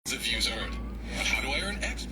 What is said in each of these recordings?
The views heard. How do I earn extra?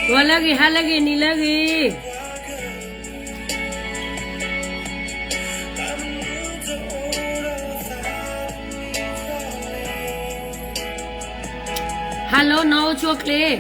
ဂီၤလၢအဂ့ၤ ဟါလၢအဂ့ၤ နံၤလၢအဂ့ၤ. Hello နီၢ်အိၣ်ဆူၣ်အိၣ်ချ့.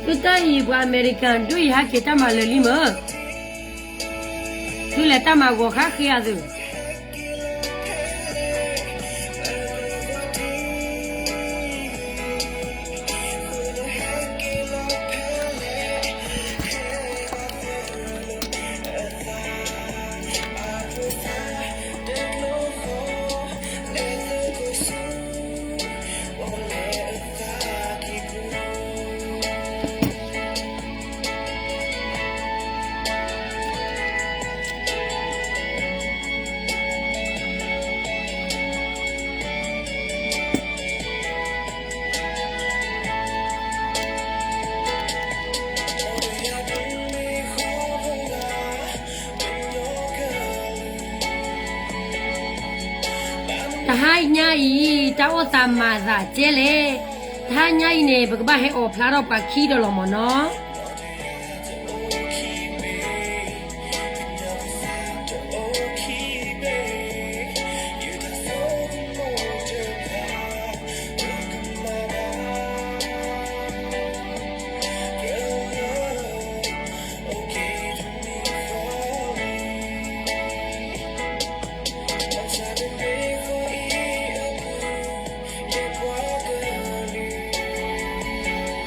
သုတၢ်အံၤပှၤအမဲရကၤ ဒုးယဟဲက့ၤတၢ်မၤလၢာ်လံမၢ်, သုလဲၤတၢ်မၤဂီၤခါဃ့အသုး. Thank you. တဟါညါအံၤ တၢ်အိၣ်သးမၤသးကဲလဲၣ်. တဟါညါအံၤန့ၣ် ပကဘၣ်ဟဲအီၣ်ဖျါထီၣ်ပှၤခံဒီးလီၤမၢ်နီၤ.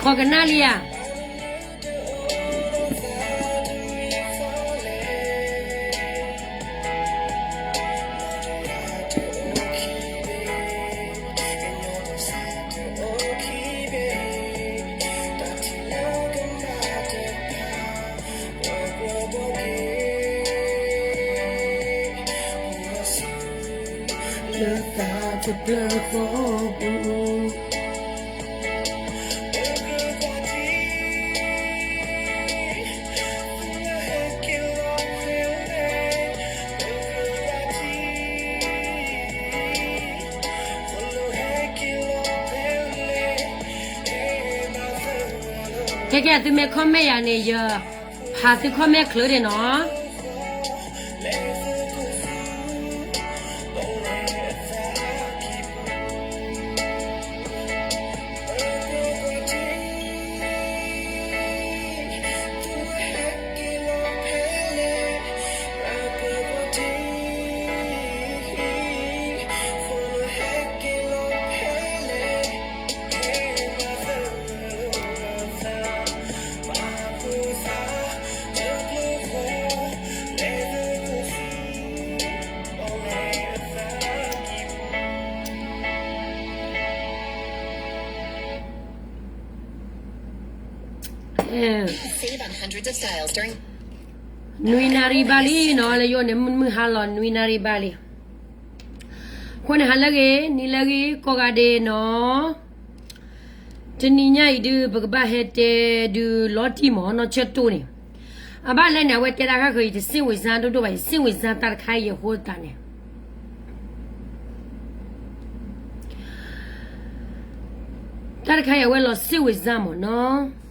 ခိးကနၣ်လံဧါ. လၢသးတဖျၢၣ်ဃီပူၤ ကဲကဲ သုမ့ၢ် comment ယၤန့ၣ် ယဖးသု comment ချၢဒၣ်နီၤ. နွံနၣ်ရံၣ်ဘၣ်လံနီၤ လၢယိၣ်န့ၣ် မုၢ်ဟါလီၤ နွံနၣ်ရံၣ်ဘၣ်လံ. အဃိန့ၣ် ဟါလၢအဂ့ၤ နံၤလၢအဂ့ၤ ကိးဂၤဒဲးနီၤ. တနံၤညါအံၤဒုး ပကဘၣ်ဟဲတဲဒုးလီၤတံၢ်မၢ် နီၢ်ဆၢတိၢ်န့ၣ် အဘၣ်လဲၣ်န့ၣ် အဝဲတဲတၢ်ခါဃၢၤ ယတစ့ၣ်ဝံၤစါဒိၣ်ဒိၣ်ဘၣ် ယစ့ၣ်ဝံၤစါတၢ်တခါအံၤယဟိသးန့ၣ် တၢ်တခါအံၤအဝဲလီၤစ့ၣ်ဝ့ၤစၢ်မ့ၢ်နီၤ.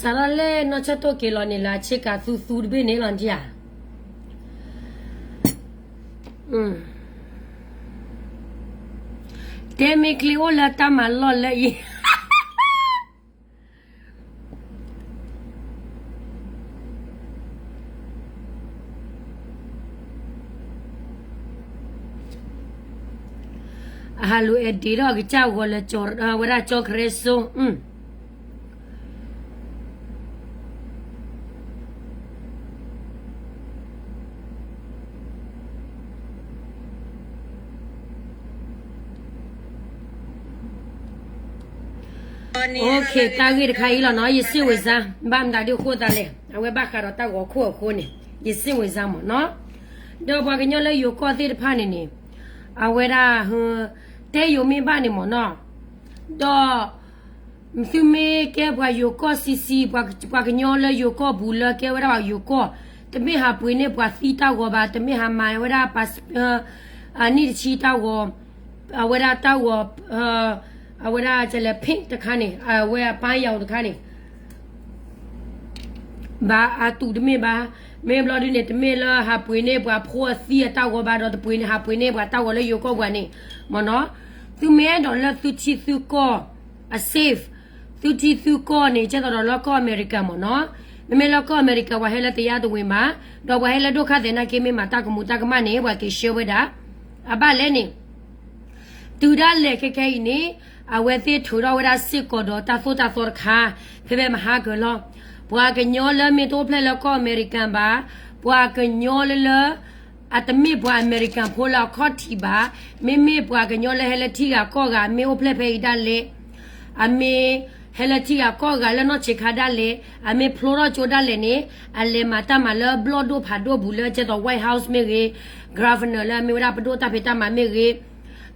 စးထီၣ်လၢနီၢ်ဆၢၣ်တိၣ်က့ၤလီၤန့ၣ်လၢအဆ့ကၤသူသူတဘ့ၣ်န့ၣ်လီၤဒံဧါ. တဲမ့ၢ်ချ့အိၣ်လၢတၢ်မၤလီၢ်လၢအံၤ အဟးလူၤအဲၣ်ဒ့းဒီးအကစၢ်ဂီၤလၢကၠီ ဝဲဒၣ်ကၠီခရ့စိ OK တၢ်ဂ့ၢ်တခါအံၤလီၤနီၤ ယစ့ၣ်ဝ့ၤစၢ် ဘၣ်မတၤဒ်အဃိသတးလဲၣ် အဝဲဘၣ်ဃးဒီးတၢ်ဂီၤခိၣ်အဃိန့ၣ် ယစ့ၣ်ဝ့ၤစၢ်မ့ၢ်နီၤ. ဒီးပှၤကညီလၢယိၤကီၢ်သ့ၣ်တဖၣ်န့ၣ်န့ၣ် အဝဲဒၣ် တဲယိၤမ့ၢ်ဘၣ်န့ၣ်မ့ၢ်နီၤ ဒီး သုမ့ၢ်ကဲပှၤယိၤကီၢ်ဆံးဆံး ပှၤကညီလၢယိၤကီၢ်ပူၤလၢကဲဝဲဒၣ်ပှၤယိၤကီၢ် တမ့ၢ်ဟးပှ့ၤန့ၢ်ပှၤသံတၢ်ဂီၤဘၣ် တမ့ၢ်ဟးမၤဝဲဒၣ် အနံၣ်တဆံတၢ်ဂီၤ အဝဲဒၣ်တၢ်ဂီၤ အဝဲဒၣ်ကလဲၤ pink တခါန့ၣ် အဝဲအပၢ်ယၤအိၣ်တခါန့ၣ် ဘၣ်အတူးတမ့ၢ်ဘၣ်. မ့ၢ်ဘျီဒုန့ၣ် တမ့ၢ်လၢဟးပှ့ၤန့ၢ်ပှၤဖိအသံအတၢ်ဂီၤဘၣ်ဒီး တပှ့ၤန့ၣ် ဟးပှ့ၤန့ၢ်ပှၤတၢ်ဂီၤလၢယိၤကီၢ်ပူၤန့ၣ် မ့ၢ်နီၤ. သုမ့ၢ်အဲၣ်ဒိးလၢသုထံသုကီၢ် အ safe သုထံသုကီၢ်န့ၣ် ကဲသိးဒီးလၢကီၢ်အမဲရကၤမ့ၢ်နီၤ. မ့မ့ၢ်လၢကီၢ်အမဲရကၤ ပှၤဟဲလၢတယါတဝ့ၤဘၣ်, ဒီးပှၤဟဲလၢဒိၣ်ခါသဲးနာ်က့ မ့ၢ်မၤတၢ်ကမူၤတၢ်ကမၣ်န့ၣ် ပှၤက့ၤဆှၢဝဲဒၣ်. အဘၣ်လဲၣ်န့ၣ် တုၤဒၣ်လဲာ်ခဲခဲအံၤန့ၣ် အဝဲသ့ၣ်ထုးထီၣ်ဝဲဒၣ်စ့ၢ်ကီးဒီးတၢ်သိၣ်တၢ်သီတခါ ဖဲဖဲမဟါကလီၤ. ပှၤကညီလၢမ့ၢ်တအိၣ်ဖျဲၣ်လၢကီၢ်အမဲရကၤဘၣ်, ပှၤကညီလၢလၢ အတမ့ၢ်ပှၤအမဲရကၤဖိလၢအခီၣ်ထံးဘၣ်, မ့မ့ၢ်ပှၤကညီလၢဟဲလၢထံဂၤကီၢ်ဂၤ မ့ၢ်အိၣ်ဖျဲၣ်ဖဲအံၤဒၣ်လဲာ်, အမ့ၢ်ဟဲလၢထံဂၤကီၢ်ဂၤလၢနီၢ်ဆံးခါဒၣ်လဲာ်, အမ့ၢ်ဖျိထီၣ်ကၠိဒၣ်လဲာ်န့ၣ် အလဲၤမၤတၢ်မၤလၢဘျီၣ်ဒိၣ်ဖးဒိၣ်ပူၤလၢကဲသိး White House မ့ၢ်ဂ့ၤ, Governor လၢအမ့ၢ်ဝဲဒၣ်ပဒိၣ်တၢ်ဖံးတၢ်မၤမ့ၢ်ဂ့ၤ,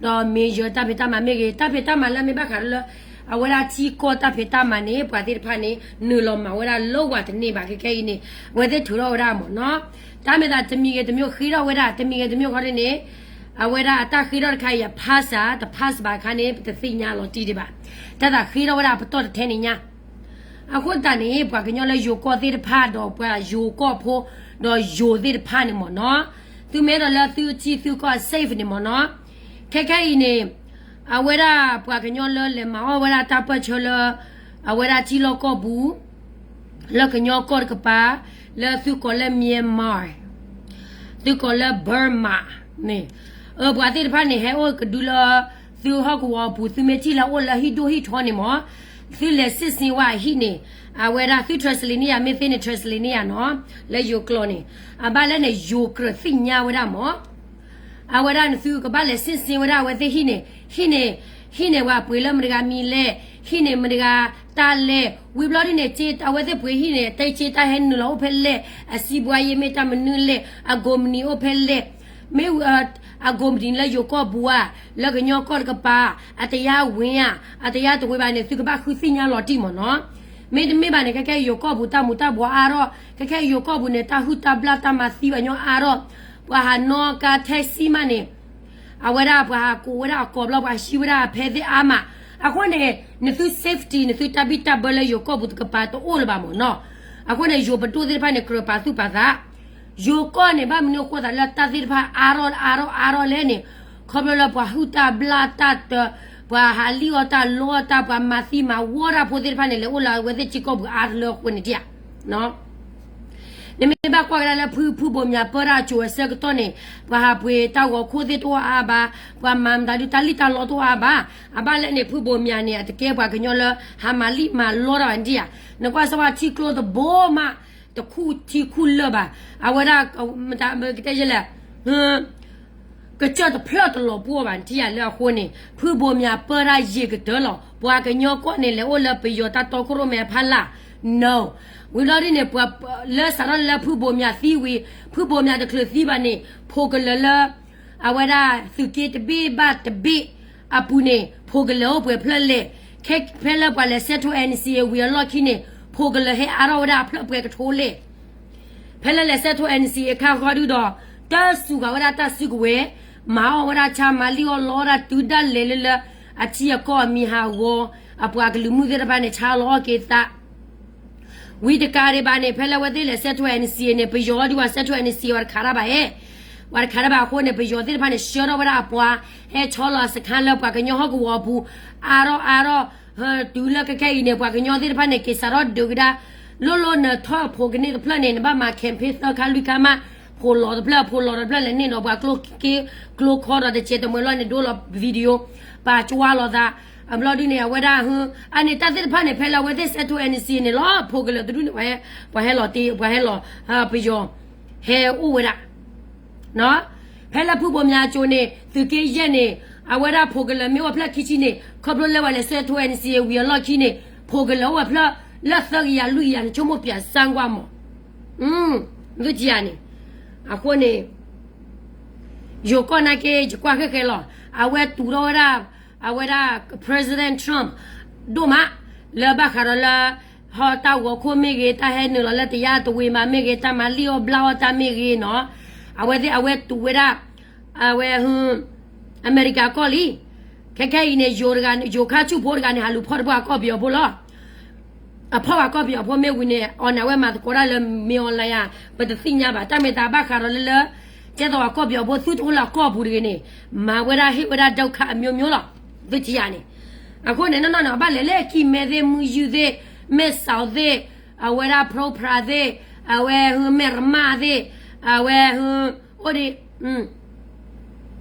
ဒီး Mayor တၢ်ဖံးတၢ်မၤမ့ၢ်ဂ့ၤ, တၢ်ဖံးတၢ်မၤလၢအမ့ၢ်ဘၣ်ဃးလၢ အဝဲဒၣ်ထံကီၢ်တၢ်ဖံးတၢ်မၤန့ၣ် ပှၤသ့ၣ်တဖၣ်န့ၣ် နုာ်လီၤမၤဝဲဒၣ်လၢဝၤတန့ၢ်ဘၣ်ခဲခဲအံၤန့ၣ် အဝဲသ့ၣ်ထုးထီၣ်ဝဲဒၣ်မ့ၢ်နီၤ. တၢ်မ့ၢ်သးတမံၤဂ့ၤတမံၤဃ့ထီၣ်ဝဲဒၣ် တမံၤဂ့ၤတမံၤခီန့ၣ်န့ၣ် အဝဲဒၣ်အတၢ်ဃ့ထီၣ်တခါအံၤ အ pass ဧါ တ pass ဘၣ်အခါန့ၣ် ပတသ့ၣ်ညါလီၤတံၢ်ဒံးဘၣ်. တၢ်သးဃ့ထီၣ်ဝဲဒၣ်အပတီၢ်တထဲန့ၣ်ညါ အဃိသတးန့ၣ် ပှၤကညီလၢယိၤကီၢ်သ့ၣ်တဖၣ်ဒီးပှၤယိၤကီၢ်ဖိ ဒီးယိၤသ့ၣ်တဖၣ်န့ၣ်မ့ၢ်နီၤ, သုမ့ၢ်အဲၣ်ဒိးလၢသုထံသုကီၢ် safe န့ၣ်မ့ၢ်နီၤ, ခဲခဲအံၤန့ၣ် အဝဲဒၣ်ပှၤကညီလၢလဲၤမၤအီၣ်ဝဲဒၣ်တၢ်ပၢၢ်ဆၢလၢ အဝဲဒၣ်ထံလီၢ်ကီၢ်ပူၤ လၢကညီကီၢ်တကပၤ လၢသုကိးလၢ Myanmar သုကိးလၢ Burma န့ၣ် ပှၤသ့ၣ်တဖၣ်န့ၣ် ဟဲအိၣ်ကဒုလၢ သုဟီၣ်ကဝီၤအပူၤ သုမ့ၢ်ထံၣ်လၢအိၣ်လၢဟံၣ်ဒိၣ်ဟံၣ်ထီန့ၣ်မ့ၢ် သုလဲၤစ့ၣ်စ့ဝဲအဟံၣ်န့ၣ် အဝဲဒၣ်သု translate န့ၢ်ယၤ မ့ၢ်သ့န့ၣ် translate န့ၢ်ယၤနီၤ လၢယိၤကျိာ်န့ၣ် အဘၣ်လဲၣ်န့ၣ် ယိၤကြၢးသ့ၣ်ညါဝဲဒၣ်မ့ၢ် အဝဲဒၣ်န့ၣ် သုကဘၣ်လဲၤစ့ၣ်စ့ဝဲဒၣ်အဝဲသ့ၣ်ဟံၣ်န့ၣ် ဟံၣ်န့ၣ် ဟံၣ်န့ၣ် ပှၤပှ့ၤလၢမတၤတဂၤမံၤလဲၣ် ဟံၣ်န့ၣ်မတၤတဂၤတၢ်လဲၣ် ဝံၤဘျီဒ်န့ၣ် က့အဝဲသ့ၣ်ပှ့ၤဟံၣ်န့ၣ် တၢ်က့တၢ်ဟဲနုာ်လီၤအိၣ်ဖဲလဲၣ် အစံးဘှါယ့မ့ၢ်တၢ်မနုၤလဲၣ် အကိးမနံၤအိၣ်ဖဲလဲၣ် မ့ၢ် အကိးမနံၤလၢယိၤကီၢ်ပူၤဧါ လၢကညီကီၢ်တကပၤ အတယါဝ့ၤဧါ အတယါတဝ့ၤဘၣ်န့ၣ် သုကဘၣ်ဃုသ့ၣ်ညါလီၤတံၢ်မ့ၢ်နီၤ မ့တမ့ၢ်ဘၣ်န့ၣ် ခဲခဲယိၤကီၢ်ပူၤတၢ်မူၤတၢ်ဘှီးအါထီၣ် ခဲခဲယိၤကီၢ်ပူၤန့ၣ် တၢ်ဟုၣ်တၢ်ဘျၣ်တၢ်မၤသံဘၣ်ညီအါထီၣ် ပှၤဟးနီၣ်ကါ taxi မးန့ၣ် အဝဲဒၣ်ပှၤဟးကိးဝဲဒၣ်အကိးဘျီ ပှၤဟံးဝဲဒၣ်အဖဲသ့ၣ်အါမး အဃိန့ၣ် နသု safety နသုတၢ်ဘံၣ်တၢ်ဘၢလၢယိၤကီၢ်ပူၤတကပၤတအိၣ်လၢၤဘၣ်မ့ၢ်နီၤ အဃိန့ၣ် ယိၤပဒိၣ်သ့ၣ်တဖၣ်န့ၣ် ကြၢးပာ်သူၣ်ပာ်သး ယိၤကီၢ်န့ၣ် ဘၣ်မနုၤအဃိသးလၢတၢ်သ့ၣ်တဖၣ်အါထီၣ်အါထီၣ်အါထီၣ်လဲၣ်န့ၣ် ခီဖျိလၢပှၤဟုၣ်တၢ်ဘျၣ်တၢ်တ ပှၤဟးလံၣ်အီၣ်တၢ်လီအီၣ်တၢ် ပှၤမၤသံမၤဝီတၢ်ဖိသ့ၣ်တဖၣ်န့ၣ် လဲၤအိၣ်လၢအဝဲသ့ၣ်ထံကီၢ်ပူၤအါလၢအဃိန့ၣ်ဒံးဧါ နမ့ၢ်ဘၣ်ကွၢ်ကဒါလၢဖုဖုဘိၣ်မၠးပၢတၢ်အစိၤအဆၢကတီၢ်န့ၣ် ပှၤဟးပှ့ၤတၢ်ဂီၤခိၣ်သ့ၣ်တအိၣ်အါဘၣ်, ပှၤမၤမတၤဒုးတၢ်လံၣ်တၢ်လီတအိၣ်အါဘၣ်. အဘၣ်လဲၣ်န့ၣ် ဖုဘိၣ်မၠးန့ၣ် အတကဲပှၤကညီလၢဟးမၤလံၣ်မၤလီတၢ်ဘၣ်ဒံးဧါ. နကွၢ်စၢ်ဝဲထံကျိတဘိမး တခူၣ်ထံခူၣ်လၢၢ်ဘၣ်. အဝဲဒၣ် မတၤကတဲလဲၣ် ကစၢၢ်တဖျၢၣ်တလီၤပှီၢ်ဘၣ် နထံၣ်ယၤလၢအဃိန့ၣ် ဖုဘိမၠးပၢတၢ်ယံာ်ကတၢၢ်လီၤ. ပှၤကညီကီၢ်န့ၣ် လဲၤအိၣ်လၢပယီၤတၢ်တီခိၣ်ရိၣ်မဲအဖီလာ်, no. ဝံၤလီၤဒ်န့ၣ် ပှၤလၢစးထီၣ်လၢဖုဘိမၠးသံဝံၤ ဖုဘိမၠးတချုးသံဘၣ်န့ၣ် ဖိကလၢာ်လၢ အဝဲဒၣ်သုးက့တဘ့ၣ်ဘၣ်တဘ့ၣ်အပူၤန့ၣ် ဖိကလၢာ်အိၣ်ပှဲၤဖျၢၣ်လဲၣ်. ခဲဖဲလၢပှၤလဲၤဆဲးထိ N C A ဝံၤအလီၢ်ခံန့ၣ် ဖိကလၢာ်ဟဲအါထီၣ်ဝဲဒၣ်အဖျၢၣ်ပှဲၤကထိလဲၣ်. ဖဲလၢလဲၤဆဲးထိ N C A အခါဃီဒုဒီး တၢ်စူၤဃာ်ဝဲဒၣ်တၢ်စုကဝဲၤ, မၤအီၣ်ဝဲဒၣ်ဆါ မၤလံၣ်အီၣ်လီအီၣ်ဒၣ်တုၤဒၣ်လဲာ်လၢလၢ အထံအကီၢ်အမံၤဟးဂီၤ, အပှၤကလုာ်မုၢ်သ့ၣ်တဖၣ်န့ၣ် ဆါလီၤအီၣ်က့ၤသး ဝံၤတကးဒံးဘၣ်န့ၣ် ဖဲလၢအဝဲသ့ၣ်လဲၤဆဲးထိ N C A န့ၣ် ပယီၤဒုးပှၤဆဲးထိ N C A ပှၤတခးတၢ်ဘၣ်ဧဲ, ပှၤတခးတၢ်ဘၣ်အဃိန့ၣ် ပယီၤသ့ၣ်တဖၣ်န့ၣ် ဆှၢထီၣ်ဝဲဒၣ်အပှၤ ဟဲဆီလီၤစခါလၢပှၤကညီဟီၣ်ကဝီၤအပူၤ, အါထီၣ်အါထီၣ်, တုၤလၢခဲခဲအံၤန့ၣ် ပှၤကညီသ့ၣ်တဖၣ်န့ၣ် က့ၤစးထီၣ်ဒုးကဒါ, လိၣ်လိၣ်နထီၣ်ဖိကန့ၢ်တဖျၢၣ်န့ၣ် နဘၣ်မၤ campaign သၢခါလွံၢ်ခါမး, ဖိလီၤတဖျၢၣ် ဖိလီၤတဖျၢၣ်လဲၣ်န့ၣ်ဒီး ပှၤကျိက့, ကျိခီဒီးတစဲးတမှဲၤလီၤန့ၣ် ဒိလီၤ video, ပာ်ကွၢ်လိာ်သး, အဘျီဒုန့ၣ် အဝဲဒၣ်ဟ, အန့ၣ်တၢ်သ့ၣ်တဖၣ်န့ၣ် ဖဲလၢအဝဲသ့ၣ်ဆဲးထိ N C A န့ၣ်လီၤ ဖိကလၢာ်တဒူၣ်န့ၣ် ပှၤဟဲလီၤတ့ ပှၤဟဲလီၤ, ပယီၤ, ဟဲအိၣ်ဝဲဒၣ် ဖဲလၢဖုဘိမၠးအစိၤန့ၣ် သုးက့ယဲၢ်န့ၣ် အဝဲဒၣ်ဖိကလၢာ်မ့ၢ်အိၣ်ဖျၢၣ်ခံဆံန့ၣ် ခီဖျိလၢပှၤလဲၤဆဲးထိ N C A ဝံၤအလီၢ်ခံန့ၣ် ဖိကလၢာ်အိၣ်ဝဲဖျၢၣ်လၢသၢကယၤလွံၢ်ကယၤန့ၣ် ဆိကမိၣ်ပၠးစၢ်ကွၢ်မး, သုထံၣ်ဧါန့ၣ်, အဃိန့ၣ် ယိၤကီၢ်နာ်က့ ယကွၢ်ဃဲဃဲလီၤ, အဝဲတူၢ်ထီၣ်ဝဲဒၣ်, အဝဲဒၣ် President Trump ဒိၣ်မး, လၢဘၣ်ဃးဒီးလၢ ဟီၣ်တၢ်ဂီၤခိၣ်မ့ၢ်ဂ့ၤ တၢ်ဟဲနုာ်လီၤလၢတယါတဝ့ၤမးမ့ၢ်ဂ့ၤ တၢ်မၤလံၣ်အီၣ်ဘျါအီၣ်တၢ်မ့ၢ်ဂ့ၤနီၤ, အဝဲသ့ၣ်အဝဲတူၢ်ဝဲဒၣ်, အဝဲ အမဲရကၤကီၢ်လံ, ခဲခဲအံၤန့ၣ် ယိၤတဂၤန့ၣ် ယိၤခါဆူၣ်ဖိတဂၤန့ၣ် ဟးလူၤဖီၣ်တပှၢ်ကီၢ်ပယီၤဖိလီၤ အဖီၣ်ပှၤကီၢ်ပယီၤဖိမ့ၢ်ဝံၤန့ၣ် အီၤန့ၣ် အဝဲမၤသကိးတၢ်လၢမ့ၢ်အီၤလၢယၤ ပတသ့ၣ်ညါဘၣ် တၢ်မ့ၢ်တၢ်ဘၣ်ဃးဒီးလၢလၢ ကဲသိးအကီၢ်ပယီၤဖိသူၣ်တအိၣ်လၢအကီၢ်ပူၤတဂ့ၤန့ၣ် မၤဝဲဒၣ်ဟ့ၣ်ဝဲဒၣ်ဒုက္ခအမျိုးမျိုးလီၤ, သုထံၣ်ဧါန့ၣ်, အဃိန့ၣ် နီၢ်နီၢ်န့ၣ် အဘၣ်လဲၤလၢကံၢ်မဲသ့ၣ် မုၢ်ယုၢ်သ့ၣ် မဲၢ်စီၤသ့ၣ် အဝဲဒၣ် ဖရိဖရးသ့ၣ် အဝဲဟ, မဲၢ်ရမၣ်သ့ၣ် အဝဲဟ, အိၣ်ဒံး အၢ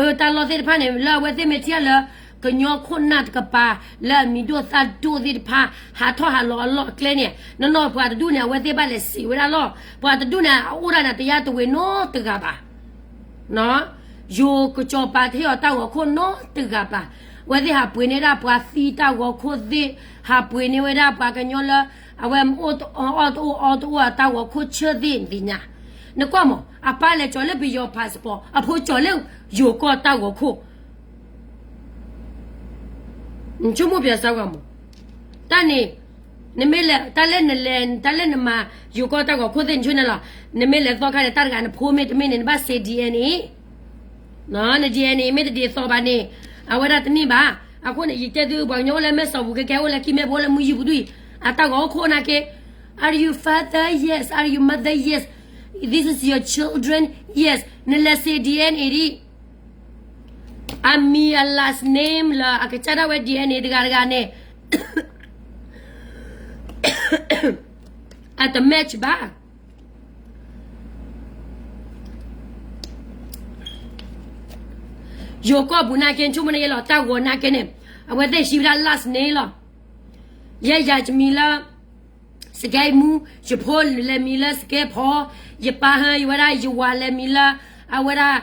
တၢ်လီၢ်သ့ၣ်တဖၣ်န့ၣ် လၢအဝဲသ့ၣ်မ့ၢ်ထံၣ်လၢ ကညီခိၣ်နၢ်တကပၤ လၢအမံၤဒိၣ်သၣ်ဒိၣ်သ့ၣ်တဖၣ် ဟးထီၣ်ဟးလီၤအလီၢ်အကျဲန့ၣ် နီၢ်နီၢ်ပှၤတဒူၣ်န့ၣ် အဝဲသ့ၣ်ဘၣ်လဲၤစံးဝဲဒၣ်လီၤ. ပှၤတဒူၣ်န့ၣ် အအိၣ်ဒၣ်န့ၣ်တယါတဝ့ၤနီတဂၤဘၣ် ယိၤကစီၤပၤတဟ့ၣ်အီၤတၢ်ဂီၤခိၣ်နီတဂၤဘၣ်. အဝဲသ့ၣ်ဟးပှ့ၤန့ၢ်ဒၣ်ပှၤသံတၢ်ဂီၤခိၣ်သ့ၣ်, ဟးပှ့ၤန့ၢ်ဝဲဒၣ်ပှၤကညီလၢ အဝဲအိၣ်တအီၣ်တအိၣ်အီတအိၣ်အတၢ်ဂီၤခိၣ်ဆၢသ့ၣ်န့ၣ်သ့ၣ်ညါ. နကွၢ်မး အပၢ်လဲၤကၠီၤလၢပယီၤ passport အဖိကၠီၤလၢယိၤကီၢ်တၢ်ဂီၤခိၣ် နဆိကမိၣ်ပၠးစၢ်ကွၢ်မး, တၢ်န့ၣ် နမ့ၢ်လဲၤ တၢ်လၢနလဲၤ တၢ်လၢနမၤ ယိၤကီၢ်တၢ်ဂီၤခိၣ်သ့ၣ်နဆိန့ၣ်လီၤ. နမ့ၢ်လဲၤသီခါန့ၣ် တၢ်တဂၤနဖိမ့ၢ်တမ့ၢ်န့ၣ် နဘၣ်စဲး DNA, န DNA မ့ၢ်တဒ်သိးဘၣ်န့ၣ် အဝဲဒၣ်တန့ၢ်ဘၣ်. အဃိန့ၣ် ယတဲသု ပှၤကညီအိၣ်လၢမဲၢ်စီၤပူၤခဲခဲ အိၣ်လၢကံၢ်မဲၢ်ဖိ အိၣ်လၢမုၢ်ယုၢ်ပူၤဒ်အံၤ အတၢ်ဂီၤခိၣ်နာ်က့ Are you father? Yes. Are you mother? Yes. This is your children? Yes. နလဲၤစဲး DNA ဒ် အမံၤအ last name လၢအကစၢ်ဒၣ်ဝဲ DNA တဂၤတဂၤန့ၣ် အတ match ဘၣ်. ယိၤကီၢ်ပူၤနာ်က့ ဆိကမိၣ်န့ၣ်ယဲလီၤ တၢ်ဂီၤနာ်က့န့ၣ် အဝဲသ့ၣ်ဟံးဝဲဒၣ် last name လီၤ. ယဲယၤယမံၤလၢ စကဲမူ, ယဖိလဲၤမံၤလၢစကဲဖီ, ယပၢ်ဟဲယဝဲဒၣ် ယဝၤလဲၤမံၤလၢ အဝဲဒၣ်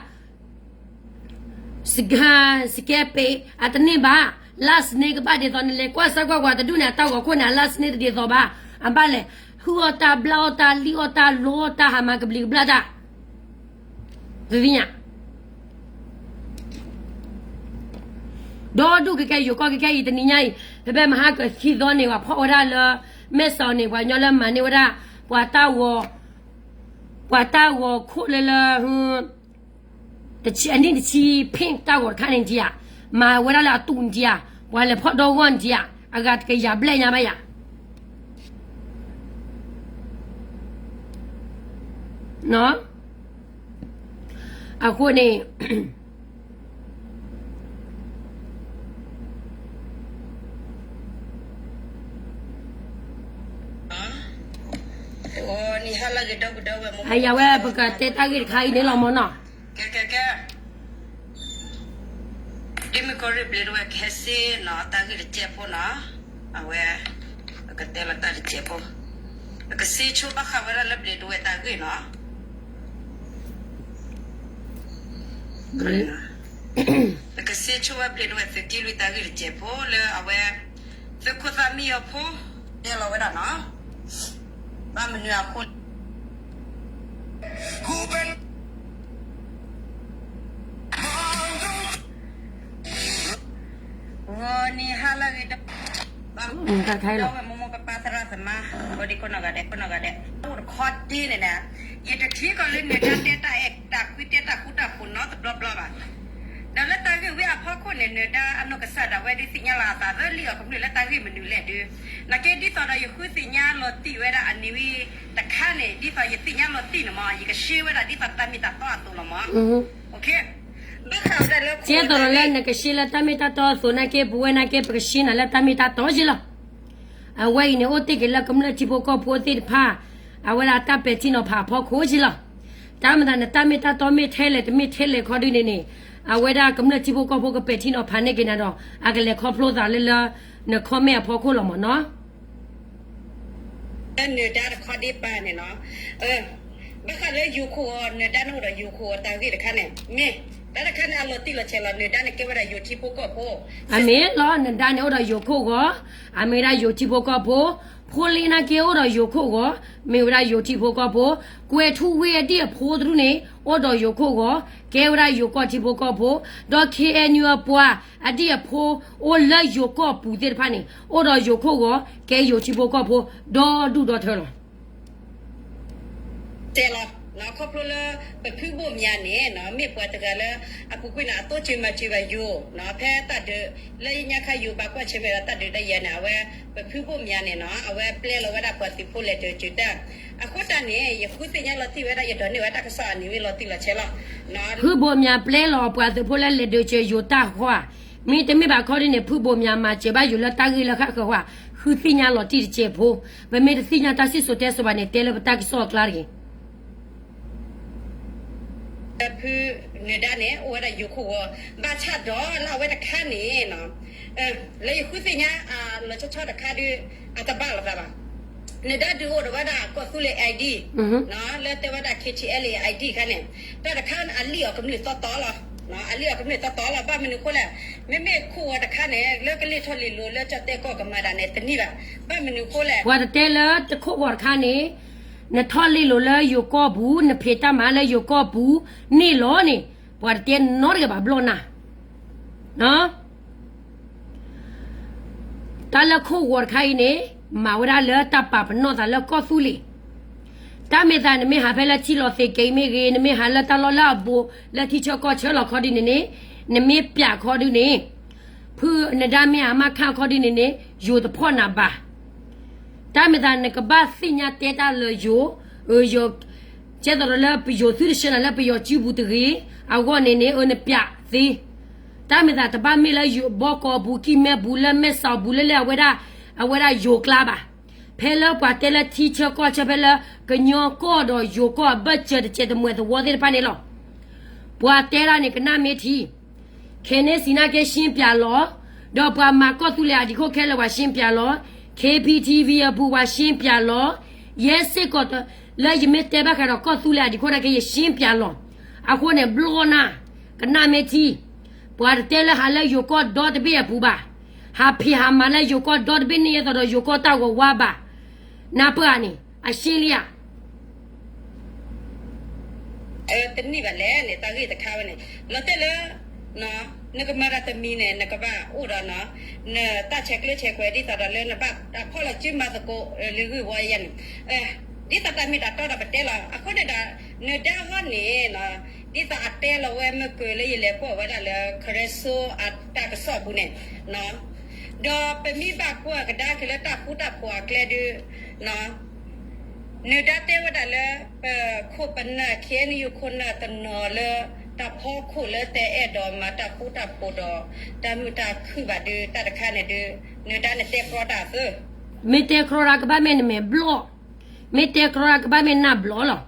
စကဲ, စကဲပ့ၤ အတန့ၢ်ဘၣ်. last name ကဘၣ်ဒ်သိး နလဲၤကွၢ်စၢ်ကွၢ်ကွၢ်တဒူၣ်န့ၣ် အတၢ်ဂီၤခိၣ်န့ၣ် အ last name တဒ်သိးဘၣ်. အဘၣ်လဲၤ ဟုၣ်အီၣ်တၢ် ဘျၣ်အီၣ်တၢ် လံၣ်အီၣ်တၢ် လိအီၣ်တၢ် ဟးမၤကဘျံးကဘျၣ်တၢ် သုသ့ၣ်ညါ ဒီဒူၣ်ကကဲ ယိၤကီၢ်ကကဲအံၤ တနံၤညါအံၤ ဖဲဖဲမဟါကခံသီန့ၣ် ပှၤဖီၣ်ဝဲဒၣ်လၢ မဲၢ်စီၤန့ၣ် ပှၤကညီလၢမၤန့ၢ်ဝဲဒၣ် ပှၤတၢ်ဂီၤ, ပှၤတၢ်ဂီၤခိၣ်လၢလၢ တဆံ, အနံၣ်တဆံ pink တၢ်ဂီၤတခါန့ၣ်ထံဧါ, မၤဝဲဒၣ်လၢအတူၢ်န့ၣ်ထံဧါ, ပှၤလဲၤဖီၣ်ဒီဂီၢ်န့ၣ်ထံဧါ, အဂၤတကယၤဘျဲၣ်ညါဘၣ်ယၤ အဃိန့ၣ် အယၤဝဲ ပကတဲတၢ်ဂ့ၢ်တခါအံၤန့ၣ်လီၤမ့ၢ်နီၤ. ကဲ ကဲ ကဲ ဒ်မ့ၢ်ကီၢ်ရ့ၣ်ဘျ့းဒဝဲၢ်ကဟဲစ့နီၤ တၢ်ဂ့ၢ်တစဲးဖိနီၤ, အဝဲ အကတဲလီၤတၢ်တစဲးဖိ, အကစ့ဆိဘၣ်ဃးဝဲဒၣ်လၢဘျ့းဒဝဲၢ်တၢ်ဂ့ၢ်နီၤ. နကစ့ဆိဝဲဘျ့းနဝဲသုးက့လွံၢ်တၢ်ဂ့ၢ်တစဲးဖိလၢအဝဲ သုးခိၣ်သၣ်မံယီၤဖိ တဲလီၤဝဲဒၣ်နီၤ ဘၣ်မနုၤအဃိ ဂီၤနံၤဟါလၢအဂ့ၤ တၢ်ဝဲမိၢ်မိၢ်ပၢ်ပၢ်သရၣ်သမါ ကိးဒံကိးနီၢ်ဂၤဒဲး ကိးနီၢ်ဂၤဒဲး အိၣ်တခီဒ့န့ၣ်ဒီး ယတထံၣ်ကီးလၢနၢၤဒါတဲတၢ်အဲၣ်တၢ်ကွံတဲတၢ်ဃူတၢ်ဖိးနီတဘျီဘျီဘၣ်. ဒီးလၢတၢ်ဂ့ၢ်ဝံအဖီခိၣ်န့ၣ် နၢၤဒါအနီၢ်ကစၢ်ဒၣ်ဝဲဒုးသ့ၣ်ညါလီၤအသးသၢလံအီၤကမျၢၢ်လၢတၢ်ဂ့ၢ်မနုၤလဲၣ်ဒုး နာ်က့ဒ်သိးဒီးယဃုသ့ၣ်ညါလီၤတံၢ်ဝဲဒၣ်အနံၤဝံတခါန့ၣ် ဒ်သိးယသ့ၣ်ညါလီၤတံၢ်န့ၣ်မး ယကရှဲဝဲဒၣ်ဒ်သိးတၢ်မ့ၢ်တၢ်တီအသိးလီၤမး. ကဲသိးဒီးလၢနကရှဲလၢတၢ်မ့ၢ်တၢ်တီအသိးနာ်က့ ပဝဲနာ်က့ ပကရှဲနၤလၢတၢ်မ့ၢ်တၢ်တီက့လီၤ. အဝဲအံၤန့ၣ် အိၣ်တ့ၢ်က့ၤလၢကမျၢၢ်ထံဖိကီၢ်ဖိသ့ၣ်တဖၣ် အဝဲဒၣ်တၢ်ပဲာ်ထံနီၤဖးအဖီခိၣ်က့လီၤ. တၢ်မၤသး နတၢ်မ့ၢ်တၢ်တီမ့ၢ်ထဲလဲၣ်တမ့ၢ်ထဲလဲၣ်ခီဒုန့ၣ်န့ၣ် အဝဲဒၣ်ကမျၢၢ်ထံဖိကီၢ်ဖိကပဲာ်ထံနီၤဖးန့ၢ်က့ၤနၤဒီး အကလဲၤခီဖျိသးလၢလၢ န comment အဖီခိၣ်လီၤမးနီၤ. လၢနၢၤဒါတခီဒ့ပၢ်န့ၣ်နီၤ ဘၣ်ဃးလၢယိၤခိၣ်ဂီၤ နၢၤဒါန့ၣ်အိၣ်ဒီးယိၤခိၣ်ဂီၤတၢ်ဂ့ၢ်တခါန့ၣ် မ့ၢ် တၢ်တခါန့ၣ် အလီၤတံၢ်လီၤဆဲးလီၤ နၢၤဒါန့ၣ်ကဲဝဲဒၣ်ယိၤထံဖိကီၢ်ဖိ အမ့ၢ်လီၤ နၢၤဒါန့ၣ်အိၣ်ဒီးယိၤခိၣ်ဂီၤ အမ့ၢ်ဝဲဒၣ်ယိၤထံဖိကီၢ်ဖိ, ဖိလ့နာ်က့အိၣ်ဒီးယိၤခိၣ်ဂီၤ မ့ၢ်ဝဲဒၣ်ယိၤထံဖိကီၢ်ဖိ, ကွဲၤထူဝ့အဒံၣ်အဖိတရူးန့ၣ် အိၣ်ဒီးယိၤခိၣ်ဂီၤ ကဲဝဲဒၣ်ယိၤကီၢ်ထံဖိကီၢ်ဖိ, ဒီး ခ့ၣ်အဲၣ်ယူၣ် အပှၤအဒံၣ်အဖိ အိၣ်လၢယိၤကီၢ်ပူၤသ့ၣ်တဖၣ်န့ၣ် အိၣ်ဒီးယိၤခိၣ်ဂီၤ ကဲယိၤထံဖိကီၢ်ဖိ ဒီဒူၣ်ဒီထၢလီၤ. တဲလီၤ ခီဖျိလၢ ပဖုဘိၣ်မၠးန့ၣ် မ့ၢ်ပှၤတဂၤလၢ အပူၤကွံာ်န့ၣ် အတိစၢၤမၤစၢၤဘၣ်ယိၤ ဖဲတၢ်ဒုး လၢယညါခါယိၤဘၣ်ကွၢ်ဆၢၣ်မဲာ်ဒီးတၢ်ဒုးတၢ်ယၤန့ၣ် အဝဲ ပဖုဘိၣ်မၠးန့ၣ်နီၤ အဝဲပျဲလီၤဝဲဒၣ်ပှၤသုးဖိလဲၤဒုးစၢၤတၢ် အဃိတၢ်န့ၣ် ယဃုသ့ၣ်ညါလီၤတံၢ်ဝဲဒၣ် ယဒိးန့ၢ်ဝဲတၢ်ကစီၣ်အနံၤဝံၤလီၤတံၢ်လီၤဆဲးလီၤ. ဖုဘိၣ်မၠးပျဲလီၤပှၤသုးဖိလၢလဲၤဒုးစၢၤယိၤတၢ်ဃီဧါ, မ့တမ့ၢ်ဘၣ်ခီဒ်န့ၣ် ဖုဘိၣ်မၠးမၤစၢၤဘၣ်ယိၤလၢတၢ်ဂ့ၢ်လၢဃၣ်ဃၢၤဃီဧါ, ဃုသ့ၣ်ညါလီၤတံၢ်တစဲးဖိ, ပမ့ၢ်တသ့ၣ်ညါတၢ်စံၣ်စိၤတဲစိၤဘၣ်န့ၣ် တဲလၢပတၢ်ကစီၣ်အကျါတဂ့ၤ. ဖုနၢၤဒါန့ၣ် အိၣ်ဝဲဒၣ်ယိၤခိၣ်ဂီၤ ဘၣ်ဆၣ်ဒီးလၢအဝဲတခါန့ၣ် လၢယဃုသ့ၣ်ညါ လီၤဆီဆီတခါဒီး အတဘၣ်လိာ်သးဘၣ်. နၢၤဒါဒုးအိၣ်ဒီးဝဲဒၣ်ကီၢ်သူလ့ၤ ID လၢတဲဝဲဒၣ် KTLA ID တခါန့ၣ် တၢ်တခါန့ၣ် အလံၣ်အီၤကမျၢၢ်တီတီလီၤ. အလံၣ်အီၤကမျၢၢ်တီတီလီၤ. ဘၣ်မနုၤအဃိလဲၣ်, မ့မ့ၢ်ခိၣ်ဂီၤတခါန့ၣ် လၢကလ့ၢ်ထီၣ်လ့ၢ်လီၤလၢကၠီၣ်တဲၣ်ကီၢ်ကမၤဒၣ်န့ၣ် တန့ၢ်ဘၣ်. ဘၣ်မနုၤအဃိလဲၣ်, ပှၤတတဲလၢတခိၣ်ဂီၤတခါန့ၣ် နထီၣ်လ့ၢ်လီၤလၢယိၤကီၢ်ပူၤ နဖံးတၢ်မၤလၢယိၤကီၢ်ပူၤန့ၣ်လီၤန့ၣ် ပှၤတတဲနီတဂၤဘၣ်ဘျီၣ်နၤ တၢ်လၢခိၣ်ဂီၤတခါအံၤန့ၣ် မၤဝဲဒၣ်လၢတၢ်ပာ်ပနီၣ်သးလၢကီၢ်သူလ့ၤ, တၢ်မ့ၢ်သးနမ့ၢ်ဟးဖဲလၢထံလီၤသ့က့ၤမ့ၢ်ဂ့ၤ, နမ့ၢ်ဟးလၢတၢ်လီၢ်လၢအဘူး လၢထံဆၢကီၢ်ဆၢလီၤခီဒုန့ၣ်န့ၣ်, နမ့ၢ်ပျးခီဒုန့ၣ်, ဖုနဒါမ့ၢ်အမါခါခီဒုန့ၣ်န့ၣ် ယိၤတဖီၣ်နၤဘၣ်. တၢ်မ့ၢ်သးနကဘၣ်သ့ၣ်ညါတဲတၢ်လၢယိၤ, ကဲသိးဒီးလၢပယိၤသုတဆှၢနၤလၢပယီၤစုပူၤတဂ့ၤ, အဂီၢ်န့ၣ်န့ၣ် အၢနပျးသ့ တၢ်မ့ၢ်သးတဘၣ်မ့ၢ်လၢယိၤဘီကီးပူၤ ကံၢ်မဲပူၤ လၢမဲၢ်စီၤပူၤ လၢလၢအဝဲဒၣ်, အဝဲဒၣ်ယိၤကျါဘၣ်. ဖဲလၢပှၤတဲလၢထံဆၢကီၢ်ဆၢ ဖဲလၢကညီကီၢ်ဒီးယိၤကီၢ်အဘၢၣ်စၢၤတစဲးတမှဲးသဝီသ့ၣ်တဖၣ်န့ၣ်လီၤ. ပှၤတဲဒၣ်န့ၣ် ကနၣ်မ့ၢ်ထံ ခဲန့ၣ်စံးနာ်က့ရှင်းပြလီၤ, ဒီးပှၤမၤကီၢ်သူလ့ၤအဒံးခိၣ်ခဲလၢာ်ပှၤရှင်းပြလီၤ, KPTV အပူၤပှၤရှင်းပြလီၤ, ယဲစ့ၢ်ကီး လၢယမ့ၢ်တဲဘၣ်ဃးဒီးကီၢ်သူလ့ၤအဒံးခိၣ်နာ်က့ ယရှင်းပြလီၤ. အဃိန့ၣ် ဘျီၣ်နၤ, ကနၣ်မ့ၢ်ထံ, ပှၤတတဲလၢဟးလၢယိၤကီၢ်ဒီတဘ့ၣ်အပူၤဘၣ်, ဟးဖံးဟးမၤလၢယိၤကီၢ်ဒီတဘ့ၣ်န့ၣ် ယဲသိးဒီးယိၤကီၢ်တၢ်ဂီၤဝါဘၣ်. နၢ်ပၢၢ်ဧါန့ၣ် အရှင်းလံဧါ တန့ၢ်ဘၣ်လဲၣ်န့ၣ် တၢ်ဂ့ၢ်တခါဝဲန့ၣ် လီၤတဲာ်လၢ နကမၤတၢ်တမံၤန့ၣ် နကဘၣ်အိၣ်ဒီး နတၢ်ဆဲးကျၢဆဲးကွဲး ဒ်သိးဒီးလၢနဘၣ်တၢ်ဖီၣ်လီၤစုမၤသကိး လၢဂုၢ်ဝီယဲန့ၣ် ဒ်သိးတၢ်မ့ၢ်တၢ်တီဒီးပတဲလီၤ. အဃိန့ၣ်ဒီး နဒါဟီန့ၣ် ဒ်သိးအတဲလီၤဝဲမ့ၢ်ကၢၤလၢယလဲၤကွၢ်ဝဲဒၣ်လၢ ခရၢစိအတၢ်ကစီၣ်အပူၤန့ၣ် ဒီးပမ့ၢ်ဘၣ်ကွၢ်ကဒါက့ၤလၢတၢ်ဃူတၢ်ဖိးအကျဲဒုး နဒါတဲဝဲဒၣ်လၢ ပခိၣ်ပနၢ် ခ့ၣ်အဲၣ်ယူၣ် ခိၣ်နၢ်တနီၤလၢ တၢ်ဖီခိၣ်လၢတအဲၣ်ဒိးမၤတၢ်ဃူတၢ်ဖိးဒီး တၢ်မုာ်တၢ်ခုၣ်ဘၣ်ဒုး တၢ်တခါန့ၣ်ဒုး နဒါနတဲကြီတၢ်သၢ မ့ၢ်တဲကြီတၢ်ကဘၣ်မ့ၢ်နမဲာ်ဘျီၣ်, မ့ၢ်တဲကြီတၢ်ကဘၣ်မ့ၢ်နၢ်ဘျီၣ်လီၤ.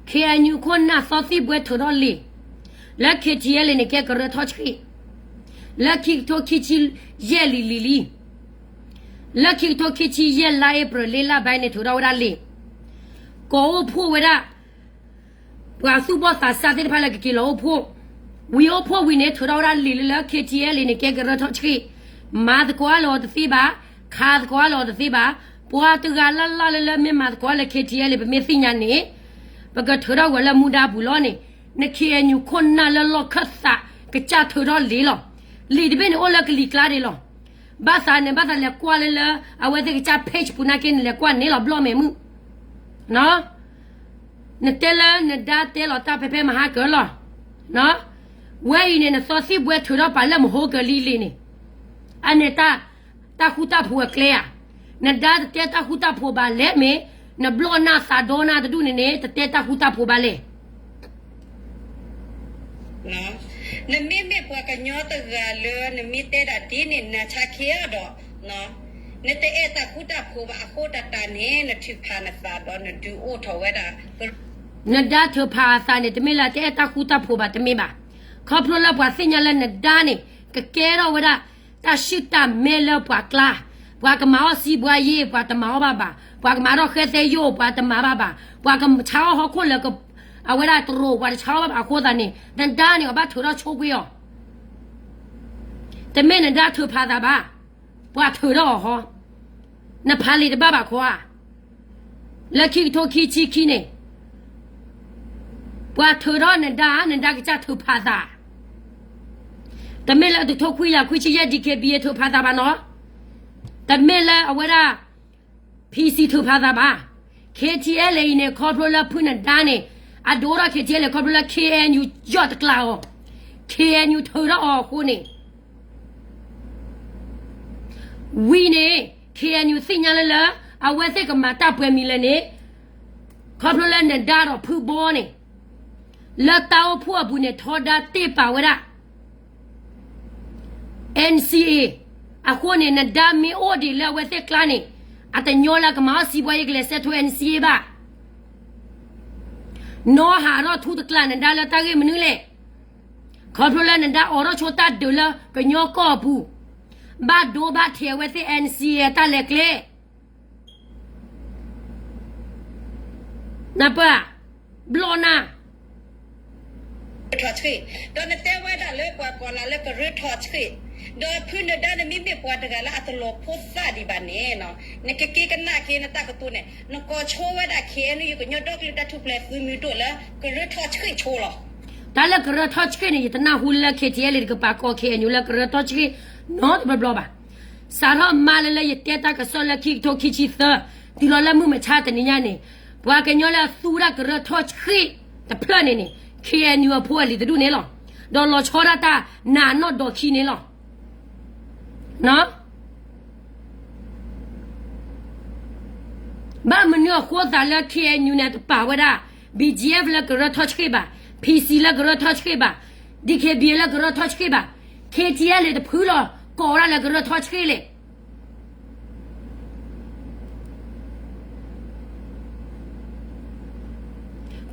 ခ့ၣ်အဲၣ်ယူၣ် ခိၣ်နၢ်သီသံၣ်ဘှဲထုးထီၣ်လံာ် လၢ ခ့ၣ်ထံၣ်အဲၣ်လ့ၣ်န့ၣ် ကဲကရၢထီၣ်ဆှံ လၢခံကထိခံဆံယဲၢ်လံၤလံၤလံၤ, လၢခံကထိခံဆံယဲၢ်လါအ့ဖြ့ၣ် လၢလါဘဲန့ၣ် ထုးထီၣ်ဝဲဒၣ်လံာ် ကိးအိၣ်ဖှိၣ်ဝဲဒၣ် ပှၤသူၣ်ဘီၣ်သးစၢ်သ့ၣ်တဖၣ်လၢကက့ၤလီၤအိၣ်ဖှိၣ် ဝံအိၣ်ဖှိၣ်ဝံၤန့ၣ် ထုးထီၣ်ဝဲဒၣ်လံာ်လၢလၢ KTLA န့ၣ် ကဲကရၢထီၣ်ဆှံ, မၤသကိးလၢအီၤတသ့ဘၣ်, ခးသကိးလၢအီၤတသ့ဘၣ်, ပှၤတဂၤလၢ်လၢ်လၢလၢမ့ၢ်မၤသကိးလၢ KTLA ပမ့ၢ်သ့ၣ်ညါန့ၣ်, ပကထုးထီၣ်ဝဲလၢမူဒါပူၤလီၤန့ၣ်, န KNU ခိၣ်နၢ်လၢလီၢ်ခၢၣ်သး ကစၢ်ထုးထီၣ်လံာ်လီၤ. လံာ်တဘ့ၣ်န့ၣ်အိၣ်လၢကလံၤကျါဒံးလီၤ. ဘၣ်သးန့ၣ် ဘၣ်သးလဲၤကွၢ်လၢလၢ အဝဲသ့ၣ်ကစၢ် page ပူၤနာ်က့န့ၣ် လဲၤကွၢ်န့ၣ်လီၤ ဘျီၣ်မဲာ်မုၣ် နတဲလၢနဒါတဲလီၤတၢ်ဖဲဖဲမဟါကၢလီၤ. ဝဲအံၤန့ၣ် နသီသံၣ်ဘှဲထုးထီၣ်ပာ်လၢမဟိကၢလံလံၤန့ၣ်, အန့ၣ် တၢ်ဃူတၢ်ဖိးအကျဲဧါ. နဒါတတဲတၢ်ဃူတၢ်ဖိးဘၣ်လဲၣ်မ့ၢ်, နဘျီၣ်နၢ်သးဒီနၢ်တဒူၣ်န့ၣ်န့ၣ် တတဲတၢ်ဃူတၢ်ဖိးဘၣ်လဲၣ်. နမ့မ့ၢ်ပှၤကညီတဂၤလၢ နမ့ၢ်တဲဒၣ်ဒ်န့ၣ် နဆါခ့အီၤဒီး နတအဲၣ်တၢ်ဃူတၢ်ဖိးဘၣ်အဃိသတးန့ၣ် နထုးဖးနသးဒီးနဒုးအိၣ်ထီၣ်ဝဲဒၣ် နဒါထုးဖးအသးန့ၣ် တမ့ၢ်လၢတအဲၣ်တၢ်ဃူတၢ်ဖိးဘၣ် တမ့ၢ်ဘၣ်. ခီဖျိလၢပှၤသ့ၣ်ညါလၢနဒါန့ၣ် ကကဲထီၣ်ဝဲဒၣ် တၢ်ဆူၣ်တၢ်မဲလၢပှၤကျါ, ပှၤကမၤအီၣ်စံးဘှါယ့ၢ် ပှၤတမၤအီၣ်ဘၣ်ဘၣ်, ပှၤကမၤထီၣ်ဃဲသဲယိၣ် ပှၤတမၤဘၣ်ဘၣ်, ပှၤကဆါအီၣ်ဟီၣ်ခိၣ်လၢ အဝဲဒၣ်တရူး ပှၤတဆါအီၣ်ဘၣ်ဘၣ်အဃိသတးန့ၣ် နဒါန့ၣ် အဘၣ်ထုးထီၣ်ဆိကွ့အီၤ တမ့ၢ်နဒါထုးဖးသးဘၣ်, ပှၤထုးထီၣ်အီၤဟီ, နဖးလံာ်တဘၣ်ဘၣ်ခီဧါ, လၢခံကထိခံဆံခံန့ၣ်, ပှၤထုးထီၣ်နဒါ နဒါကစၢ်ထုးဖးသး, တမ့ၢ်လၢတထိခွံကယၤခွံဆံယဲၢ် DKBA ထုးဖးသးဘၣ်နီၤ, တမ့ၢ်လၢအဝဲဒၣ် PC ထုးဖးသးဘၣ်, KTLA အံၤန့ၣ် ခီဖျိလၢဖုနဒါန့ၣ် အဒိၣ်ထီၣ် KTLA ခီဖျိလၢ KNU ယီၢ်တကျးအီၤ, KNU ထုးထီၣ်အီၤအဃိန့ၣ် ဝံၤန့ၣ် KNU သ့ၣ်ညါလၢလၢ အဝဲသ့ၣ်ကမၤတၢ်ပှဲၤမံၤလဲၣ်န့ၣ်, ခီဖျိလၢနဒါဒီးဖုဘီန့ၣ် လၢတၢ်အိၣ်ဖှိၣ်အပူၤန့ၣ် ထီဒါတ့ၢ်ပာ်ဝဲဒၣ် NCA အဃိန့ၣ် နဒါမ့ၢ်အိၣ်ဒံးလၢအဝဲသ့ၣ်ကျါန့ၣ် အတညီလၢကမၤအီၣ်စံးဘှါယ့ၢ် ကလဲၤစဲးထိ NCA ဘၣ်. နီၢ်ဟးထီၣ်ထူတကျးနဒါလၢတၢ်ဂ့ၢ်မနုၤလဲၣ်. ခီဖျိလၢနဒါအိးထီၣ်ဆိတၢ်ဒုးလၢကညီကီၢ်အပူၤ, ဘၣ်ဒိဘၣ်ထံးအဝဲသ့ၣ် NCA အတၢ်လဲၤကျဲ နပၢၢ်, ဘျီၣ်နၢ် ကရၢထီၣ်ဆှံ, ဒီးနတဲဝဲဒၣ်လၢပှၤကိးနၤလၢကရၢထီၣ်ဆှံ, ဒီးဖုနဒါနမ့မ့ၢ်ပှၤတဂၤလၢအတလီၤဖိသၣ်ဒံးဘၣ်န့ၣ်, နကက့ၤကနၣ်က့ၤနတၢ်ကတိၤန့ၣ် နကိးဆိဝဲဒၣ် KNU ကညီဒီကလုာ်တၢ်ထူၣ်ဖျဲးသုးမုၢ်ဒိၣ်လၢကရၢထီၣ်ဆှံဆိလီၤ. တၢ်လၢကရၢထီၣ်ဆှံန့ၣ် ယတနၢ်ဟူလၢ KTLA တကပၤကိး KNU လၢကရၢထီၣ်ဆှံ နီတဘျီဘျီဘၣ်. စးထီၣ်မးလၢလၢယတဲတၢ်ကစီၣ်လၢခံကထိခံဆံသၢ တုၤလီၤလၢမုၢ်မဆါတနံၤညါန့ၣ်, ပှၤကညီလၢအသူဝဲဒၣ်ကရၢထီၣ်ဆှံတဖျၢၣ်န့ၣ်န့ၣ် KNU အဖိအလံၤတဒူၣ်န့ၣ်လီၤ. ဒီးလီၤဆီဒၣ်တၢ်နးနီၢ်ဒီးခံန့ၣ်လီၤ. ဘၣ်မနုၤအဃိသးလၢ KNU န့ၣ် တပာ်ဝဲဒၣ် BGF လၢကရၢထီၣ်ဆှံဘၣ်, PC လၢကရၢထီၣ်ဆှံဘၣ်, DKBA လၢကရၢထီၣ်ဆှံဘၣ်, KTLA တဖုလီၤ ကိးဝဲဒၣ်လၢကရၢထီၣ်ဆှံလဲၣ်.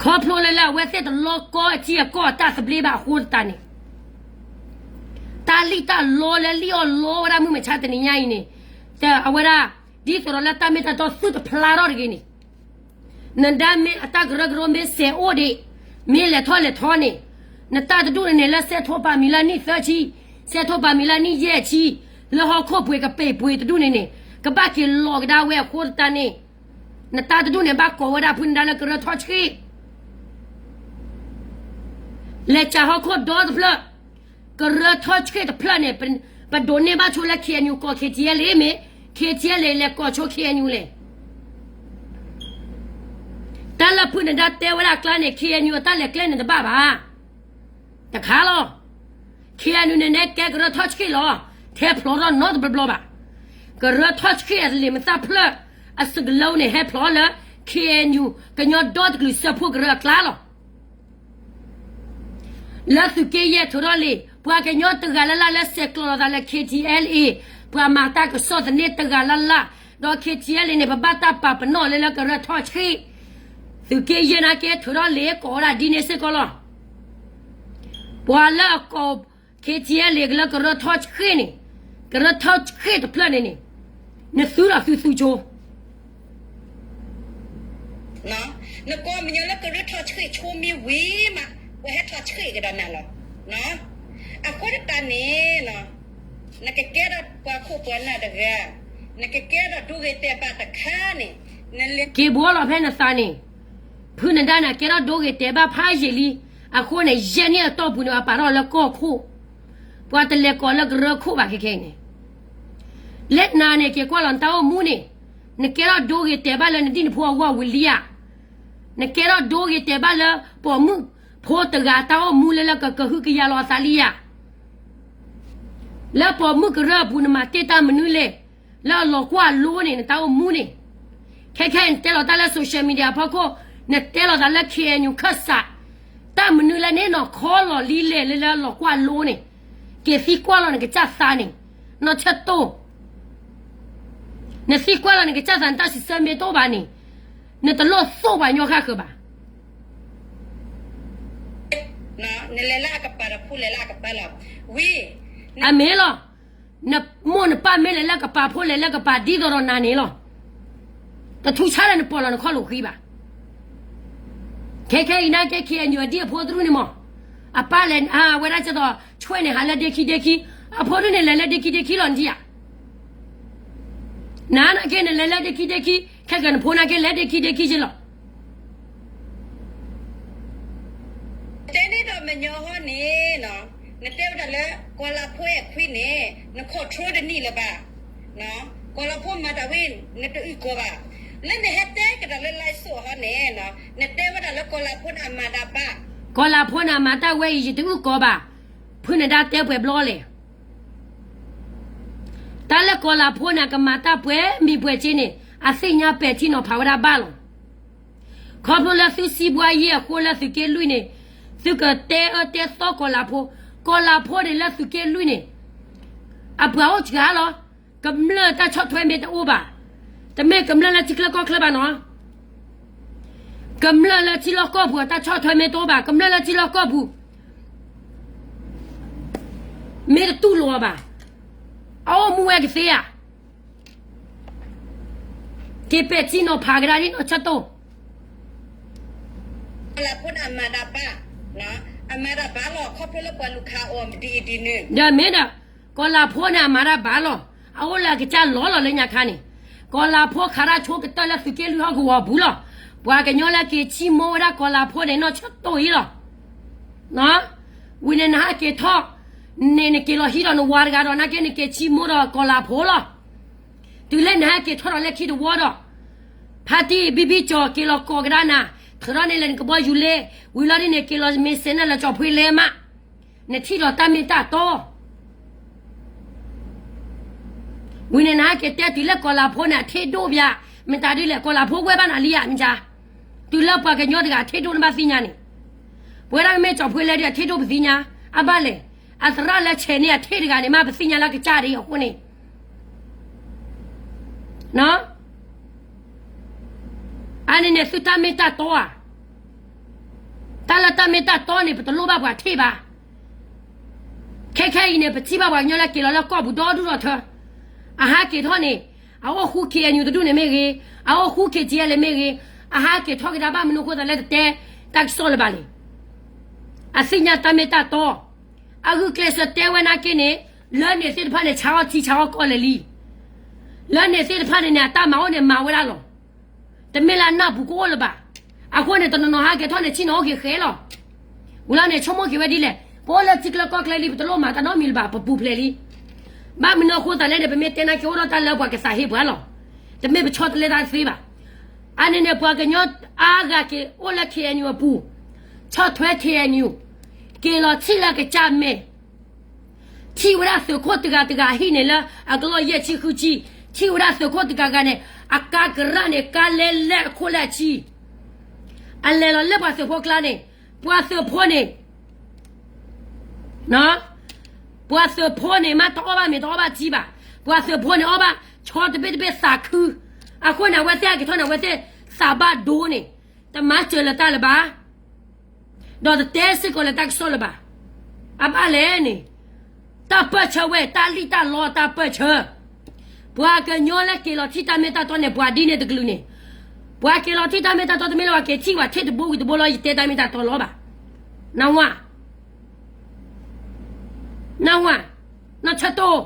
ခီဖျိလၢလၢအဝဲသ့ၣ်တလီကီအထံအကီၢ်အတၢ်သဘျ့ဘၣ် အဃိသတးန့ၣ်, တၢ်လံၣ်တၢ်လီလၢလံၣ်အီၣ်လီဝဲဒၣ်မုၢ်မဆါတနံၤညါအံၤန့ၣ်, အဝဲဒၣ် ဒ်သိးဒီးလၢတၢ်မ့ၢ်တၢ်တီသုတဖျါထီၣ်တဂ့ၤန့ၣ်, နဒါမ့ၢ်အတၢ်ကရၢကရိမ့ၢ်စဲးအိၣ်ဒံး, မ့ၢ်လဲၤထီၣ်လဲၤထီန့ၣ်, နတၢ်တဒူၣ်န့ၣ်န့ၣ် လၢစဲးထိးပာ်မံၤလၢနံၣ်သၢဆံ, စဲးထိးပာ်မံၤလၢနံၣ်ယဲၢ်ဆံ, လၢဟီၣ်ခိၣ်ပှ့ၤကပ့ၤပှ့ၤတဒူၣ်န့ၣ်န့ၣ်, ကဘၣ်က့ၤလီၤကဒါဝဲအဃိသတးန့ၣ်, နတၢ်တဒူၣ်န့ၣ် ဘၣ်ကိးဝဲဒၣ်ဖုနဒါလၢကရၢထီၣ်ဆှံ လဲၤစးဟီၣ်ခိၣ်ဒီတဖျၢၣ်, ကရၢထီၣ်ဆှံတဖျၢၣ်န့ၣ်, ပဒိးန့ၢ်ဘၣ်ဆိလၢ KNU ကိး KTLA မ့ၢ် KTLA လဲၤကိးဆိ KNU လဲၣ်. တၢ်လၢဖုနဒါတဲဝဲဒၣ်အကျါန့ၣ် KNU အတၢ်လဲၤကျဲန့ၣ်တဘၣ်ဘၣ်. တခါလီၤ. KNU န့ၣ်န့ၣ်ကဲကရၢထီၣ်ဆှံလီၤ. ထဲဖျိးထီၣ်နီတဘျီဘျီဘၣ်. ကရၢထီၣ်ဆှံအလံာ်မသၣ်ဖျၢၣ် အစကလၢန့ၣ် ဟဲဖျိးလၢ KNU ကညီဒီတကလုာ်စၢဖှိၣ်ကရၢအကျါလီၤ. လၢသုးက့ယဲၢ်ထုးထီၣ်လံာ် ပှၤကညီတဂၤလၢ်လၢ်လၢဆဲးကျိးလိာ်သးလၢ KTLA ပှၤမၤတၢ်ကစီၣ်သန့တဂၤလၢ်လၢ်, ဒီး KTLA န့ၣ် ပဘၣ်တၢ်ပာ်ပနီၣ်လၢလၢကရၢထီၣ်ဆှံ, သုးက့ယဲၢ်နာ်က့ထုးထီၣ်လံာ်ကိးဝဲဒၣ်ဒ်န့ၣ်စ့ၢ်ကီးလီၤ. ပှၤလၢအကိး KTLA လၢကရၢထီၣ်ဆှံန့ၣ်, ကရၢထီၣ်ဆှံတဖျၢၣ်န့ၣ်န့ၣ်, နသုဒီးသုသူဆိ နကိးမညီလၢကရၢထီၣ်ဆှံဆိမ့ၢ်ဝံၤမး, ပှၤဟဲထီၣ်ဆှံကဒီးနၤလီၤ. အဃိသတးန့ၣ် နကကဲထီၣ်ပှၤခိၣ်ပှၤနၢ်တဂၤ, နကကဲထီၣ်ဒိဂ့ၤတဲာ်ဘၣ်တခါန့ၣ်, နလဲၤက့ၤဘှီလီၤဖဲနသးန့ၣ်, ဖုနဒါန့ၣ် ကဲထီၣ်ဒိဂ့ၤတဲာ်ဘၣ်ဖးယံာ်လံ, အဃိန့ၣ် ယဲၢ်နံၣ်အတီၢ်ပူၤန့ၣ် အပာ်ထီၣ်လၢကီၢ်ခိၣ်, ပှၤတလဲၤကိးလၢကရၢခိၣ်ဘၣ်ခဲခဲအံၤန့ၣ်, လၢနၤန့ၣ် က့ၤကွၢ်လီၤနတၢ်အိၣ်မူန့ၣ်, နကဲထီၣ်ဒိဂ့ၤတဲာ်ဘၣ်လၢနဒံၣ်နဖိအဂီၢ်ဝံၤလံဧါ. နကဲထီၣ်ဒိဂ့ၤတဲာ်ဘၣ်လၢ ပိာ်မုၣ်ဖိတဂၤတၢ်အိၣ်မူလၢလၢကကဟုကယာ်လီၤအသးလံဧါ. လၢပိာ်မုၣ်ကရၢအပူၤ နမၤတ့ၢ်တၢ်မနုၤလဲၣ်, လၢအလီၤကွၢ်လိန့ၣ် နတၢ်အိၣ်မူန့ၣ်, ခဲခဲအံၤနတဲလီၤတၢ်လၢ social media အဖီခိၣ်, နတဲလီၤသးလၢ KNU ခၢၣ်စး, တၢ်မနုၤလၢန့ၣ်နီၢ်ခီလီၤလံလဲၣ်လၢလၢအလီၤကွၢ်လိန့ၣ်, က့ၤသံကွၢ်လီၤနကစၢ်သးန့ၣ်, နီၢ်ဆၢတိၢ် နသံကွၢ်လီၤနကစၢ်သး နတၢ်စံးဆၢမ့ၢ်တအိၣ်ဘၣ်န့ၣ်, နတလိၣ်သိၣ်ပှၤကညီဃၣ်ဃၢၤဘၣ်. နလဲၤလၢအကပၤဒီးဖိလဲၤလၢအကပၤလီၤ. ဝံၤ, အမ့ၢ်လီၤ, နမိၢ်နပၢ်မ့ၢ်လဲၤလၢကပၤ ဖိလဲၤလၢကပၤ ဒ်သိးဒီးနၤန့ၣ်လီၤ. တထူဆါလၢနပီၢ်လီၤနခီၣ်လိာ်ဃံဘၣ်. ခဲခဲအံၤနာ်က့ KNU အဒံၣ်အဖိသရူၣ်န့ၣ်မး, အပၢ်လဲၤဝဲဒၣ်ကသိး ဆွဲန့ၣ်ဟးလၢဒ့ခံဒ့ခံ, အဖိဒ်န့ၣ်လဲၤလၢဒ့ခံဒ့ခံလီၤနဒံၣ်ဧါ. နၤနာ်က့န့ၣ်လဲၤလၢဒ့ခံဒ့ခံ, ခဲကနဖိနာ်က့လဲၤဒ့ခံဒ့ခံက့လီၤ. တဲန့ၣ်ဒီးမညီဟီန့ၣ်, နတဲဝဲဒၣ်လၢ ကီၤလၤဖိအဲၣ်ခွံန့ၣ် န control တနံၣ်လၢၤဘၣ်. ကီၤလၤဖိမၤတၢ်ဝဲ နတအုၣ်ကီၤဘၣ်. လၢနဟဲတဲကဒီးလၢ လၢစိးဟီန့ၣ်, နတဲဝဲဒၣ်လၢကီၤလၤဖိန့ၣ်အမၤတၢ်ဘၣ်, ကီၤလၤဖိန့ၣ်အမၤတၢ်ဝဲအံၤ ယတအုၣ်ကီၤဘၣ်. ဖုနဒါတဲပှဲၤဘျီလဲၣ်. တၢ်လၢကီၤလၤဖိန့ၣ် အကမၤတၢ်ပှဲၤမံၤပှဲၤက့န့ၣ် အသ့ၣ်ညါပဲာ်ထံနီၤဖးဝဲဒၣ်ဘၣ်လီၤ. ခီဖျိလၢသုစံးဘှါယဲၢ်အဃိလၢသုးက့လွံၢ်န့ၣ်, သုကတဲအၢတဲသီကီၤလၤဖိ, ကီၤလၤဖိန့ၣ်လၢသုးက့လွံၢ်န့ၣ်, အပှၤအိၣ်စှၤလီၤ. ကမျၢၢ်တၢ်ဆီၣ်ထွဲမ့ၢ်တအိၣ်ဘၣ်, တမ့ၢ်ကမျၢၢ်လၢထံချၢကီၢ်ချၢဘၣ်နီၤ. ကမျၢၢ်လၢထံလီၢ်ကီၢ်ပူၤအတၢ်ဆီၣ်ထွဲမ့ၢ်တအိၣ်ဘၣ်, ကမျၢၢ်လၢထံလီၢ်ကီၢ်ပူၤ မ့ၢ်တတူၢ်လိာ်အီၤဘၣ်, အအိၣ်မူဝဲကသ့ဧါ. က့ၤပဲာ်ထံနီၤဖးကဒါဒ်နီၢ်ဆၢတိၢ်, ကီၤလၤဖိန့ၣ်အမၤတၢ်ဘၣ်, အမၤတၢ်ဘၣ်လီၤ ခီဖျိလၢပှၤလူၤခးအီၤဒ်အံၤဒ်နုၤ, ဒီးမ့ၢ်ဒီး, ကီၤလၤဖိန့ၣ်အမၤတၢ်ဘၣ်လီၤ. အအိၣ်လၢအကစၢ်လီၤလီၤလၢညါခါန့ၣ်, ကီၤလၤဖိခးတၢ်ဆိကတၢၢ်လၢသုးက့လွံၢ်ဟီၣ်ကဝီၤအပူၤလီၤ. ပှၤကညီလၢက့ၤဆံမိၢ်ဝဲဒၣ်ကီၤလၤဖိန့ၣ် နီၢ်ဆၢတိၢ်အံၤလီၤ. ဝံၤန့ၣ်နဟဲက့ၤထီၣ်, န့ၣ်နက့ၤလီၤဟံးဒီးနဝၤတဂၤဒီး နာ်က့နက့ၤဆံမိၢ်ဒီးကီၤလၤဖိလီၤ. တုၤလၢနဟဲက့ၤထီၣ်ဒီးလၢခံတဝီဒီး, ဖါတံၢ်ဘံဘံကၠီၤက့ၤလီၤကိးကဒါနၤ, ထုးထီၣ်န့ၢ်လၢနကဘီယူၤလ့, ဝံၤလီၤဒ်န့ၣ် က့ၤလီၤမ့ၢ်စဲးနၢ်လၢကၠီၤဖှ့လ့မး, နထံၣ်ဒီးတၢ်မ့ၢ်တၢ်တီ ဝံၤန့ၣ်နဟဲက့ၤတဲတုၤလၢကီၤလၤဖိန့ၣ် အထ့ဒိၣ်ဘၣ်, မတၤဒ်လဲၣ် ကီၤလၤဖိဝဲဘၣ်နၤလံဧါ မ့ၢ်ကါ, တုၤလၢပှၤကညီတဂၤအထ့ဒိၣ်နဘၣ်သ့ၣ်ညါန့ၣ်, ပဝဲဒၣ်ကမ့ၢ်ကၠီၤဖှ့လ့ဒီးအထ့ဒိၣ်ပသ့ၣ်ညါ, အဘၣ်လဲၣ်, အသရၣ်လၢဆဲးန့ၢ်အထ့တဂၤန့ၣ် မ့ၢ်ပသ့ၣ်ညါလၢကစၢ်ဒ်အဃိန့ၣ် အန့ၣ်န့ၣ်သုတၢ်မ့ၢ်တၢ်တီဧါ. တၢ်လၢတၢ်မ့ၢ်တၢ်တီန့ၣ် ပတလိၣ်ဘၣ်ပှၤထ့ၣ်ဘၣ်. ခဲခဲအံၤန့ၣ် ပထံၣ်ဘၣ်ပှၤကညီလၢက့ၤလီၤလၢကီၢ်ပူၤဒီဒူၣ်ဒီထၢ, အဟးက့ၤထီၣ်န့ၣ်, အအိၣ်ဃူ KNU တဒူၣ်န့ၣ်မ့ၢ်ဂ့ၤ, အအိၣ်ဃူ KTLA မ့ၢ်ဂ့ၤ, အဟးက့ၤထီၣ်ကဒါဘၣ်မနုၤအဃိသးလၢတတဲတၢ်ကစီၣ်လၢၤဘၣ်လဲၣ်. အသ့ၣ်ညါတၢ်မ့ၢ်တၢ်တီ, အဂုာ်ကျဲးစၢးတဲဝဲနာ်က့န့ၣ်, လၢန့ၣ်သ့ၣ်တဖၣ်န့ၣ် ဆါအီၣ်ထံဆါအီၣ်ကီၢ်လဲၣ်လံ. လၢန့ၣ်သ့ၣ်တဖၣ်န့ၣ်န့ၣ် အတၢ်မၤအိၣ်န့ၣ်မၤဝဲဒၣ်လီၤ. တမ့ၢ်လၢအနၢ်ပူၤကအိၣ်လၢၤဘၣ်. အဃိန့ၣ် တနီၤနီၤဟးက့ၤထီၣ်န့ၣ် ဆ့ၣ်နီၤအိၣ်က့ၤဃဲလီၤ. ဝံၤလီၤန့ၣ် ဆိကမိၣ်က့ၤဝဲဒ်လဲၣ်, ပအိၣ်လၢထံချၢကီၢ်ချၢလံ ပတလိၣ်မၤတၢ်နီတမံၤလၢၤဘၣ် ပပူၤဖျဲးလံ. ဘၣ်မနုၤအဃိသးလဲၣ်န့ၣ် ပမ့ၢ်တဲနာ်က့အိၣ်ဒီးတၢ်လၢပှၤကစးဟ့ပှၤလီၤ. တမ့ၢ်ပဆီတလဲတၢ်သ့ဘၣ်. အန့ၣ်န့ၣ် ပှၤကညီအါဂၤက့ၤအိၣ်လၢ KNU အပူၤ, ဆီၣ်ထွဲ KNU, က့ၤလီၤထံၣ်လၢကစၢ်မဲာ် ထံၣ်ဝဲဒၣ်သုးခိၣ်တဂၤတဂၤအဟံၣ်န့ၣ်လၢ အကလီၢ်ယဲၢ်ဆံဃုဆံ, ထံၣ်ဝဲဒၣ်သုးခိၣ်တဂၤဂၤန့ၣ် အကါကရၣ်န့ၣ် ကါလဲလဲအခိၣ်လဲၢ်ဆံ, အလဲၤလီၤလၢပှၤသုးဖိကျါန့ၣ်, ပှၤသုးဖိန့ၣ်, ပှၤသုးဖိန့ၣ် မ့ၢ်တအီၣ်ဘၣ်မ့ၤတအီၣ်ဘၣ်ထံဘၣ်, ပှၤသုးဖိန့ၣ်အီၣ်ဘၣ်ဆီတဘ့ၣ်တဘ့ၣ်သးခု, အဃိန့ၣ် အဝဲသ့ၣ်ဟဲက့ၤထီၣ်န့ၣ် အဝဲသ့ၣ်သးဘၣ်ဒိန့ၣ်, တမၤစၢၤလၢၤတၢ်လၢၤဘၣ် ဒီးတတဲစ့ၢ်ကီးလၢၤတၢ်ကစီၣ်လၢၤဘၣ်. အဘၣ်လဲၣ်န့ၣ်, တၢ်ပၢၢ်ဆၢဝဲ တၢ်လံၣ်တၢ်လီတၢ်ပၢၢ်ဆၢ, ပှၤကညီလၢက့ၤလီၤထံၣ်တၢ်မ့ၢ်တၢ်တီန့ၣ် ပှၤဒ်န့ၣ်တကလုာ်န့ၣ်, ပှၤက့ၤလီၤထံၣ်တၢ်မ့ၢ်တၢ်တီတမ့ၢ်လၢပှၤက့ၤထံၣ်ပှၤထံၣ်တဘိဝံၤတဘိလီၤ ယတဲတၢ်မ့ၢ်တၢ်တီလီၤဘၣ်. နဝၤ နၢ်ဟူဧါ, နီၢ်ဆၢတိၢ်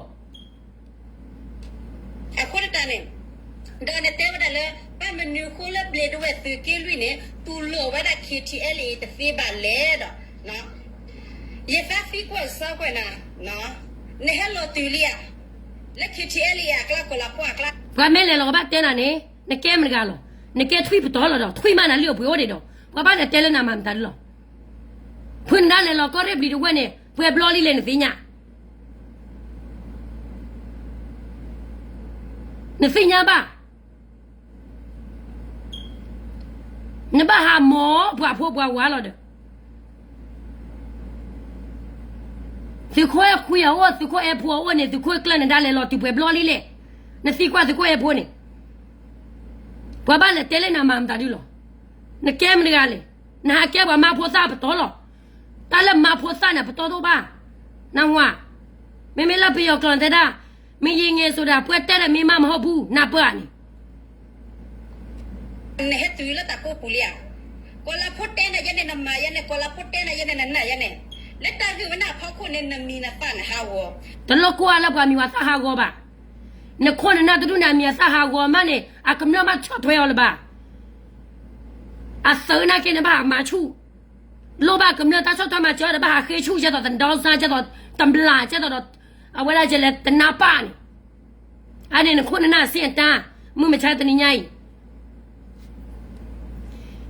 အဃိတၢ်န့ၣ်, ဒီးနတဲဝဲဒၣ်လၢ ဘၣ်မနုၤအဃိလၢဘျ့းဒဝဲၢ်သုးက့လွံၢ်န့ၣ် တူၢ်လိာ်ဝဲဒၣ် KTLA တသ့ဘၣ်လဲၣ်ဒီး, ယသးသံကွၢ်စီကွၢ်နၤ, နဟဲလီၤတုၤလံဧါ, လၢ KTLA အကျါ ကီၤလၤဖိအကျါ, ပှၤမ့ၢ်လဲၤလီၤကဘၣ်တဲနၤန့ၣ် နကဲမတၤတဂၤလီၤ, နကဲထွံၣ်ပတီၢ်လီၤဒီး ထွံၣ်မးနၤလံအပှ့ၤအိၣ်ဒံးဒီး ပှၤဘၣ်လဲၤတဲလၢနၤမၤမတၤဒုလီၤ. ဖုနဒါလဲၤလီၤကီၢ်ရ့ၣ်ဘျံးဒဝဲၢ်န့ၣ် ပှဲၤဘျီလံလဲၣ် နသ့ၣ်ညါ, နသ့ၣ်ညါဘၣ်, နဘၣ်ဟးမီၤပှၤဖိပှၤဝၤလီၤဒီး သုးခိၣ်အဲၣ်ခွံအအိၣ် သုးခိၣ်အဲၣ်ဖိအအိၣ်န့ၣ် သုးခိၣ်ကျၢၢ်နဒါလဲၤလီၤတုၤပှဲၤဘျီလံလဲၣ်, နသံကွၢ်သုးခိၣ်အဲၣ်ဖိန့ၣ် ပှၤဘၣ်လဲၤတဲလၢနၤမၤမတၤဒုလီၤ. နကဲမတၤတဂၤလဲၣ်, နဟးကဲပှၤမါဖိသၣ်ပတီၢ်လီၤ. တၢ်လၢမါဖိသၣ်န့ၣ် ပတီၢ်တအိၣ်ဘၣ်, နၢ်ဟူဧါ, မ့မ့ၢ်လၢပယီၤကျိာ်တဲဒၣ် မင်းရေငယ်ဆိုတာ ပွဲတက်တဲ့မိန်းမမဟုတ်ဘူး နၢ်ပၢၢ်ဧါန့ၣ် နဟဲတုၤလၢတၢ်ကိးပူၤလံဧါ, ကီၤလၤဖိတဲနၤယဲန့ၣ် နမၤယဲန့ၣ် ကီၤလၤဖိတဲနၤယဲန့ၣ် နနာ်ယဲန့ၣ်, လၢတၢ်ဂ့ၢ်ဝဲန့ၣ်အဖီခိၣ်န့ၣ် နမံၤနသၣ်နဟးဂီၤ, တလိၣ်ကွၢ်လၢပှၤမံၤပှၤသၣ်ဟးဂီၤဘၣ်, နခိၣ်နနၢ်တဒူၣ်န့ၣ် အမံၤအသၣ်ဟးဂီၤမးန့ၣ် အကမျၢၢ်ဘၣ်ဆီၣ်ထွဲအီၤလၢၤဘၣ်, အသုးနာ်က့န့ၣ်ဘၣ်ဟးမၤဆူၣ်, လိၣ်ဘၣ်ကမျၢၢ်တၢ်ဆီၣ်ထွဲမၤစၢၤဒီးဘၣ်ဟးဃ့ဆူၣ် ကဲသိးတဒီစါ ကဲသိးတဘျၣ် ကဲသိးဒီး အဝဲဒၣ်ကလဲၤတနၢ်ပၢ်န့ၣ်, အန့ၣ်နခိၣ်နနၢ်စ့ၢ်အတၢ်, မုၢ်မဆါတနံၤညါအံၤ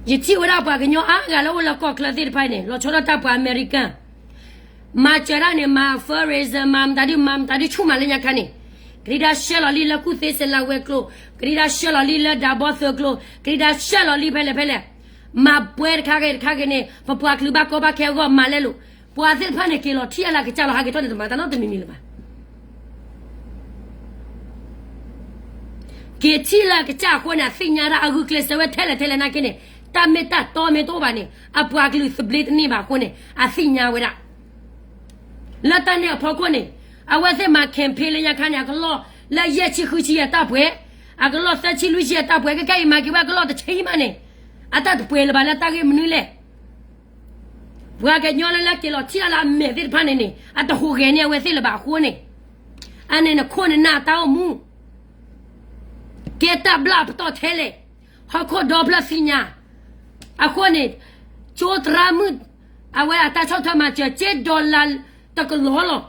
ယထံၣ်ဝဲဒၣ်ပှၤကညီအါဂၤလၢအိၣ်လၢကီၢ်ချၢသ့ၣ်တဖၣ်န့ၣ် လီၤဆီဒၣ်တၢ်ပှၤအမဲရကၤ မၤစၢၤတၢ်န့ၣ် မၤ fundraiser မၤမတၤဒု မၤမတၤဒုဆူၣ်မးလၢညါခါန့ၣ်, ကဒံဒါရှဲလီၤလံလၢကူၣ်သ့စလၤဝဲၤကျိၤ, ကဒံဒါရှဲလီၤလံလၢဒၢဘီသၢကျိၤ, ကဒံဒါရှဲလီၤလံဖဲလဲၣ်ဖဲလဲၣ်, မၤပွဲတခါဂ့ၤတခါဂ့ၤန့ၣ် ပပှၤကလုာ်ဘၣ်ကီဘၣ်ခဲအဂီၢ်မၤလဲလိာ်, ပှၤသ့ၣ်တဖၣ်န့ၣ်က့ၤလီၤထံၣ်အလၢကစၢ်လီၤ ဟးက့ၤထီၣ်န့ၣ် တမၤတၢ်နီတမံၤမံၤလၢၤဘၣ်. က့ၤထံၣ်လၢကစၢ်အဃိန့ၣ် အသ့ၣ်ညါဒၣ်အဂုာ်ကျဲးစၢးဝဲထဲလဲၣ်ထဲလဲၣ်နာ်က့န့ၣ် တၢ်မ့ၢ်တၢ်တီမ့ၢ်တအိၣ်ဘၣ်န့ၣ် အပှၤကလုာ်သဘျ့တန့ၢ်ဘၣ်အဃိန့ၣ် အသ့ၣ်ညါဝဲဒၣ် လၢတၢ်န့ၣ်အဖီခိၣ်န့ၣ် အဝဲသ့ၣ်မၤ campaign လၢညါခါန့ၣ် အကလီၢ်လၢယဲၢ်ဆံဃုဆံအတၢ်ပှဲၤ, အကလီၢ်သၢဆံလွံၢ်ဆံအတၢ်ပှဲၤ ခဲကနံၣ်အံၤမၤက့ၤဝဲအကလီၢ်တဆံမးန့ၣ် အတၢ်တပှဲၤလၢၤဘၣ်လၢတၢ်ဂ့ၢ်မနုၤလဲၣ်. ပှၤကညီလၢလၢက့ၤလီၤထံၣ်အလၢအမဲာ်သ့ၣ်တဖၣ်န့ၣ်န့ၣ် အတဟူးဂဲၤန့ၢ်အဝဲသ့ၣ်လၢၤဘၣ်အဃိန့ၣ်, အန့ၣ်နခိၣ်နနၢ်တၢ်အိၣ်မူ ကဲတၢ်ဘျၣ်ပတီၢ်ထဲလဲၣ်, ဟီၣ်ခိၣ်ဒီဖျၢၣ်သ့ၣ်ညါ, အဃိန့ၣ် ကၠိသရၣ်မုၣ် အဝဲအတၢ်ဆီၣ်ထွဲမၤစၢၤ ကၠ့ဒီလါတကလီၢ်လီၤ.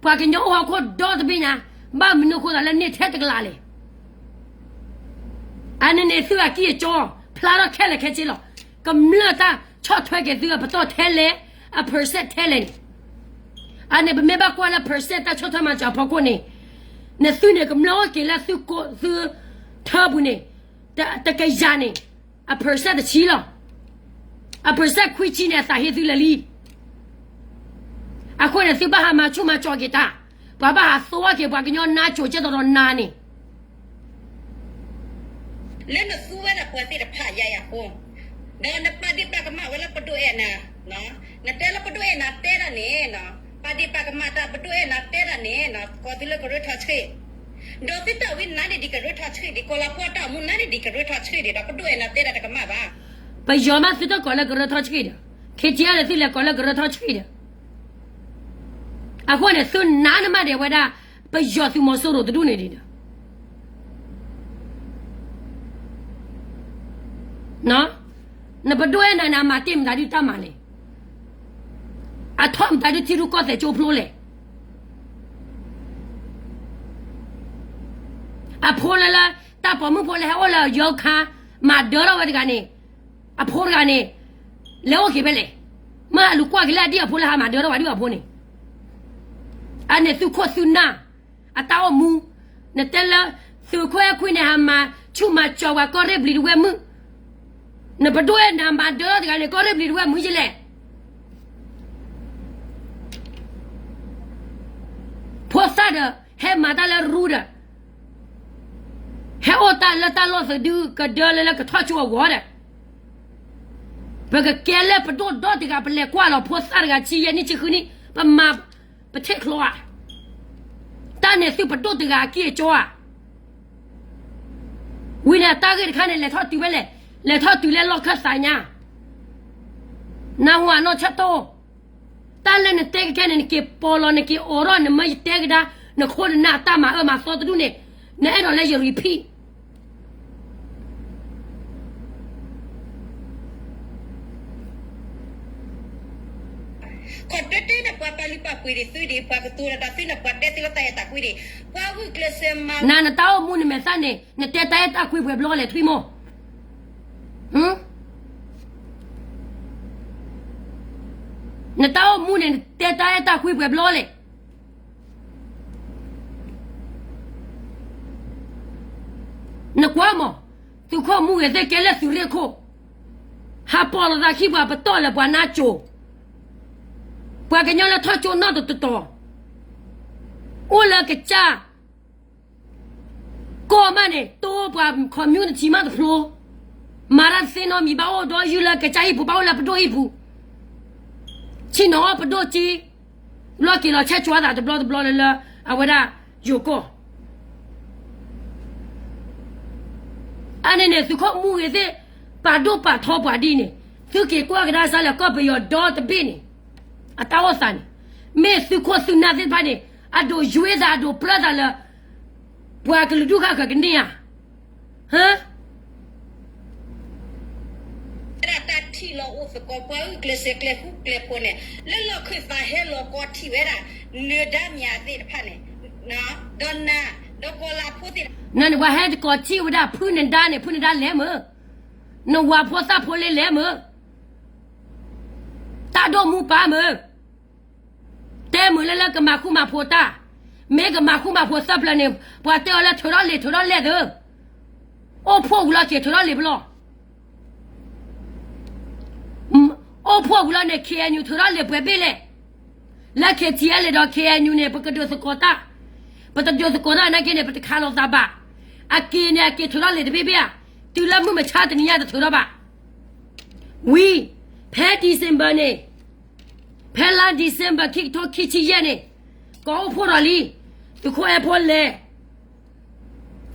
ပှၤကညီအိၣ်ဟီၣ်ခိၣ်ဒီတဘ့ၣ်ညါ, ဘၣ်မနုၤအဃိသးလၢန့ၢ်ထဲတကလးလဲၣ်. အန့ၣ်န့ၣ်သုအကံၢ်အကၠီ ဖျါထီၣ်ခဲလၢာ်ခဲဆ့လီၤ. ကမျၢၢ်တၢ်ဆီၣ်ထွဲက့ၤသုအပတီၢ်ထဲလဲၣ်, အ percent ထဲလဲၣ်န့ၣ်, အန့ၣ်ပမ့ၢ်ဘၣ်ကွၢ်လၢ percent တၢ်ဆီၣ်ထွဲမၤစၢၤအဖီခိၣ်န့ၣ်, နသုန့ၣ်ကမျၢၢ်အိၣ်က့ၤလၢသုကိးသုထၢပူၤန့ၣ်, တကယၤန့ၣ် အ percent တဆံလီၤ. အ percent ခွံဆံန့ၣ် အသးဟ့သုလၢာ်လံ. အဃိန့ၣ် သုဘၣ်ဟးမၤဆူၣ်မၤစီၤက့ၤတၢ်, ပှၤဘၣ်ဟးသိက့ၤပှၤကညီနါစိၤကဲသိးဒီးနၤန့ၣ် လၢနသူဝဲဒၣ်ပှၤသ့ၣ်တဖၣ်ယါယၤအဃိ, ဒီးနပာ်ဒ့ၣ်ပာ်ကမၣ်ဝဲလၢပဒိၣ်အဲၣ်နၤ, နတဲလၢပဒိၣ်အဲၣ်နၤတဲဒၣ်န့ၣ်, ပာ်ဒ့ၣ်ပာ်ကမၣ်တၢ်ပဒိၣ်အဲၣ်နၤတဲဒၣ်န့ၣ်, ကိးသုလၢကရၢထီၣ်ဆှံ, ဒီးသုတၢ်ဝံနါန့ၣ်ဒံးကရၢထီၣ်ဆှံဒံး, ကီၤလၤဖိတၢ်အိၣ်မူနါန့ၣ်ဒံးကရၢထီၣ်ဆှံဒံး, ဒီးပဒိၣ်အဲၣ်နၤတဲဒၣ်တကမၣ်ဘၣ်. ပယီၤမးသုတကိးလၢကရၢထီၣ်ဆှံဒီး, ခ့ထံန့ၣ်သုလဲၤကိးလၢကရၢထီၣ်ဆှံဒီး, အဃိန့ၣ် သုနါနမးဒံးဝဲဒၣ် ပယီၤသုးမီၤစိရိၤတဒူၣ်န့ၣ်ဒံးဒီး နပဒိၣ်အဲၣ်နၤန့ၣ် အမၤတ့ၢ်မတၤဒုတၢ်မၤလဲၣ်. အထီၣ်မတၤဒုထံရူၢ်ကီၢ်သဲးကၠိဖျိလဲၣ်. အဖိလၢလၢ တၢ်ပိာ်မုၣ်ဖိလၢဟဲအိၣ်လၢယီၤခါ မၤဒၢထီၣ်ဝဲတဂၤန့ၣ်, အဖိတဂၤန့ၣ် လဲၤအိၣ်က့ၤဖဲလဲၣ်. မ့ၢ်အလူၤကွၢ်က့ၤလၢအဒံၣ်အဖိလၢဟးမၤဒၢထီၣ်ဝဲဒံးအဖိန့ၣ် အန့ၣ်သုခိၣ်သုနၢ် အတၢ်အိၣ်မူ, နတဲလၢ သုးခိၣ်အဲၣ်ခွံန့ၣ် ဟးမၤဆူၣ်မၤစီၤဝဲကီၢ်ရ့ၣ်ဘျံးဒဝဲၢ်မုၣ်, နပဒိၣ်အဲၣ်နၤမၤဒၢထီၣ်တဂၤန့ၣ် ကီၢ်ရ့ၣ်ဘျံးဒဝဲၢ်မုၣ်ယလဲၣ်. ဖိသၣ်ဒီး ဟဲမၤတၢ်လၢရူဒီး ဟဲအိၣ်တၢ်လၢတၢ်လီၢ်သဒုကဒၢလၢလၢကထီၣ်ကၠိအဂီၢ်ဒီး ပကကဲလၢပဒိၣ်ဒီတဂၤ ပလဲၤကွၢ်လီၤဖိသၣ်တဂၤ ဆံယဲၢ်နံၣ်ဆံဃုနံၣ် ပမၤပထံၣ်ချီဧါ. တၢ်န့ၣ်သုပဒိၣ်တဂၤအကံၢ်အကၠီဧါ. ဝံၤန့ၣ် အတၢ်ဂ့ၢ်တခါန့ၣ် လဲၤထီၣ်တုၤဖဲလဲၣ်, လဲၤထီၣ်တုၤလၢလီၢ်ခၢၣ်သးညါ, နၢ်ဟူဧါနီၢ်ဆၢတိၢ်. တၢ်လၢနတဲကကဲန့ၣ် နက့ၤပိာ်လီၤ နက့ၤအိးထီၣ် နမ့ၢ်ယတဲကဒါ နခိၣ်နနၢ်တၢ်မၤအၢမၤသီတဒူၣ်န့ၣ် နအဲၣ်ဒိးလၢယ repeat ခီတဲတဲန့ၣ် ပှၤပာ်လုၢ်ပာ်ပှ့ၤဒံးသုဒံး ပှၤကတိၤဒီးသုန့ၣ် ပှၤတဲသုလၢတၢ်အဲၣ်တၢ်ကွံဒံး ပှၤဂုာ်ကျဲးစၢးမၤ နၤနတၢ်အိၣ်မူနမဲာ်သၣ်န့ၣ် နတဲတၢ်အဲၣ်တၢ်ကွံပှဲၤဘျီလဲၣ် ထွံၣ်မိၢ် နတၢ်အိၣ်မူန့ၣ် နတဲတၢ်အဲၣ်တၢ်ကွံပှဲၤဘျီလဲၣ်. နကွၢ်မး, သုးခိၣ်မူဂ့ၤသ့ၣ်ကဲလၢသုးရ့ၣ်ခိၣ်, ဟးပိာ်လိာ်သးခံပှၤပတီၢ်လၢပှၤနါစိၤ, ပှၤကညီလၢထီၣ်ကၠိနီၣ်တတီၤ, အိၣ်လၢကစၢ် ကီၢ်မးန့ၣ် တိပှၤ community မးတဖျိ, မၤတၢ်တသ့နီတမံၤ ဘၣ်အိၣ်ဒီးယုၢ်လၢကစၢ်ဟံၣ်ပူၤ ဘၣ်အိၣ်လၢပဒိၣ်ဟံၣ်ပူၤ, ဆ့ၣ်နီၤအီၣ်ပဒိၣ်က့, လီၢ်က့ၤလီၤဆဲးကၠီသးတဘျီတဘျီလၢလၢ အဝဲဒၣ်ယိၤကီၢ် အန့ၣ်န့ၣ် သုးခိၣ်မူဂ့ၤသ့ၣ် ပာ်ဒိၣ်ပာ်ထီပှၤဒ်န့ၣ်, သုက့ၤကွၢ်ကဒါစၢ်လၢကီၢ်ပယီၤဒီတဘ့ၣ်န့ၣ်, အတၢ်အိၣ်သးန့ၣ်, မ့ၢ်သုးခိၣ်သုးနၢ်သ့ၣ်တဖၣ်န့ၣ် အဒိးယွဲသး အဒိးပြၢသးလၢ ပှၤကလုာ်ဒူၣ်ဃၣ်ဃၢၤကန့ၢ်ဧါ, ဟၢ ဒၣ်တၢ်ထံၣ်လီၤအိၣ်သကိး ပှၤဂုာ်ကျဲးစၢးကျဲၤဃူကျဲၤဖိးန့ၣ် လၢလီၢ်ခၢၣ်သးဟဲလီၤကီးထံၣ်ဝဲဒၣ် နၢၤဒါမၠးသ့ၣ်တဖၣ်န့ၣ်, ဒီးနၤ, ဒီးကီၤလၤဖိသ့ၣ်တဖၣ်, နၤန့ၣ် ပှၤဟဲတကီးထံၣ်ဝဲဒၣ်ဖုနၢၤဒါန့ၣ် ဖုနၢၤဒါလဲၤမုာ်, နဝၤဖိသၣ်ဖိလ့လဲၤမုာ်, တၢ်ဒိၣ်မူပၢ်မုာ် တဲမုာ်လၢလၢကမၤဃူမၤဖိးတၢ်, မ့ၢ်ကမၤဃူမၤဖိးသၢဖျၢၣ်န့ၣ် ပှၤတဲအီၤလၢထုးထီၣ်လံာ်ထုးထီၣ်လဲၢ်သၢ, အိၣ်ဖှိၣ်ဝံၤလီၤက့ၤထုးထီၣ်လံာ်ပလီၢ်, အိၣ်ဖှိၣ်ဝံၤလီၤန့ၣ် KNU ထုးထီၣ်လံာ်ပှဲၤဘ့ၣ်လဲၣ်, လၢ KTLA ဒီး KNU န့ၣ် ပကဒုးသကိးတၢ်, ပတဒုးသကိးတၢ်နာ်က့န့ၣ် ပတခးလိာ်သးဘၣ်, အက့ၤန့ၣ် အက့ၤထုးထီၣ်လံာ်တဘ့ၣ်ဘ့ၣ်ဧါ, တုၤလၢမုၢ်မဆါတနံၤညါတထုးထီၣ်ဘၣ်, ဝံၤ, ဖဲ December န့ၣ် ဖဲလါ December ခံကထိခံဆံယဲၢ်န့ၣ်, ကီၢ်အိၣ်ဖှိၣ်ဒီးလံ, သုးခိၣ်အဲၣ်ဖိလဲၤ,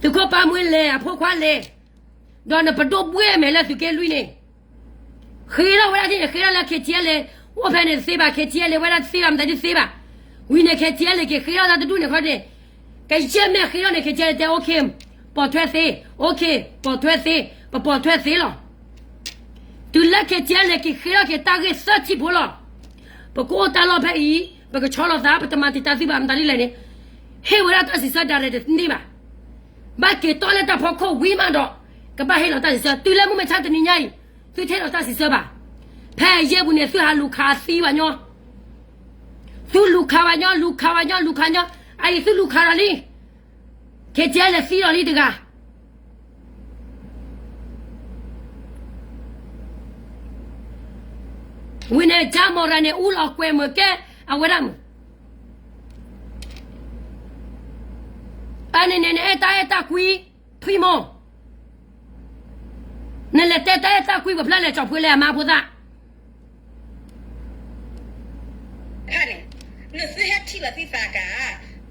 သုးခိၣ်ပၢ်မှံလဲၤ အဖိခွါလဲၤ, ဒီးနပဒိၣ်ဘှဲၣ်မဲာ်လၢသုးက့လွံၢ်န့ၣ်, ဃ့ထီၣ်ဝဲဒၣ်ထံၣ်န့ၣ် ဃ့ထီၣ်လၢ KTLA အိၣ်ဖဲန့ၣ်တသ့ဘၣ်, KTLA ဝဲဒၣ်တသ့ဘၣ် မတၤဒုသ့ဘၣ်, ဝံၤန့ၣ် KTLA က့ၤဃ့ထီၣ်တၢ်တဒူၣ်န့ၣ်ခီန့ၣ်, ကယဲၢ်မ့ၢ်ဃ့ထီၣ်န့ၣ် KTLA တဲ OK, ပိာ်ထွဲသ့, OK, ပိာ်ထွဲသ့, ပပိာ်ထွဲသ့လီၤ. တုၤလၢ KTLA က့ၤဃ့ထီၣ်က့ၤတၢ်ဂ့ၢ်သၢထံၣ်ဖိလီၤ. ပကအိၣ်တၢ်လီၢ်ဖဲအံၤ, ပကဆီလီၤသး, ပတမၤတံာ်တာ်သုဘၣ် မတၤဒ်လဲၣ်န့ၣ်, ဟ့ၣ်ဝဲဒၣ်တၢ်စံးဆၢ direct တန့ၢ်ဘၣ်. ဘၣ်က့ၤတီၢ်လၢတၢ်ဖီခိၣ်ဝံၤမးဒီး, ကဘၣ်ဟ့ၣ်လီၤတၢ်စံးဆၢ, တုၤလၢမုၢ်မဆါတနံၤညါအံၤ, သုတဟ့ၣ်လီၤတၢ်စံးဆၢဘၣ်. ဖဲအယဲၢ်ပူၤန့ၣ် သုဟးလူၤခးသံဘၣ်ညီ, သုလူၤခးဘၣ်ညီ, လူၤခးဘၣ်ညီ, လူၤခးညီ, အအံၤသုလူၤခးဒီးလံ. KTLA သံဒီးလံတဂၤ. ဝံၤန့ၣ် ကၠၢ်မီၢ်ရၤန့ၣ် အူလီၤကွဲမုာ်ကဲ အဝဲဒၣ်မုာ်. အန့ၣ်န့ၣ် နအဲၣ်တၢ်အဲၣ်တၢ်ကွံ, ထွံၣ်မိၢ်, နလဲၤတဲတၢ်အဲၣ်တၢ်ကွံ ပဖျါလဲၤကၠီၤဖှ့လဲၤအမါဖိသၣ် ဖဲန့ၣ်, နသုဟဲထံၣ်လီၤသုသးကါ,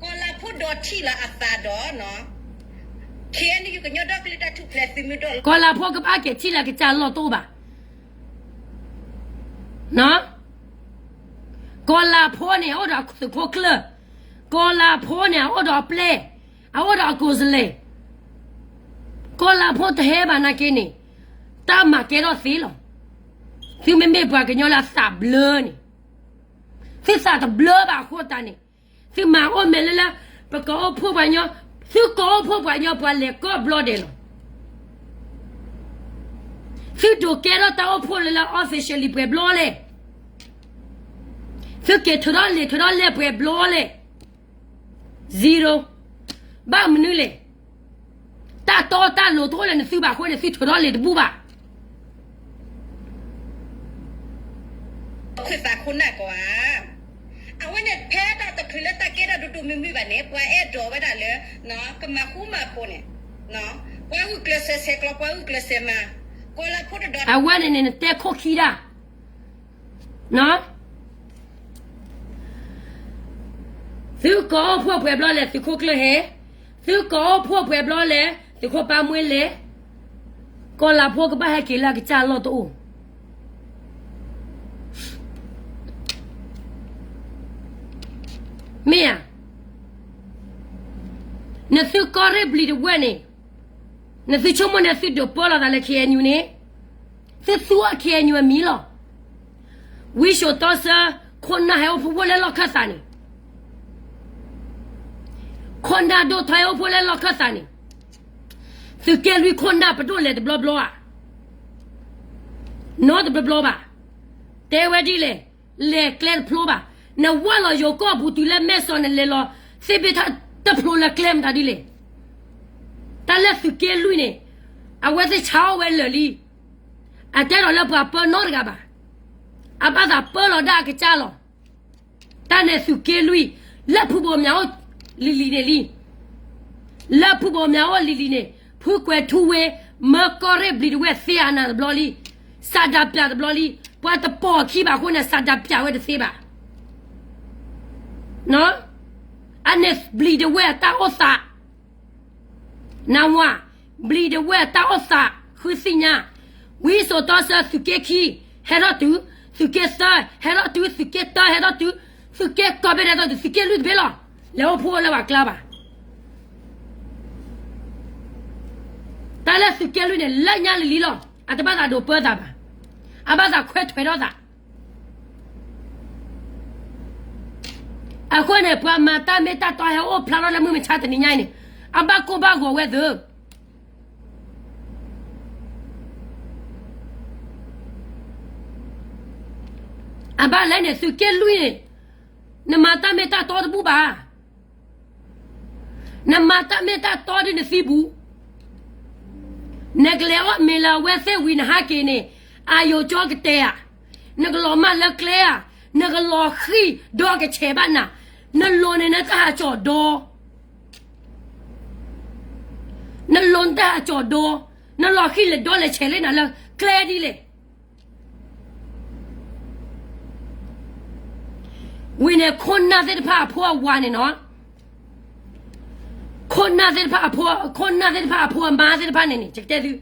ကီၤလၤဖိဒီးထံၣ်လီၤအသးဒီး, KNU ကညီဒီကလုာ်တၢ်ထူၣ်ဖျဲးသုးမုၢ်ဒိၣ်လီၤ. ကီၤလၤဖိကဘၣ်က့ၤထံၣ်လၢကစၢ်လီၢ်တအိၣ်ဘၣ်. ကီၤလၤဖိန့ၣ် အအိၣ်ဒီးသုးခိၣ်ကျၢၢ်, ကီၤလၤဖိန့ၣ် အအိၣ်ဒီးအပျဲၢ်, အအိၣ်ဒီးအကိးစလဲၣ်. ကီၤလၤဖိတဟဲဘၣ်နာ်က့န့ၣ်, တၢ်မၤကဲထီၣ်သ့လီၤ. သုမ့မ့ၢ်ပှၤကညီလၢအသးဘျၢန့ၣ်, သုသးတဘျၢဘၣ်အဃိသတးန့ၣ်, သုမၤအိၣ်မဲာ်လၢလၢ, ပကအိၣ်ဖှိၣ်ပှၤညီ, သုကအိၣ်ဖှိၣ်ပှၤညီ ပှၤလဲၤကီၢ်ဘျီဒဲးလီၤ. သုဒိးကဲထီၣ်တၢ်အိၣ်ဖှိၣ်လၢလၢ officially ပှဲၤဘျီလဲၣ်. သုက့ၤထုးထီၣ်လံာ်ထုးထီၣ်လဲၢ်ပှဲၤဘျီလဲၣ်. zero. ဘၣ်မနုၤလဲၣ်. တၢ်တီတၢ်လိၤတအိၣ်လၢနသုဘၣ်အဃိန့ၣ် သုထုးထီၣ်လံာ်တဘူၣ်ဘၣ်. ခိၣ်သးခိၣ်နၢ်ကီးဧါ. အဝဲန့ၣ်ဖဲတၢ်တချုးလၢတၢ်ကဲထီၣ်ဒိၣ်ဒိၣ်မုၢ်မုၢ်ဘၣ်န့ၣ် ပှၤအဲၣ်ဒိးဝဲဒၣ်လၢ ကမၤဃူမၤဖိးန့ၣ်, ပှၤဂုာ်ကျဲးစၢးဆဲးကျိး ပှၤဂုာ်ကျဲးစၢးမၤ, ကီၤလၤဖိတဒီး အဝဲန့ၣ်န့ၣ် နတဲခိၣ်ခံဒၣ် သုကအိၣ်ဖှိၣ်ပှဲၤဘျီလဲၣ် သုးခိၣ်ကျၢၢ်ဟဲ, သုကအိၣ်ဖှိၣ်ပှဲၤဘျီလဲၣ် သုးခိၣ်ပၢ်မှံလဲၣ်, ကီၤလၤဖိကဘၣ်ဟဲက့ၤလၢအကစၢ်လီၢ်တအိၣ်. မ့ၢ်ဧါ. နသုကီၢ်ရ့ၣ်ဘျံးတဝဲၢ်န့ၣ်, နသုဆိကမိၣ်န့ၣ်သုဒုးပၢလီၤသးလၢ ခ့ၣ်အဲၣ်ယူၣ်န့ၣ်, သုသူအီၤ ခ့ၣ်အဲၣ်ယူၣ်အမံၤလီၤ. ဝံစိာ်တီဆၢ, ခိၣ်နၢ်ဟဲအိၣ်ဖှိၣ်ဖိလၢလီၢ်ခၢၣ်သးန့ၣ်, ခိၣ်နၢ်ဒိၣ်ထီဟဲအိၣ်ဖှိၣ်လၢလီၢ်ခၢၣ်သးန့ၣ်, သုးက့လွံၢ်ခိၣ်နၢ်ပဒိၣ်လဲၤတဘျီဘျီဧါ. နီတဘျီဘျီဘၣ်. တဲဝဲဒ်လဲၣ်, လဲၤကျဲတဖျိဘၣ်. နဝဲလီၤယိၤကီၢ်ပူၤတုၤလၢမဲၢ်စီၤ နလဲၤလီၤသ့ၣ်ဘ့ၣ်ထၣ်တဖျိလၢကျဲမတၤဒ်လဲၣ်. တၢ်လၢသုးက့လွံၢ်န့ၣ်, အဝဲသ့ၣ်ဆါအီၣ်ဝဲလၢာ်လံ. အတအဲၣ်ဒိးလၢပှၤပၢနီတဂၤဘၣ်. အဘၣ်သးပၢလီၤဒၣ်အကစၢ်လီၤ. တၢ်န့ၣ်သုးက့လွံၢ်, လၢဖုဘိးမၠးအိၣ်လံၤလံၤန့ၣ်လံ. လၢဖုဘိးမၠးအိၣ်လံၤလံၤန့ၣ်, ဖုကွဲၤထူဝ့, မၢကီၢ်ရ့ၣ်ဘျံးတဝဲၢ်သ့အနၤတဘျီလံ. စးဒးပၠးတဘျီလံ. ပှၤတပိာ်အခံဘၣ်အဃိန့ၣ် စးဒးပၠးဝဲတသ့ဘၣ်. အန့ၣ်ဘျံးတဝဲၢ်အတၢ်အိၣ်သး နဝၤ, ဘျံးတဝဲၢ်အတၢ်အိၣ်သး ဃုသ့ၣ်ညါ. ဝံစိာ်တီဆၢ သုးက့ခံ ဟဲထီၣ်တုၤ, သုးက့သၢဟဲထီၣ်တုၤ, သုးက့တၢဟဲထီၣ်တုၤ, သုးက့ကီၢ်ဘ့ၣ်ဒဲးထီၣ်တုၤ, သုးက့လွံၢ်တဘ့ၣ်လီၤ. လဲၤအိၣ်ဖှိၣ်လၢပှၤကျါဘၣ်. တၢ်လၢသုးက့လွံၢ်န့ၣ် လၢညါလံၤလံၤလီၤ. အတဘၣ်သးဒိးပၢသးဘၣ်. အဘၣ်သးခွဲးထွဲးထီၣ်သး အဃိန့ၣ် ပှၤမၤတၢ်မ့ၢ်တၢ်တီဟဲအိၣ်ဖျါထီၣ်လၢမုၢ်မဆါတနံၤညါအံၤန့ၣ်, အဘၣ်ကိၢ်ဘၣ်ဂီၤဝဲသ့. အဘၣ်လဲၣ်န့ၣ် သုးက့လွံၢ်န့ၣ်, နမၤတၢ်မ့ၢ်တၢ်တီတဘူၣ်ဘၣ်. နမၤတၢ်မ့ၢ်တၢ်တီဒ်နသံပူၤ, နကလဲၤအီၣ်မ့ၤလၢအဝဲသ့ၣ်ဝံၤနဟးက့ၤန့ၣ်, အယိၤကၠီကတဲဧါ, နကလီၤမၢ်လၢကျဲဧါ, နကလီၤဃံၢ်ဒီးကဆဲးဘၣ်နၤ, နလိၤန့ၣ်နတၢ်ဟးကၠီၣ်ဒီ နလိၤနတၢ်ဟးကၠီၣ်ဒီ, နလီၤဃံၢ်လဲၤဒီလဲၤဆဲးလၢနၤလၢကျဲဒ်လဲၣ်. ဝံၤန့ၣ် ခိၣ်နၢ်သ့ၣ်တဖၣ်အဖိအဝၤန့ၣ်နီၤ, ခိၣ်နၢ်သ့ၣ်တဖၣ်အဖိ, ခိၣ်နၢ်သ့ၣ်တဖၣ်အဖိအမါသ့ၣ်တဖၣ်န့ၣ်န့ၣ် ယကတဲသု,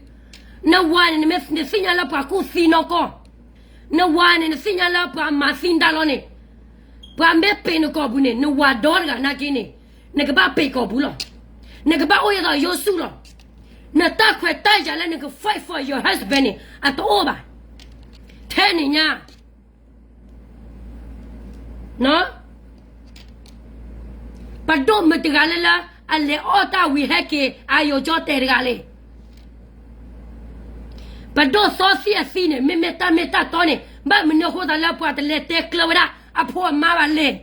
နဝၤန့ၣ် နမ့ၢ်နသ့ၣ်ညါလၢပှၤကူၣ်သံနီၢ်ကီၢ်, နဝၤန့ၣ် နသ့ၣ်ညါလၢပှၤမၤသံနတၢ်လီၤန့ၣ်, ပှၤမ့ၢ်ပ့ၤနကိာ်ပူၤန့ၣ် နဝၤဒီတဂၤနာ်က့န့ၣ်, နကဘၣ်ပ့ၤကိာ်ပူၤလီၤ. နကဘၣ်အိၣ်ယသးယိဆူၣ်လီၤ. နတၢ်ခွဲးတၢ်ယာ်လၢနက fight for your husband န့ၣ် အတအိၣ်ဘၣ်. ထဲန့ၣ်ညါ ပဒိၣ်မုၢ်တဂၤလၢလၢ အလဲၤအီၣ်တၢ်ဝံၤဟဲက့ၤ အယိၤကၠီတဲာ်တဂၤလဲၣ်. ပဒိၣ်သီသံၣ်အသံန့ၣ် မ့မ့ၢ်တၢ်မ့ၢ်တၢ်တီန့ၣ် ဘၣ်မနုၤအဃိသးလၢပှၤတလဲၤတဲကျၢၤဝဲဒၣ်အဖိအမါဘၣ်လဲၣ်.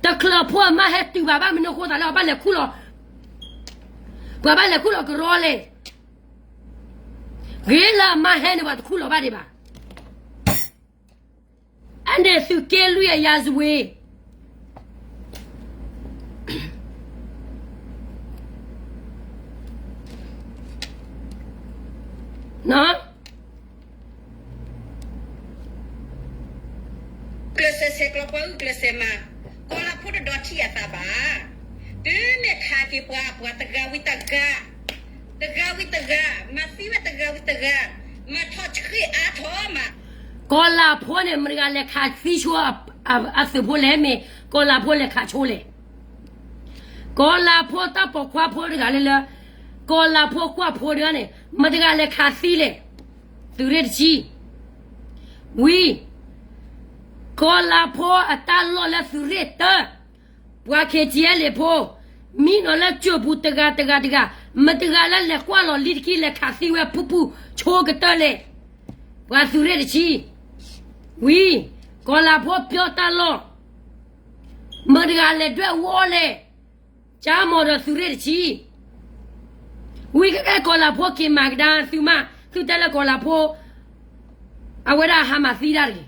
တချုးအဖိအမါဟဲတုၤဘၣ် ဘၣ်မနုၤအဃိသးလၢအဘၣ်လဲၤခူၣ်လီၤ, ပှၤဘၣ်လဲၤခူၣ်လီၤကရီလဲၣ်. ဂ့ၤလၢအမါဟဲန့ၣ် ပှၤတခူၣ်လီၤဘၣ်ဒံးဘၣ်. အန့ၣ်သုးက့လွံၢ်အရာဇဝင် ကျဲးစၢးဆဲးကျိးပှၤဂုာ်ကျဲးစၢးမၤ, ကီၤလၤဖိတဒိးထံၣ်အသးဘၣ်. တုၤမ့ၢ်ခးက့ၤပှၤ ပှၤတဂၤဝံၤတဂၤ, တဂၤဝံၤတဂၤ, မၤသံဝဲတဂၤဝံၤတဂၤ, မၤထီၣ်ဆှံအါထီၣ်မး. ကီၤလၤဖိန့ၣ် မတၤတဂၤလဲၤခးသံဆိအသုးဖိလဲၣ်, မ့ၢ်ကီၤလၤဖိလဲၤခးဆိလဲၣ်. ကီၤလၤဖိတၢ်ပိာ်ခွါဖိတဂၤလၢလၢ ကီၤလၤဖိကွၢ်ဖိတဂၤန့ၣ် မတၤတဂၤလဲၤခးသံလဲၣ်. သုးရ့ၣ်တဆံ ဝံၤ ကီၤလၤဖိအတၢ်လီၢ်လၢသုးရ့ၣ်တၢ, ပှၤ ခ့ၣ်ကၠံၣ်အဲၣ်လ့း ဖိ, မံနီၤလၢကၠိပူၤတဂၤတဂၤတဂၤ, မတၤတဂၤလၢလဲၤကွၢ်လီၤလံတက့ၢ် လဲၤခးသံဝဲဖုပူၤဆိကတၢၢ်လဲၣ်. ပှၤသုးရ့ၣ်တဆံ, ဝံၤ ကီၤလၤဖိပျီတၢ်လီၢ်, မတၤတဂၤလဲၤဒွဲၣ်အူအီၣ်လဲၣ်. ကၠါမီၤဒီးသုးရ့ၣ်တဆံ ဝံၤကဲကီၤလၤဖိက့ၤမၤကဒါသုမး, သုတဲလၢကီၤလၤဖိ အဝဲဒၣ်ဟးမၤသံတၢ်တဂ့ၤ.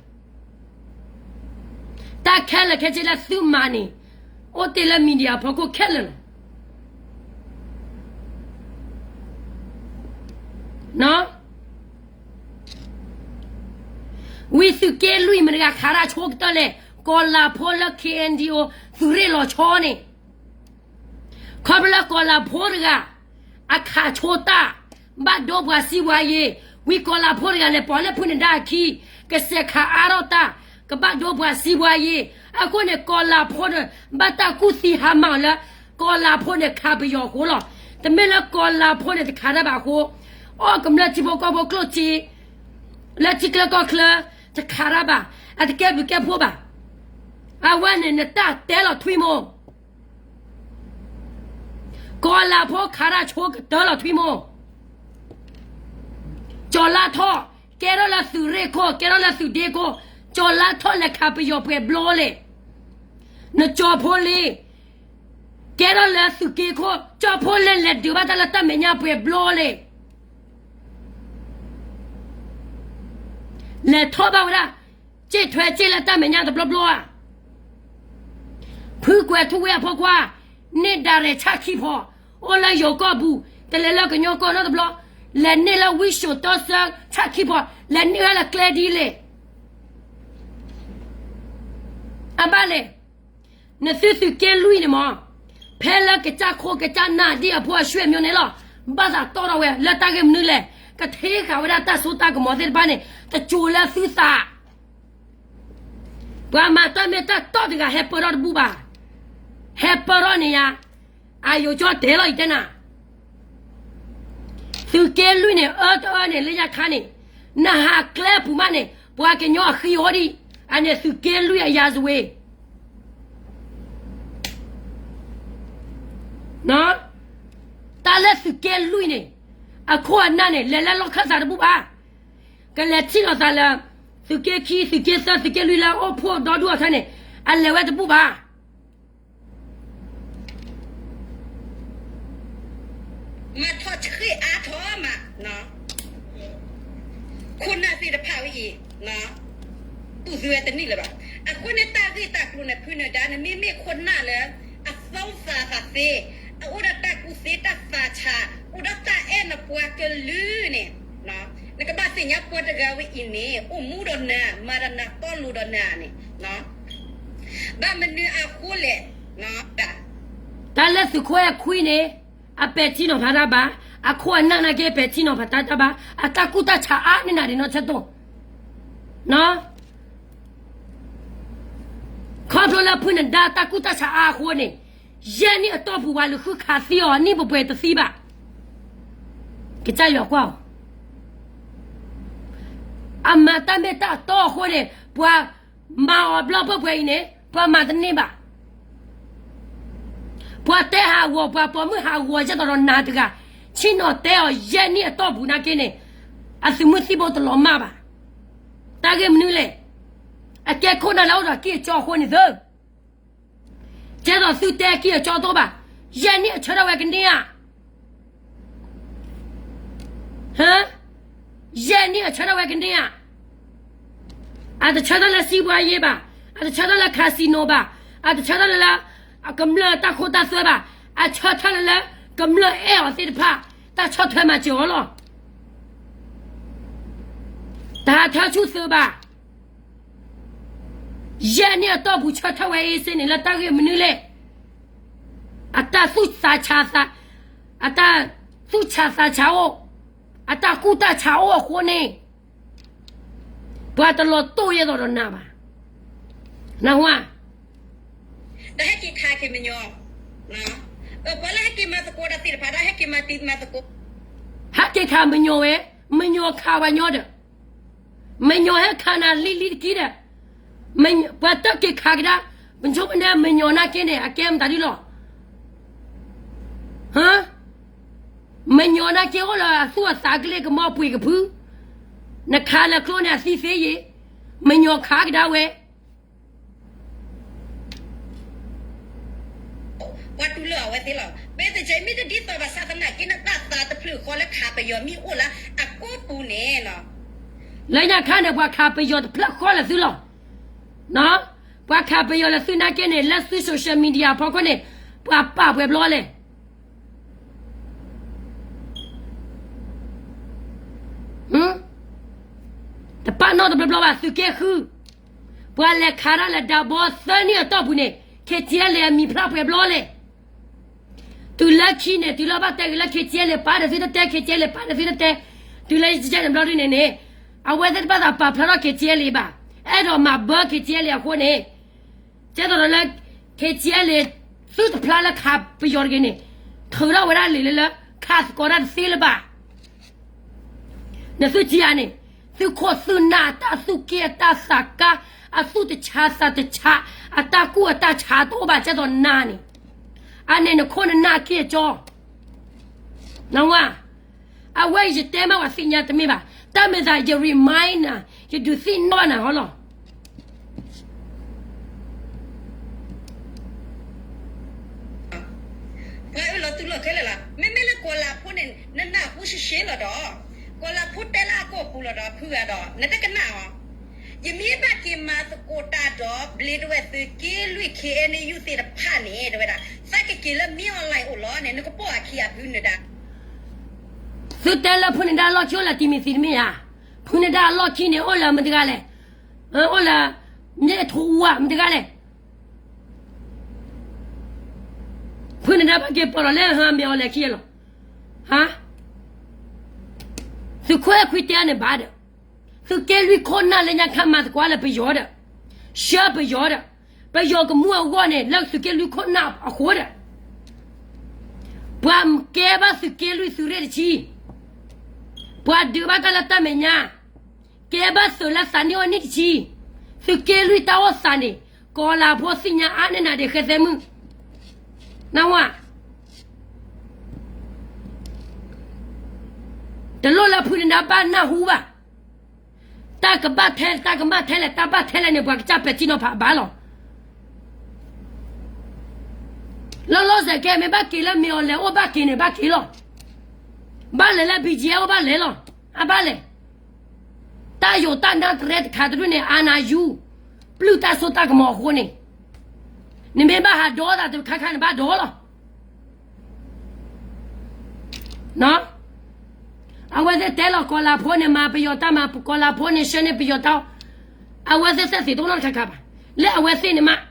တၢ်ခဲလၢာ်ခဲဆ့လၢသုမၤန့ၣ် အိၣ်တ့ၢ်လၢ media ဖီခိၣ်ခဲလၢာ်လီၤ. ဝံၤသုးက့လွံၢ် မတၤတဂၤခးတၢ်ဆိကတၢၢ်လဲၣ်, ကီၤလၤဖိလၢ KNDO သုးရ့ၣ်လီၤဆီန့ၣ် ခီဖျိလၢကီၤလၤဖိတဂၤ အခးဆိတၢ်, ဘၣ်ဒိပှၤစံးပှၤယ့ၤ, ဝံၤကီၤလၤဖိတဂၤလဲၤပိာ်လၢဖုနဒါအခံ, ကစဲးခးအါထီၣ်တၢ်, ကဘၣ်ဒိပှၤစံးပှၤယံၤ, အဃိန့ၣ် ကီၤလၤဖိန့ၣ် ဘၣ်တၢ်ကူၣ်သံဟါမၢ်အီၤလၢ ကီၤလၤဖိန့ၣ်ခးပယီၤအဃိလီၤ. တမ့ၢ်လၢကီၤလၤဖိန့ၣ်တခးတၢ်ဘၣ်အဃိ, အီၣ်ကမျၢၢ်ထံဖိကီၢ်ဖိကျိၣ်စ့ လၢထံချၢကီၢ်ချၢ တခးတၢ်ဘၣ်, အတကဲဘျုးကဲဖှိၣ်ဘၣ်. အဝဲန့ၣ်နတၢ်တဲလီၤထွံၣ်မိၢ် ကီၤလၤဖိခးတၢ်ဆိကတၢၢ်လီၤထွံၣ်မိၢ်, ကၠီၤလါထီၣ် ကဲထီၣ်လၢသုးရ့ၣ်ခိၣ် ကဲထီၣ်လၢသုးဒ့ခိၣ်, ကၠီၤလါထီၣ်လဲၤခးပယီၤပှဲၤဘျီလဲၣ်. နကၠီၤဖိလ့ ကဲထီၣ်လၢသုးက့ခိၣ် ကၠီၤဖိလ့လဲၤဒုးဘၣ်တၢ်လၢတၢ်မဲာ်ညါပှဲၤဘျီလဲၣ်. လဲၤထီၣ်ဘၣ်ဝဲဒၣ် စ့ၣ်ထွဲစ့ၣ်လၢတၢ်မဲာ်ညါတဘျီဘျီဧါ. ဖုကွဲးထူဝ့အဖိခွါ န့ၢ်ဒၣ်ရဲၣ်ဆၣ်ခံဖီ, အိၣ်လၢယိၤကီၢ်ပူၤ တလဲၤလၢကညီကီၢ်နီတဘျီ, လဲၤန့ၢ်လၢဝံၣ်ၡိၣ်တီဆၢဆၣ်ခံဖီ, လဲၤန့ၢ်ဝဲလၢကျဲဒ်လဲၣ်. အဘၣ်လဲၣ်, နသုသုးက့လွံၢ်န့ၣ်မး, ဖဲလၢကစၢ်ခိၣ်ကစၢ်နၢ်ဒ်အဖိအဆွေမျိုးန့ၣ်လီၤ, ဘၣ်သးတီၢ်ထီၣ်ဝဲလၢတၢ်ဂ့ၢ်မနုၤလဲၣ်, ကထ့ဃာ်ဝဲဒၣ်တၢ်စိတၢ်ကမီၤသ့ၣ်တဖၣ်န့ၣ် တစိၤလၢသုသး ပှၤမၤတၢ်မ့ၢ်တၢ်တီတဂၤဟဲပၢၢ်ထီၣ်တဘူၣ်ဘၣ်. ဟဲပၢၢ်ထီၣ်န့ၣ်ယါ, အယိၤကၠီတဲလီၤယတဲနၤ, သုးက့လွံၢ်န့ၣ် အၢတအၢန့ၣ် လၢညါခါန့ၣ်, နဟးကျဲပူၤမးန့ၣ် ပှၤကညီအဃံအိၣ်ဒံး, အန့ၣ်သုးက့လွံၢ်အယၤစဝ့ၤ တၢ်လၢသုးက့လွံၢ်န့ၣ် အခိၣ်အနၢ်န့ၣ် လဲၤလၢလီၢ်ခၢၣ်သးတဘူၣ်ဘၣ်. ကလဲၤထံၣ်လိာ်သးလၢ သုးက့ခံ သုးက့သၢ သုးက့လွံၢ်လၢအိၣ်ဖှိၣ်ဒီဒူၣ်အီၤခဲန့ၣ် အလဲၤဝဲတဘူၣ်ဘၣ်. မၤထီၣ်ဆှ့ၣ်အါထီၣ်မး ခိၣ်နၢ်သ့ၣ်တဖၣ်ဝဲအံၤ တူၢ်သံဝဲတန့ၢ်လၢၤဘၣ်. အဃိန့ၣ်တၢ်ဂ့ၢ်တၢ်ကျိၤန့ၣ် ဖုနၢၤဒါ နမ့မ့ၢ်ခိၣ်နၢ်လၢ အသူသးသးသ့, အအိၣ်ဒီးတၢ်ကူၣ်သ့တၢ်သးဆး, အိၣ်ဒီးတၢ်အဲၣ်နပှၤကလုာ်န့ၣ်, နကဘၣ်သ့ၣ်ညါပှၤတဂၤဝဲအံၤန့ၣ် အိၣ်မူဒီးနၤ မၤဒီးနၤတီလိၤဒီးနၤန့ၣ်, ဘၣ်မနုၤအဃိလဲၣ်, တၢ်လၢသုးခိၣ်အဲၣ်ခွံန့ၣ် အပဲာ်ထံနီၤဖးတၢ်ဘၣ်, အခိၣ်အနၢ်နာ်က့ပဲာ်ထံနီၤဖးတၢ်တၢ်ဘၣ်, အတၢ်ကူၣ်တၢ်ဆးအါန့ၢ်နၤဒ်နီၢ်ဆၢတိၢ် ခီဖျိလၢဖုနၢၤဒါတၢ်ကူၣ်တၢ်ဆးအါအဃိန့ၣ်, ယဲၢ်နံၣ်အတီၢ်ပူၤပှၤလူၤဃုခးသံအီၤ နံၣ်ပှဲၤပှဲၤတသံဘၣ်. ကစၢ်ယွၤကွၢ်အီၤ, အမၤတၢ်မ့ၢ်တၢ်တီအဃိန့ၣ် ပှၤမၤအီၤဘျီၣ်ပှဲၤပှဲၤအံၤန့ၣ် ပှၤမၤတန့ၢ်ဘၣ်. ပှၤတဲဟးဂီၤ ပှၤပိာ်မုၣ်ဟးဂီၤ ယဲၢ်တီၤဒီးနၤတဂၤ, ဆ့ၣ်နီၤတဲအီၤယဲၢ်နံၣ်အတီၢ်ပူၤနာ်က့န့ၣ်, အသုးမုၢ်သံၣ်ဘိတလီၤမၢ်ဘၣ်. တၢ်ဂ့ၢ်မနုၤလဲၣ်, အကဲခိၣ်နၢ်လၢအိၣ်ဒီးကံၢ်အကၠီအဃိန့ၣ်သၢ ကဲသိးသုတဲကံၢ်အကၠီတအိၣ်ဘၣ်, ယဲၢ်နံၣ်အဆၢထၢၣ်ဝဲကန့ၢ်ဧါ. ယဲၢ်နံၣ်အဆၢထၢၣ်ဝဲကန့ၢ်ဧါ. အတဆၢထၢၣ်လၢစံးပှၤယ့ဘၣ်, အတဆၢထၢၣ်လၢ casino ဘၣ်, အတဆၢထၢၣ်လၢ ကမျၢၢ်တၢ်ခိတၢ်သွဲဘၣ်, အဆၢထၢၣ်လၢ ကမျၢၢ်အဲၣ်အီၤသ့ၣ်တဖၣ် တၢ်ဆီၣ်ထွဲမၤစၢၤအီၤလီၤ. တဟးထၢဆူၣ်သုးဘၣ်. ယဲၢ်နံၣ်အတီၢ်ပူၤဆၢထၢၣ်ဝဲအ့စ့န့ၣ် လၢတၢ်ဂ့ၢ်မနုၤလဲၣ်. အတၢ်သူၣ်ဆးသး, အတၢ်သူၣ်ဆးသးဆးအိၣ်, အတၢ်ကူၣ်တၢ်ဆးအိၣ်အဃိန့ၣ်, ပှၤတလီၤတိၢ်ယဲၢ်သိးဒီးနၤဘၣ်. နၢ်ဟူဧါ. တၢ်ဟဲက့ၤခးက့ၤမညီ, ပှၤလၢဟဲက့ၤမၤသကိးတၢ်သ့ၣ်တဖၣ် တၢ်ဟဲက့ၤမၤတံၤမၤသကိး, ဟဲက့ၤခးမညီဝဲ, မညီခးဝဲညီဒီး မညီဟဲခးနၤလံလံတက့ၢ်ဒီး, ပှၤတက့ၤခးကဒါ, ပဆိကမိၣ်န့ၣ် မညီနာ်က့န့ၣ် အကဲမတၤဒ်လီၤ. မညီနာ်က့အိၣ်လၢအသူၣ်အသးကလ့ၢ်ကမီၤပှ့ၤကဖု, နခးလၢကျိန့ၣ်အသံသ့ယ့ၣ်, မညီခးကဒါဝဲ ပှၤတူၢ်လိာ်အဝဲသ့ၣ်လီၤ. မ့ၢ်တကဲမ့ၢ်တဒ်သိးဘၣ်ဆၣ်သနာ်က့န့ၣ် တၢ်သးတဖျၢၣ်ဃီလၢခးပယီၤမ့ၢ်အိၣ်လၢအကိးပူၤန့ၣ်လီၤ. လၢညါခါန့ၣ် ပှၤခးပယီၤတဖျၢၣ်ဃီလၢာ်သုလီၤ. ပှၤခးပယီၤလၢာ်သုနာ်က့န့ၣ် လၢသု social media ဖီခိၣ်န့ၣ် ပှၤပာ်ပှဲၤဘျီလဲၣ်. တပာ်နီၣ်တဘျီဘျီဘၣ် သုးက့ဃု, ပှၤလဲၤခးတၢ်လၢဒးဘီသၢနံၣ်အတီၢ်ပူၤန့ၣ် KTLA အမံၤဖျါပှဲၤဘျီလဲၣ်. တုၤလၢခံန့ၣ် တုၤလၢဘၣ်တဲဂ့ၤလၢ KTLA ပာ်ဒီးသုတတဲ KTLA ပာ်ဒီးသုတတဲ, တုၤလၢယကဲန့ၣ်ဘျီဒ်န့ၣ်န့ၣ်, အဝဲသ့ၣ်တဘၣ်သးပာ်ဖျါထီၣ် KTLA ဘၣ်. အဲၣ်ဒိးမၤဘၢ KTLA အဃိန့ၣ်, ကဲသိးဒီးလၢ KTLA သုတဖျါလၢခးပယီၤတဂ့ၤန့ၣ်, ထုးထီၣ်ဝဲဒၣ်လံာ်လၢလၢ ခးသကိးတၢ်တသ့လၢၤဘၣ်. နသုထံၣ်ဧါန့ၣ်, သုခိၣ်သုနၢ်အတၢ်သူၣ်က့ၣ်အတၢ်သးကါ, အသူၣ်တဆါသးတဆါ, အတၢ်ကူၣ်အတၢ်ဆါတအိၣ်ဘၣ် ကဲသိးနၤန့ၣ်, အန့ၣ်နခိၣ်နနၢ်က့ၢ်အကၠီ, နဝါ, အဝဲယတဲမးဝဲသ့ၣ်ညါတမ့ၢ်ဘၣ်, တၢ်မ့ၢ်သးယ remind နၤ, ယဒုးသ့ၣ်နီၣ်နၤဟီလီၤ. ပှၤအၢၣ်လီၤတူၢ်လိာ်ခဲလၢာ်လီၤ. မ့မ့ၢ်လၢကီၤလၤဖိန့ၣ် နနၢ်ဟူရှဲရှဲလီၤဒီး, ကီၤလၤဖိတဲလၢအကီၢ်ပူၤလီၤဒီး ဖုဂၤဒီး နတကနၣ်အီၤ. ယမ့ၢ်ဘၣ်က့ၤမၤသကိးတၢ်ဒီး ဘျ့ဒဝဲၢ်သုးက့လွံၢ် KNU သ့ၣ်တဖၣ်န့ၣ် တဲဝဲဒၣ် သးကက့ၤလၢမ့ၢ် online အိၣ်လီၤန့ၣ် နကပိာ်အခံဂၤဖုနဒါ. သုတဲလၢဖုနဒါအလီၢ်ခံအိၣ်လၢတံၤမံၤသံးတမ့ၢ်ဧါ. ဖုနဒါအလီၢ်ခံန့ၣ် အိၣ်လၢမတၤတဂၤလဲၣ်. အိၣ်လၢ မ့ၢ်ထိးအူဧါ မတၤတဂၤလဲၣ်. ဖုနဒါဘၣ်က့ၤပိာ်လီၤလၢဟါမ့ၢ် online ခံလီၤ. ဟါ, သုးခိၣ်အဲၣ်ခွံတဲန့ၣ်ဘၣ်ဒီး, သုးက့လွံၢ်ခိၣ်နၢ်လၢညါခါမၤသကိးလၢပယီၤဒီး, ဆှၢပယီၤဒီး, ပယီၤကမူအဂီၢ်န့ၣ် လၢသုးက့လွံၢ်ခိၣ်နၢ်အဃိဒီး, ပှၤကဲဘၣ်သုးက့လွံၢ်သုးရ့ၣ်တဆံ, ပှၤဒုးဘၣ်တၢ်လၢတၢ်မဲာ်ညါ, ကဲဘၣ်သုးလၢသးနံၣ်အိၣ်နံၣ်တဆံ, သုးက့လွံၢ်တၢ်အိၣ်သးန့ၣ် ကီၤလၤဖိသ့ၣ်ညါအါန့ၢ်နၤဒံးဃဲသဲမုၣ်, နဝါ. တလိၣ်လၢဖုနဒါဘၣ်နၢ်ဟူဘၣ်. တၢ်ကဘၣ်ထဲ တၢ်ကမၣ်ထဲလဲၣ် တၢ်ဘၣ်ထဲလဲၣ်န့ၣ် ပှၤကစၢ်ပဲာ်ထံနီၤဖးဘၣ်လီၤ. လီၤလီၤဆဲးကဲ မ့ၢ်ဘၣ်က့ၤလၢမ့ၢ် online အိၣ်ဘၣ်က့ၤန့ၣ် ဘၣ်က့ၤလီၤ. ဘၣ်လဲၤလၢ BGF အိၣ်ဘၣ်လဲၤလီၤ. အဘၣ်လဲၣ်. တၢ်ယိၤတၢ်နၢ်တရဲတခါတဒူၣ်န့ၣ် အါနယူ, ပျုၢ်တၢ်စိတၢ်ကမီၤအဃိန့ၣ်, နမ့ၢ်ဘၣ်ဟးဒီသးတခါခါန့ၣ် ဘၣ်ဒီလီၤ. အဝဲသ့ၣ်တဲလီၤကီၤလၤဖိန့ၣ် မၤပယီၤတၢ်မၤ ကီၤလၤဖိန့ၣ် ဆှၢန့ၢ်ပယီၤတၢ်, အဝဲသ့ၣ်သ့ၣ်သ့ၣ်တအိၣ်နီတခါခါဘၣ်. လၢအဝဲသ့ၣ်န့ၣ်မး,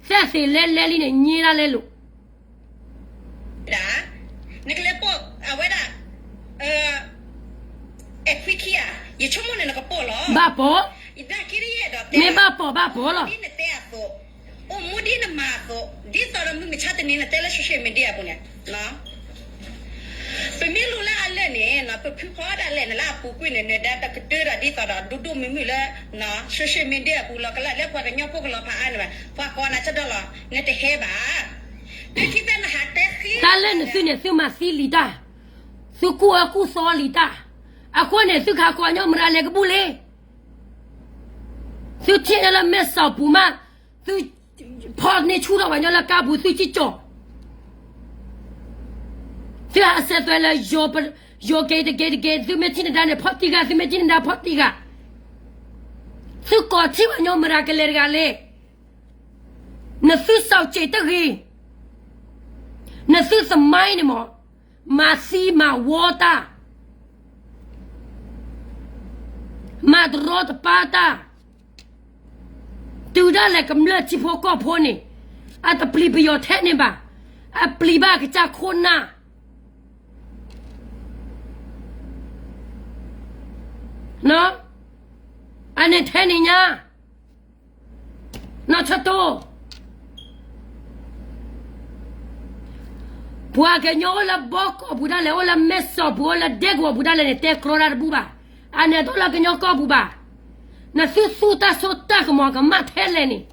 သ့ၣ်သ့ၣ်လဲလဲလံန့ၣ် ညံဒၣ်လဲလိာ် ဒၣ်, နကလဲၤပိာ်အဝဲဒၣ်, အဲၣ်ခွံခံဧါ, ယဆိကမိၣ်န့ၣ်နကပိာ်လီၤ. ဘၣ်ပိာ်, မ့ၢ်ဘၣ်ပိာ်ဘၣ်ပိာ်လီၤ. ဒ်နတဲအသိး, အိၣ်မူဒ်နမၤအသိး, ဒ်သိးဒီးမုၢ်မဆါတနံၤနတဲလၢ social media အပူၤန့ၣ်, ပမ့ၢ်လူၤလၢအလၢၢ်န့ၣ် ပဖုဖီဒၣ်လဲာ်န့ၣ်လၢအပူၤကွံာ်န့ၣ် နဒါတကတၢၢ်ဒီးဒ်သိးဒီးဒိၣ်ဒိၣ်မုၢ်မုၢ်လၢ social media အပူၤလီၤကလၢ်လၢပှၤကညီဖိကလီၤဖးအါန့ၣ်ဘၣ်, ပှၤကိးနၤဆၢဒီလီၤ, နတဟဲဘၣ်. တၢ်လၢနသုန့ၣ် သုမၤသံလံတၢ်, သုကူၣ်အၢကူၣ်သီလံတၢ်, အဃိန့ၣ် သုခးကိးညီမရၤလဲၤကဘူၣ်လံ. သုထံၣ်န့ၢ်လၢမဲာ်စီၣ်ပူၤမး, သုဖီၣ်န့ၢ်ဆူၣ်ထီၣ်ပှၤညီလၢကါပူၤ သုစံၣ်ကၠီၣ်, သုဟးစဲးသွဲးလၢ ယိၤက့ၤတက့ၤတက့ၤ သုမ့ၢ်ထံၣ်နဒါန့ၣ် ဖီၣ်တံၢ်ဂၤ, သုမ့ၢ်ထံၣ်နဒါဖီၣ်တံၢ်ဂၤ, သုကိးထံၣ်ပှၤညီမရၤကလဲၤတဂၤလဲၣ်. နသုစီၣ်ကၠံးတဂ့ၤ, နသုသမိုင်းန့ၣ်မး, မၤသံမၤဝီတၢ်, မၤတရီတပါတၢ်, တုၤဒၣ်လဲာ်ကမျၢၢ်ထံဖိကီၢ်ဖိန့ၣ်, အတပျံၤပယီၤထဲန့ၣ်ဘၣ်, အပျံၤဘၣ်ကစၢ်ခိၣ်နၢ်, အန့ၣ်ထဲန့ၣ်ညါ နီၢ်ဆၢတိၢ်, ပှၤကညီအိၣ်လၢဘီကီၢ်ပူၤဒၣ်လဲာ်, အိၣ်လၢမဲာ်စီၣ်ပူၤ, အိၣ်လၢဒဲကဝီၤပူၤဒၣ်လဲာ်န့ၣ် တဲကြီတၢ်တဘူၣ်ဘၣ်. အန့ၣ်တအိၣ်လၢကညီကီၢ်ပူၤဘၣ်. နသုသူတၢ်စိတၢ်ကမီၤကမၣ်ထဲလဲၣ်န့ၣ်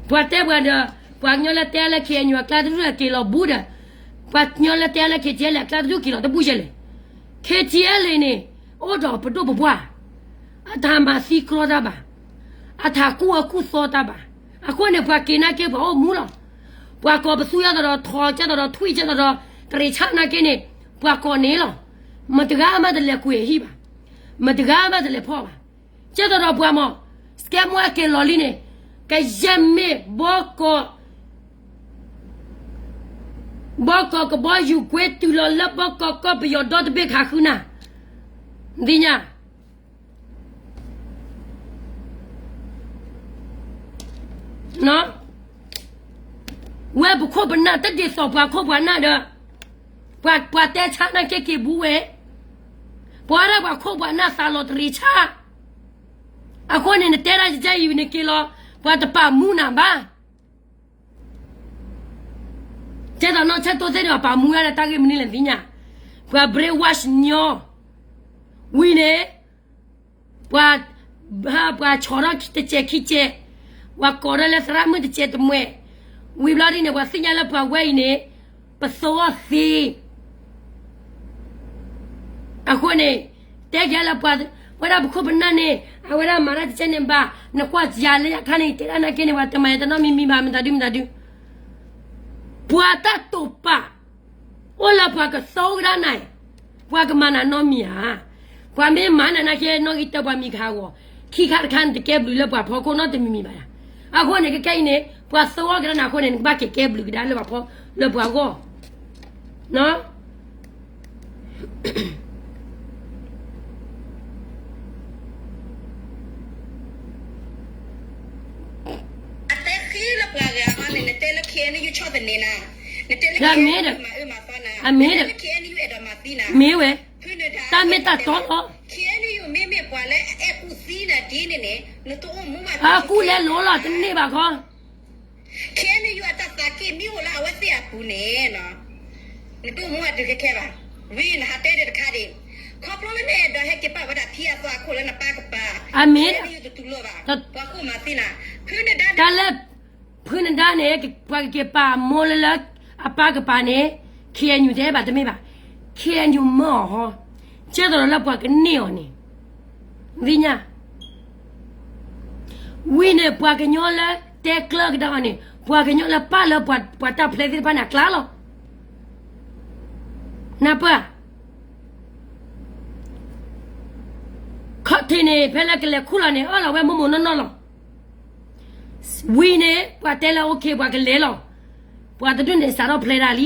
ပှၤတဲပှၤဒီး, ပှၤကညီလၢတဲလၢ KNU အကျါတဒူၣ်က့ၤလီၤဘူးဒီး, ပှၤကညီလၢတဲလၢ KTLA အကျါတဒူၣ်က့ၤလီၤတဘူးယဲလဲၣ်. KTLA န့ၣ် အိၣ်ဒီးပဒိၣ်ပပှၢ်, အတၢ်မၤသံကြီတၢ်ဘၣ်, အတၢ်ကူၣ်အၢကူၣ်သီတၢ်ဘၣ်. အဃိန့ၣ် ပှၤက့ၤနာ်က့ ပှၤအိၣ်မူလီၤ. ပှၤကိးပသူ ကဲသိးဒီးထိး ကဲသိးဒီးထွံၣ် ကဲသိးဒီးတရံးဆၣ်နာ်က့န့ၣ်, ပှၤကိးန့ၣ်လီၤ. မတဂၤမးတလဲၤကွံာ်အဟံၣ်ဘၣ်, မတဂၤမးတလဲၤဖီၣ်ဘၣ်. ကဲသိးဒီးပှၤမး, စကဲမွဲက့ၤလီၤလံန့ၣ်, ကယဲၢ်မ့ၢ်ဘီကီၢ်, ဘီကီၢ်ကဘီယူၤကွ့တုၤလီၤလၢဘီကီၢ်ကီၢ်ပယီၤဒီတဘ့ၣ်ခးဃုနၤ, သ့ၣ်ညါ ဝဲပခိၣ်ပနၢ်တဒ်သိးပှၤခိၣ်ပှၤနၢ်ဒီး, ပှၤတဲဆၣ်နာ်က့က့ၤဘူးဝဲ, ပှၤဒၣ်ပှၤခိၣ်ပှၤနၢ်သးလီၤတရံးဆၣ် အဃိန့ၣ် နတဲဒၣ်ယကအံၤန့ၣ်က့ၤလီၤ, ပှၤတပာ်မူနၤဘၣ်. ကဲသိးနီၢ်ဆၢတိသ့ၣ်န့ၣ် ပာ်မူဒၣ်လၢတၢ်ဂ့ၢ်မနုၤလဲၣ်သ့ၣ်ညါ, ပှၤ brainwash ညီ, ဝံၤန့ၣ် ပှၤ ပှၤဆီၣ်ထီၣ်တစဲးခံစဲး, ပှၤကိးထီၣ်လၢသရၣ်မုၣ်တစဲးတမှဲး, ဝံၤဘျီဒ်န့ၣ် ပှၤသ့ၣ်ညါလၢပှၤဝဲအံၤန့ၣ် ပသိအီၤသ့ အဃိန့ၣ် တဲက့ၤလၢပှၤ ဝဲဒၣ်ပခိၣ်ပနၢ်န့ၣ် အဝဲဒၣ်မၤတၢ်တကဲန့ၣ်ဘၣ်, နကွၢ်ယၤလၢယခါန့ၣ် တဲဒၣ်နာ်က့န့ၣ် ပှၤတမၤယတနီတမံၤမံၤဘၣ် မတၤဒုမတၤဒု, ပှၤတၢ်တိာ်ပာ် အိၣ်လၢပှၤကသိကဒါနၤ, ပှၤကမၤနၤနီတမံၤဧါ, ပှၤမ့ၢ်မၤနၤနာ်က့ နီၣ်ဂံၢ်တၢပှၤမံၤကဟးဂီၤ, ခံခါတခါန့ၣ် တကဲဘျုးလၢပှၤဖီခိၣ်နီတမံၤမံၤဘၣ်, အဃိန့ၣ် ခဲခဲအံၤန့ၣ် ပှၤသိအီၤကဒါနၤအဃိန့ၣ် နကဘၣ်က့ၤကဲဘျုးကဒါလၢပှၤဖီ လၢပှၤဂီၢ် အတဲဃ့လၢပှၤဂၤအံၤန့ၣ် နတဲလၢ K N U ဆီၣ်သနံးနၤ, နတဲလၢ K N U မၤအၢမၤသီနၤ, နတဲလၢ K N U အဲၣ်ဒိးမၤသံနၤ, မ့ၢ်ဝဲ ဖုနဒါ တၢ်မ့ၢ်တၢ်တီလီၤ, K N U မ့မ့ၢ်ပှၤလၢအအဲၣ်ကူၣ်သံနၤဒ်န့ၣ်န့ၣ် နတအိၣ်မူဘၣ်, အကူၣ်လဲလိာ်လီၤ တန့ၢ်ဘၣ်ခီ K N U အတၢ်သးက့ၣ်မ့ၢ်အိၣ်လၢအဝဲသ့ၣ်အပူၤန့ၣ် နတအိၣ်မူဘၣ်ဒုးခဲခဲဘၣ်, ဝံၤနဟးတဲဒၣ်တခါဒံး, ခီဖျိလၢနအဲၣ်ဒိးဟဲက့ၤပာ်ဝဲဒၣ်ဖံအသးအခိၣ်လၢနပၢ်ကပၤ, အမ့ၢ် K N U တတူၢ်လိာ်ဘၣ်, ပှၤကူၣ်မၤသံနၤ, ဖုနဒါ တၢ်လၢ ဖုနဒါန့ၣ် ပှၤကက့ၤပာ်အမိၢ်လၢလၢ အပၢ်ကပၤန့ၣ် K N U တဲဘၣ်တမ့ၢ်ဘၣ်, K N U မၢအီၤဟီ, ကဲသိးဒီးလၢပှၤကန့ၢ်အီၤန့ၣ် သ့ၣ်ညါ ဝံၤန့ၣ် ပှၤကညီလၢတဲကျၢၤကဒါအီၤန့ၣ် ပှၤကညီလၢပာ်လၢပှၤတၢ်ဖျဲးသ့ၣ်တဖၣ်န့ၣ်အကျါလီၤ. နၢ်ပၢၢ်, ခီၣ်ထံးန့ၣ် ဖဲလၢကလဲၤခူၣ်လီၤန့ၣ် အၢၣ်လီၤဝဲမိၢ်မိၢ်နီၢ်နီၢ်လီၤ. ဝံၤန့ၣ် ပှၤတဲလၢ okay ပှၤကလဲၤလီၤ. ပှၤတဒူၣ်န့ၣ် စးထီၣ်ဖျဲးဒၣ်လံ.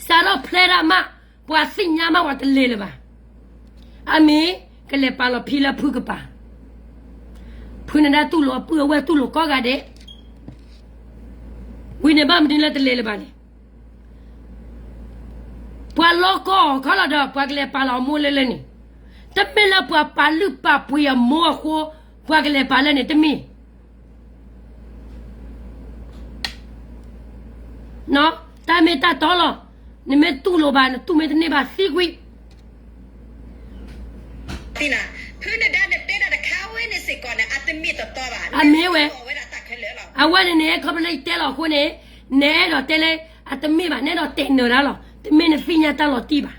စးထီၣ်ဖျဲးဒၣ်မး ပှၤသ့ၣ်ညါမး ပှၤတလဲၤလၢၤဘၣ်. အမ့ၢ်ကလဲၤပာ်လီၤဖံလၢဖုကပၤ, ဖုနဒါတူၢ်လိာ်အပုၢ်အဝဲၢ်တူၢ်လိာ်ကိးဂၤဒဲး, ဝံၤန့ၣ်ဘၣ်မနုၤလၢတလဲၤလၢၤဘၣ်လဲၣ်. ပှၤလီၤကီၢ်ခီလီၤဒီး ပှၤကလဲၤပာ်လီၤအမိၢ်လၢလၢန့ၣ်, တမ့ၢ်လၢပှၤပာ်လုၢ်ပာ်ပှ့ၤအမိၢ်အဃိ ပှၤကလဲၤပာ်လၢန့ၣ်တမ့ၢ် တၢ်မ့ၢ်တၢ်တီလီၤ. နမ့ၢ်တူၢ်လိာ်ဘၣ် နတူၢ်မ့ၢ်တန့ၢ်ဘၣ်သံကွံာ် ဖုနဒါ နတဲဒၣ်တခါဝဲန့ၣ်စ့ၢ်ကီးန့ၣ် အတမ့ၢ်တတီဘၣ်. အမ့ၢ်ဝဲ, အဝဲန့ၣ်န့ၣ် ခီဖျိလၢယတဲလီၤအဃိန့ၣ် နအဲၣ်ဒိးတဲလၢ အတမ့ၢ်ဘၣ် နအဲၣ်ဒိးတဲနၢၤဒၣ်လီၤ. တမ့ၢ်နသ့ၣ်ညါတၢ်လီၤတံၢ်ဘၣ်.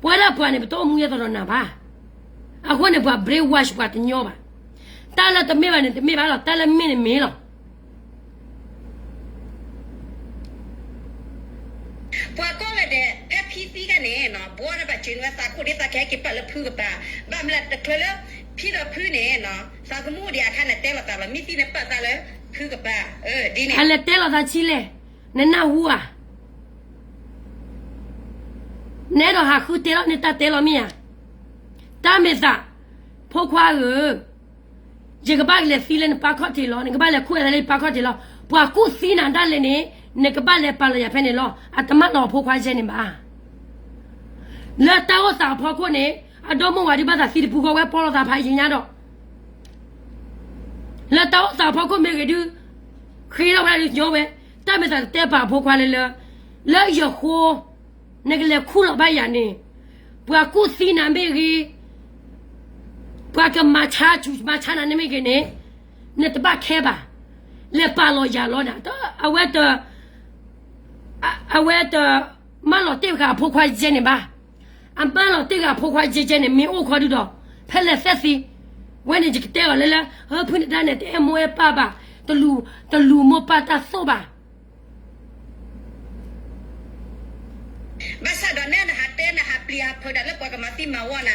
ပဝဲဒၣ်ပှၤန့ၣ် ပတအိၣ်မူယဲသိးဒီးနၤဘၣ်. အဃိန့ၣ် ပှၤ brainwash ပှၤတညီဘၣ်. တၢ်လၢတမ့ၢ်ဘၣ်န့ၣ် တမ့ၢ်ဘၣ်လီၤ. တၢ်လၢမ့ၢ်န့ၣ်မ့ၢ်လီၤ. ပှၤကိးဂၤဒဲး ဖဲဖံသံခါန့ၣ် ဘှီဒီးဘၣ်စၢၤန့ၢ်ဝဲသးခိၣ်ဒ်သးကဟဲက့ၤပာ်လၢဖုကပၤ, ဘၣ်မနုၤလဲၣ် တချုးလၢ ဖံဒီးဖုန့ၣ် သးသမူအိၣ်ဒံးအခါန့ၣ် တဲလိာ်သးလီၤ. မ့ၢ်သံန့ၣ်ပာ်သးလၢဖုကပၤ, ဒ်န့ၣ် အလဲၤတဲလိာ်သးဆံလဲၣ်, နနၢ်ဟူဧါ. နအဲၣ်ဒိးဟးဃုတဲလီၤန့ၢ်တၢ်တဲလီၤမ့ၢ်ဧါ. တၢ်မ့ၢ်သး, ဖိခွါဧၢ, ယကဘၣ်လဲၤသံလၢနပၢ်ခီၣ်ထံးလီၤ, နကဘၣ်လဲၤခူၣ်အသးလၢယပၢ်ခီၣ်ထံးလီၤ. ပှၤကူၣ်သံနၤဒၣ်လဲာ်န့ၣ် နကဘၣ်လဲၤပာ်လီၤယၤဖဲန့ၣ်လီၤ. အတမၢလီၤအဖိခွါယဲန့ၣ်ဘၣ်. လၢတၢ်အိၣ်သးအဖီခိၣ်န့ၣ် အဒီမိၢ်ဝၤဒုးဘၣ်သးသံတပူၤဃီဝဲ ပီၢ်လိာ်သးဖးယံာ်ညါဒီး လၢတၢ်အိၣ်သးအဖီခိၣ်မ့ၢ်ဂ့ၤဒုး ဃ့ထီၣ်ဝဲဒၣ်ဒုးညီဝဲ, တၢ်မ့ၢ်သးတတဲပာ်အဖိခွါလၢလၢ, လၢယဃိ, နကလဲၤခူၣ်လီၤဘၣ်ယၤန့ၣ်, ပှၤကူၣ်သံနၤမ့ၢ်ဂ့ၤ, ပှၤကမၤဆါဆူးမၤဆါနၤန့ၣ်မ့ၢ်ဂ့ၤန့ၣ်, နတဘၣ်ခဲဘၣ်, လဲၤပာ်လီၤယၤလီၤနၤ, အဝဲတ အဝဲတမၢလီၤတ့ၢ်ဃာ်အဖိခွါယဲန့ၣ်ဘၣ်. အမၢလီၤတ့ၢ်ဃာ်အဖိခွါယဲယဲန့ၣ် မ့ၢ်အိၣ်ခီဒုဒီး ဖဲလဲၤသဲသ့, ဝဲန့ၣ်ယကတဲအီၤလၢလၢ ဖုနဒါန့ၣ် တအဲၣ်မိၢ်အဲၣ်ပၢ်ဘၣ်, တလူၤ, တလူၤမိၢ်ပၢ်တၢ်သိၣ်ဘၣ်. ဘၣ်ဆၣ်ဒီးနဲနဟးတဲနဟးပျံၤဟးဖုးဒၣ်လၢ ပှၤကမၤသံမၤဝီနၤ,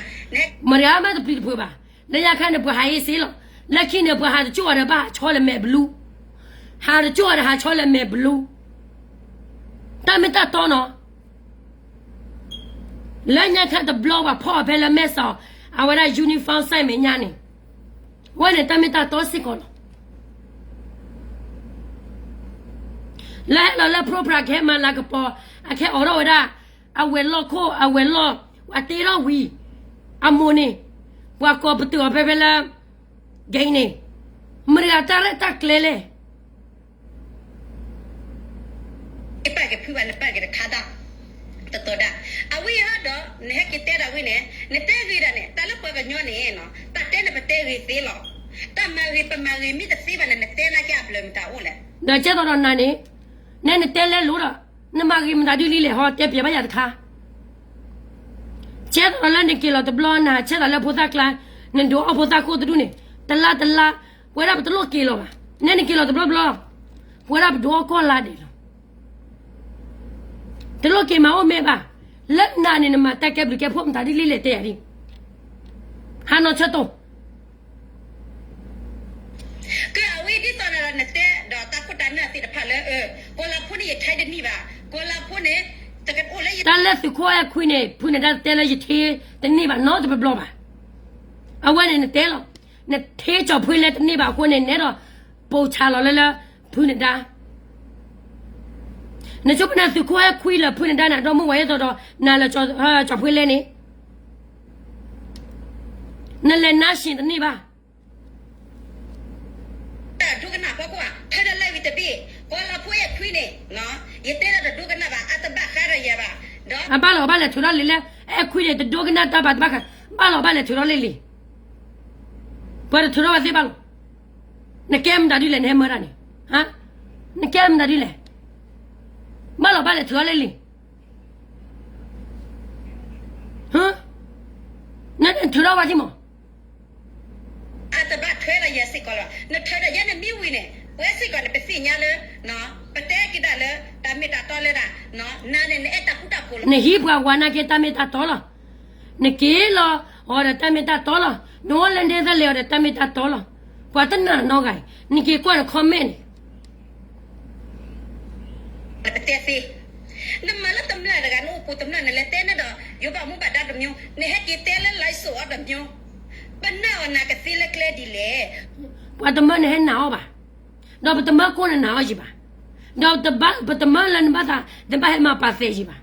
မတၤမ့ၢ်တပျံၤတဖုးဘၣ်. လၢညါခါန့ၣ် ပှၤဟးအ့စ့လီၤ. လၢခံန့ၣ် ပှၤဟးတကၠိၣ်အီၤဒီးဘၣ်ဟးဆီလၢမဲာ်ဘလူး, ဟးတကၠိၣ်အီၤဒီးဟးဆီလၢမဲာ်ဘလူး. တၢ်မ့ၢ်တၢ်တီနီၤ. လၢညါခါတဘျီပှၤဖီၣ်အီၤဖဲလၢမဲာ်စီၤ, အဝဲဒၣ် uniform စဲမဲာ်ညါန့ၣ်, ဝဲန့ၣ်တၢ်မ့ၢ်တၢ်တီစ့ၢ်ကီးလီၤ. လၢဟဲလီၤလၢ program ကဟဲမၤလၤကပီၤ, အကဟဲအိးထီၣ်ဝဲဒၣ်, အဝဲၤလီၢ်ခိၣ်, အဝဲၤလီၢ်, ပှၤတ့ထီၣ်ဝံၤ, အမိၢ်န့ၣ် ပှၤကိးပတုာ်အီၤဖဲဖဲလၢ ဂ့ၤန့ၣ် မတၤတဂၤတၢ်ရဲၣ်တၢ်ကျဲၤလဲၣ်. နပာ်က့ၤဖုဘၣ် နပာ်က့ၤတခါဒၣ် တတီဒၣ်. အဝဲဟီဒီး နဟဲက့ၤတဲဒၣ်ဝဲန့ၣ် နတဲဂ့ၤဒၣ်န့ၣ် တၢ်လၢပှၤကညီန့ၣ် တၢ်တဲန့ၣ်ပတဲဂ့ၤသ့လီၤ. တၢ်မၤဂ့ၤပမၤဂ့ၤမ့ၢ်တသ့ဘၣ်န့ၣ် နတဲနာ်က့အဘျၢမတၤအိၣ်လဲၣ်. ဒီးကဲသိးဒီးနၤန့ၣ် နဲနတဲလဲလိာ်ဒီး နမၤဂ့ၤမတၤဒ်လံလဲၣ် ဟီတဲပျဲဘၣ်ယၤတခါ ကဲသိးဒီးလၢနက့ၤလီၤတဘျီ နဟးဆဲးသးလၢဖိသၣ်ကျါ နဒုးအီၣ်ဖိသၣ်ခိၣ်တဒူၣ်န့ၣ် တလါတလါ ပဝဲဒၣ်ပတလိၣ်က့ၤလီၤဘၣ်. နဲနက့ၤလီၤတဘျီဘျီ ပဝဲဒၣ်ပဒုးအီၣ်ကီၢ်လါဒဲးလီၤ. တလိၣ်က့ၤမၤအိၣ်မ့ၢ်ဘၣ်. လၢနၤန့ၣ် နမၤတၢ်ကဲဘျုးကဲဖှိၣ်မတၤဒ်လံလဲၣ် တဲယၤဒ် ဟးနီၤဆၢတိၤ ကဲအဝဲဒ်သိးဒီးနတဲဒီးတၢ်ခိၣ်တၢ်နၢ်သ့ၣ်တဖၣ်လၢ ကီၤလၤဖိန့ၣ် ယထဲတန့ၢ်ဘၣ်, ကီၤလၤဖိန့ၣ် တကအိၣ်လၢယ တၢ်လၢသုးခိၣ်အဲၣ်ခွံန့ၣ် ဖုနဒါတတဲလၢယထဲတန့ၢ်ဘၣ်နီတဘျီဘျီဘၣ်. အဝဲန့ၣ်နတဲလီၤ, နထဲကၠီၤဖှ့လၢတန့ၢ်ဘၣ်အဃိန့ၣ် နဲဒီးပိာ်ဆါလီၤလၢလၢ ဖုနဒါ နဆိကမိၣ်သုးခိၣ်အဲၣ်ခွံလၢဖုနဒါန့ၣ် ဒီမုၢ်ဝဲအသိးဒီး နၤလၢကၠီၤဖှ့လဲၣ်န့ၣ် နလဲၤနါရှ့တန့ၢ်ဘၣ်. တၢ်ဒိကနၣ်ဖီခိၣ်ဧါ, ဖဲဒၣ်လဲဝံၤတဘ့ၣ်, ကီၤလၤဖိအဲၣ်ခွံန့ၣ်, ယတဲဒၣ်တဒိကနၣ်ဘၣ်, အတဘၣ်ဃးဒီးယၤဘၣ်, ဒီး အဘၣ်လီၤ အဘၣ်လဲၤထုးထီၣ်လံလၢ အဲၣ်ခွံန့ၣ် တဒိကနၣ်တၢ်ဘၣ်တဘၣ်ဃး, ဘၣ်လီၤ ဘၣ်လဲၤထုးထီၣ်လံလံ. ပှၤတထုးထီၣ်ဝဲသ့ၣ်ဘၣ်လီၤ. နကဲမတၤဒ်လဲၣ် နဟဲမၢဒၣ်န့ၣ်, နကဲမတၤဒ်လဲၣ်. ဘၣ်လီၤ ဘၣ်လဲၤထုးထီၣ်လံလံ. နထုးထီၣ်ဝဲဒ်မး အတဘၣ်ထွဲဒီးယၤစ့ၢ်ကီးလီၤ. နထုးဒီးယၤနမ့ၢ်ဝံၤန့ၣ် ပဝဲစ့ၢ်ကီးန့ၣ် ပသ့ၣ်ညါလၢ ပတဲက့ၤဒၣ်လၢ တၢ်မ့ၢ်တၢ်တီလၢဒၣ်, နၤန့ၣ် နအဲၣ်တၢ်ဃူတၢ်ဖိးလီၤ. နဟံးပှၤဝၤနာ်က့တၢ်မ့ၢ်တၢ်တီလီၤ. နက့ၤလီၤအီၤဒီးတၢ်မ့ၢ်တၢ်တီလီၤ. နအိၣ်လၢ Netherlands အီၤဒီးတၢ်မ့ၢ်တၢ်တီလီၤ. ပှၤတနာ်နီတဂၤအံၤ, နက့ၤကွၢ်န comment န့ၣ် ပတဲသ့, နမၤလၢတမျၢ်တဂၤ နအိၣ်ပူၤတမျၢ် နလဲၤတဲန့ၣ်ဒီး ယိၤဘၣ်မူဘၣ်ဒါတမျိုး, နဟဲက့ၤတဲလၢ live show အီၤတမျိုး, ပနာ်အီၤနၤကသ့လၢကျဲဒ်လဲၣ်. ပှၤတမၢနဟဲနာ်အီၤဘၣ်, ဒီးပတမၢကိးနနာ်အီၤယံၤဘၣ်, ဒီးပတမၢလၢနဘၣ်သး နဘၣ်ဟဲမၤပာ်သဲးယံၤဘၣ်.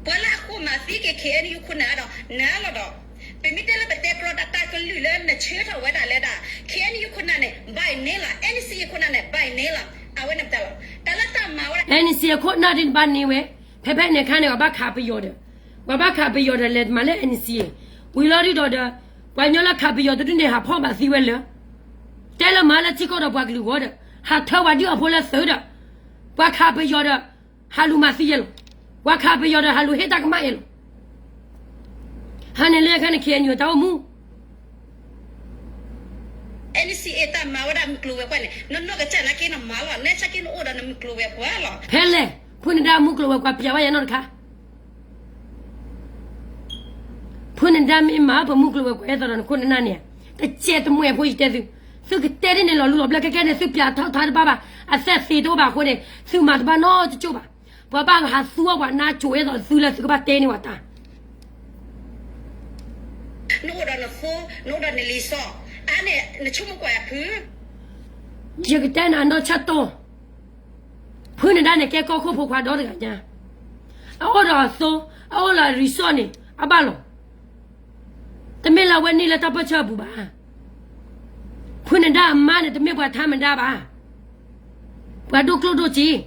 ပှၤလၢအဃိမၤသံက့ၤ ခ့ၣ်အဲၣ်ယူၣ် ခိၣ်နၢ်ဒီး နၤလီၤဒီး, ပမ့ၢ်တဲလၢပတဲကြီတၢ်တၢ်ကလုၢ်လၢနဆၢထၢၣ်ဝဲဒၣ်လၢဒၣ် ခ့ၣ်အဲၣ်ယူၣ် ခိၣ်နၢ်န့ၣ် ဘၣ်န့ၢ်လီၤ, အဲၣ်နံၣ်စံၣ် ခိၣ်နၢ်န့ၣ် ဘၣ်န့ၢ်လီၤ. အဝဲန့ၣ်ပတဲလီၤ တၢ်လၢတၢ်မၤဝဲဒၣ် အဲၣ်နံၣ်စံၣ် ခိၣ်နၢ်ဒ်န့ၣ်ဘၣ်န့ၢ်ဝဲ, ဖဲဖဲန့ၣ်အခါန့ၣ် ပှၤဘၣ်ခးပယီၤဒီး, ပှၤဘၣ်ခးပယီၤဒီးလဲၤမၤလၢ အဲၣ်နံၣ်စံၣ်, ဝံၤလီၤဒုဒီးဒီး, ပှၤကညီလၢခးပယီၤတဒူၣ်န့ၣ် ဟးဖီၣ်မၤသံဝဲလၢ တဲလၢမၤလၢထံကီၢ်ဒီးပှၤကလုာ်ဂီၢ်ဒီး, ဟးထၢပှၤဒုးအဖိလၢသုးဒီး, ပှၤခးပယီၤဒီး, ဟးလူၤမၤသံယဲလီၤ. ပှၤခးပယီၤဒီးဟးလူၤဟ့ၣ်တၢ်ကမၣ်ယဲလီၤ. ဟါန့ၣ်လၢခဲန့ၣ် ခ့ၣ်အဲၣ်ယူၣ် တၢ်အိၣ်မူ အဲၣ်နံၣ်စံၣ် တၢ်မၤဝဲဒၣ်မုၢ်ကျိၤဝဲၤကွာ်န့ၣ် နနီၢ်ကစၢ်နာ်က့နမၤလီၤ, နဲဆၢက့နအိၣ်ဒီးနမုၢ်ကျိၤဝဲၤကွာ်လီၤ. ဖဲလဲၣ်, ဖုနဒါမုၢ်ကျိၤဝဲၤကွာ် ပျဲဝဲယဲနီတခါ ဖုနဒါမ့ၢ်မၤပမုၢ်ကျိၤဝဲၤကွာ် အဲၣ်သိးဒီးနခိၣ်နနၢ်န့ၣ်, တကဲတမှဲဖိယတဲသု, သုကတဲဒ်န့ၣ်လီၤလူလီၤဘျၢ ခဲခဲန့ၣ် သုပျဲထီၣ်ထါတဘၣ်ဘၣ်, အသဲသ့တအိၣ်ဘၣ်အဃိန့ၣ် သုမၤတဘၣ်နီတကၠိၢ်ဘၣ်. ပှၤဘၣ်ဟးသူအီၣ်ပှၤနါကိၤ အဲၣ်သိးသုလၢသုကဘၣ်တဲန့ၢ်ပှၤတၢ် နအိၣ်ဒီးနဖိ, နအိၣ်ဒီးနလံၤစီ, အါန့ၣ် နဆိကမိၣ်ကွၢ်ယၤဖု, ယကတဲနၤနီၢ်ဆၢတိၢ်, ဖုနဒါန့ၣ် ကဲကီၢ်ခိၣ်ဖိခွါဒီတဂၤညါ, အအိၣ်ဒီးအသိ, အအိၣ်လၢအ resort န့ၣ် အဘၣ်လီၤ. တမ့ၢ်လၢအဝဲန့ၢ်လၢတၢ်ပၢၢ်ဆၢအပူၤဘၣ်. ဖုနဒါအမါန့ၣ် တမ့ၢ်ပှၤထါမဒါဘၣ်. ပှၤဒိၣ်ကျိၣ်ဒိၣ်စ့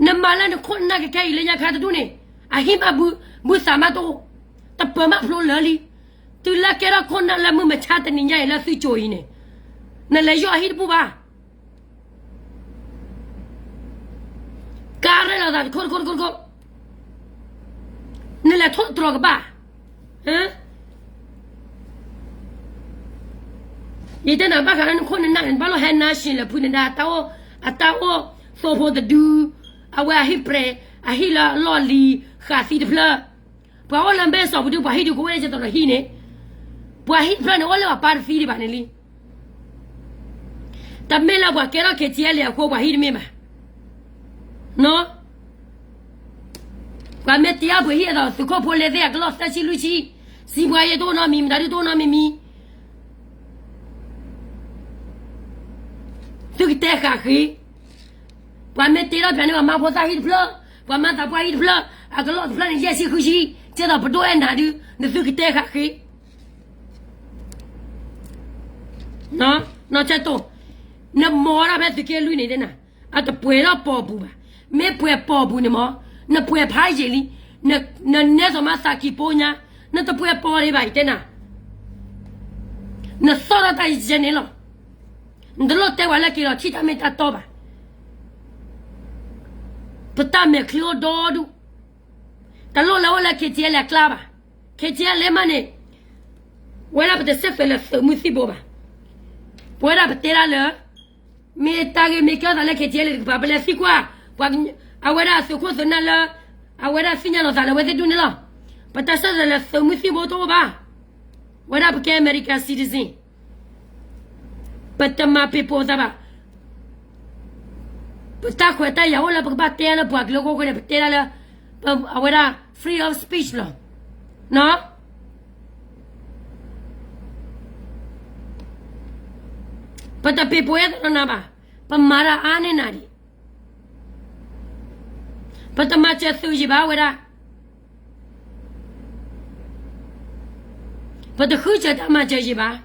နမၤလၢနခိၣ်နနၢ်ကကဲအံၤလၢညါခါတဒူၣ်န့ၣ်, အဟံၣ်မးဘုသးမးတအိၣ်, တပၢၤမးဖျိလၢာ်လံ. တုၤလၢကဲထီၣ်ခိၣ်နၢ်လၢမုၢ်မဆါတနံၤညါအံၤလၢသုကိၤအံၤန့ၣ်, နလဲၤယီၢ်အဟံၣ်တဘူၣ်ဘၣ်. ကါရဲၣ်လီၤသးတခိၣ်တခိၣ်တခိၣ်တခိၣ်, နလဲၤထိၣ်တြီၤကဘၣ်. ယတဲနၤဘၣ်ဃးလၢနခိၣ်နနၢ်န့ၣ် နဘၣ်လီၤဟဲနါရှ့လၢဖုနဒါ အတၢ်အိၣ်, အတၢ်အိၣ်သိဖိတဒု, အဝဲအဟံၣ်ပြဲၤ, အဟံၣ်လၢအလီၢ်လံၤ, ဃာ်သံတဖျၢၣ်. ပှၤအိၣ်လၢမဲၢ်စီၤပူၤဒု ပှၤဟံၣ်ဒုကအိၣ်ဝဲဒၣ်ကဲသိးဒီးဟံၣ်န့ၣ်, ပှၤဟံၣ်တဖျၢၣ်န့ၣ် အိၣ်လၢပှၤပၢ်တသံဒံးဘၣ်န့ၣ်လံ. တမ့ၢ်လၢပှၤကဲထီၣ် ခ့ၣ်ကၠံအလံအဃိ ပှၤဟံၣ်တမ့ၢ်ဘၣ်. ပှၤမ့ၢ်တ့အီၣ်ပှ့ၤဟံၣ်အသိး သုးခိၣ်ဖိလဲသ့ၣ်အကလီၢ်သၢဆံလွံၢ်ဆံ, စံးပှၤယဲတအိၣ်နီတမံၤ မတၤဒုတအိၣ်နီတမံၤမံၤ, သုကတဲဃာ်ဃ့, ပှၤမ့ၢ်တ့ထီၣ်ပှၤန့ၣ် ပှၤမၤဖိသၣ်ဟံၣ်တဖျၢၣ်, ပှၤမၤသးပှၢ်အံၤတဖျၢၣ် အကလီၢ်တဖျၢၣ်န့ၣ် ယဲၢ်ဆံဃုဆံ, ကဲသိးပဒိၣ်အဲၣ်နၤဒုး နသုကတဲဃာ်ဃ့ နီၢ်ဆဲတိၢ်, နမီၤတၢ်ဖဲသုးက့လွံၢ်န့ၣ်တဲနၤ, အတပှဲၤထီၣ်ပီၤပူၤဘၣ်. မ့ၢ်ပှဲၤပီၤပူၤန့ၣ်မ့ၢ် နပှဲၤဖးယံာ်လံ, နနဲသိးမၤသးကံၢ်ပိညါ, နတပှဲၤပီၤဒံးဘၣ် ယတဲနၤ, နသီၣ်ထီၣ်တၢ်ယဲၢ်န့ၣ်လီၤ. နတလိၣ်တဲပှၤလၢက့ၤလီၤထံၣ်တၢ်မ့ၢ်တၢ်တီဘၣ်. ပတၢ်မဲာ်ချံအိၣ်ဒီဒူၣ်, တလိၣ်လၢအိၣ်လၢ K T L အကျါဘၣ်. K T L မးန့ၣ် ဝဲဒၣ်ပတစဲးသွဲးလၢသုးမုၢ်သံၣ်ဘိဘၣ်. ပဝဲဒၣ်ပတဲဒၣ်လၢ မ့ၢ်တၢ်ဂ့ၢ်မ့ၢ်ကဲထီၣ်သးလၢ K T L တကပၤ ပလဲၤသံကွၢ် ပှၤအဝဲဒၣ်သုးခိၣ်သုးနၢ်လၢ အဝဲဒၣ်သ့ၣ်ညါလီၤသးလၢအဝဲသ့ၣ်ဒူၣ်န့ၣ်လီၤ. ပတၢ်စဲးသွဲးလၢသုးမုၢ်သံၣ်ဘိတအိၣ်ဘၣ်. ဝဲဒၣ်ပကဲ American citizen ပတမၤပ့ၤပိာ်သးဘၣ်. ပတၢ်ခွဲးတၢ်ယာ်အိၣ်လၢပကဘၣ်တဲလၢပှၤကလုာ်အဂီၢ်အဃိန့ၣ် ပတဲဒၣ်လၢ အဝဲဒၣ် free of speech လီၤ. ပတပ့ၤပိာ်အဲၣ်သးဒီးနၤဘၣ်. ပမၤတၢ်အါန့ၢ်နၤဒံး. ပတမၤစၢၤသုးယံၤဘၣ်ဝဲဒၣ်. ပတဃုစၢၤတၢ်မၤစၢၤယံၤဘၣ်.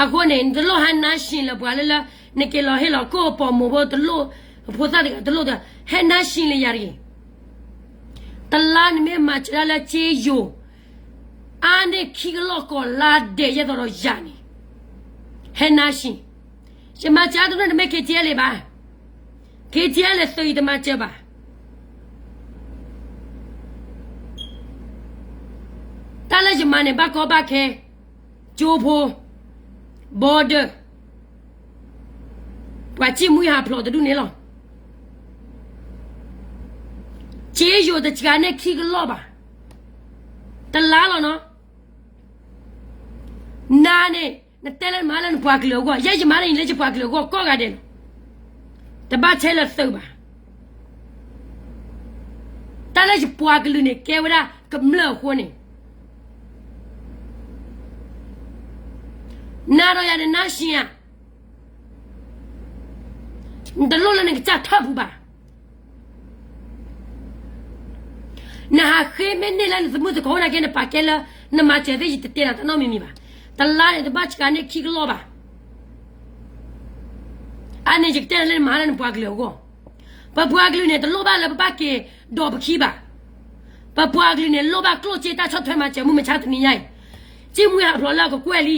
အဃိန့ၣ် နတလိၣ်ဟဲနါၡံလၢပှၤလၢလၢ နက့ၤလီၤဟ့ၣ်လီၤကိၣ်ပိာ်မိၢ်ဖိတလိၣ်, အဖိသၣ်တဂၤတလိၣ်ဒီး ဟဲနါၡံလၢယၤတဂ့ၤ. တလါနမ့ၢ်မၤစၢၤဒၣ်လၢက့ယိၤ အါန့ၢ်ခံကလီၢ်ကီၢ်လါဒဲးယဲၢ်သီဒီးယၤန့ၣ် ဟဲနါၡံ, ယမၤစၢၤတဖျၢၣ်န့ၣ်မ့ၢ် K T L ဘၣ်. K T L သုးယံၤတမၤစၢၤဘၣ်. တၢ်လၢယမၤန့ၣ် ဘၣ်ကီဘၣ်ခဲ, ကၠိဖိ, border, ပှၤစံၣ်မှံဟးဖျိးတဒူၣ်န့ၣ်လီၤ. က့ယိၤတစှၤန့ၢ်ခံကလီၢ်ဘၣ်. တလါလီၤနီၤ. နၤန့ၣ် နတဲလၢနမၤလၢနပှၤကလုာ်အဂီၢ်, ယဲယမၤန့ၣ်လၢယပှၤကလုာ်အဂီၢ်ကိးဂၤဒဲးလီၤ. တဘၣ်ဆဲးလၢသုးဘၣ်. တၢ်လၢယပှၤကလုာ်န့ၣ် ကဲဝဲဒၣ်ကမျၢၢ်အဃိန့ၣ် နၤဒီးယၤန့ၣ် နါၡံဧါ. နတလိၣ်လၢနကစၢ်ထၢၣ်ပူၤဘၣ်. နဟးဃ့မ့ၢ်န့ၢ်လၢနသမုၢ်သကိးနာ်က့ နပာ်ကဲလၢ နမၤစၢၤသ့ၣ်ယတတဲနၤတၢ်နီတမံၤမံၤဘၣ်. တလါန့ၣ် တဘၣ်စှၤန့ၢ်ခံကလီၢ်ဘၣ်. အါန့ၣ်ယကတဲနၤလၢနမၤလၢနပှၤကလုာ်အဂီၢ်. ပပှၤကလုာ်န့ၣ် တလိၣ်ဘၣ်လၢပဘၣ်က့ၤဒိးပခံဘၣ်. ပပှၤကလုာ်န့ၣ် လိၣ်ဘၣ်ကျိၣ်စ့တၢ်ဆီၣ်ထွဲမၤစၢၤမုၢ်မဆါတနံၤညါအံၤ. စံၣ်မှံဟးဖျိးလၢအကကွဲၢ်လံ.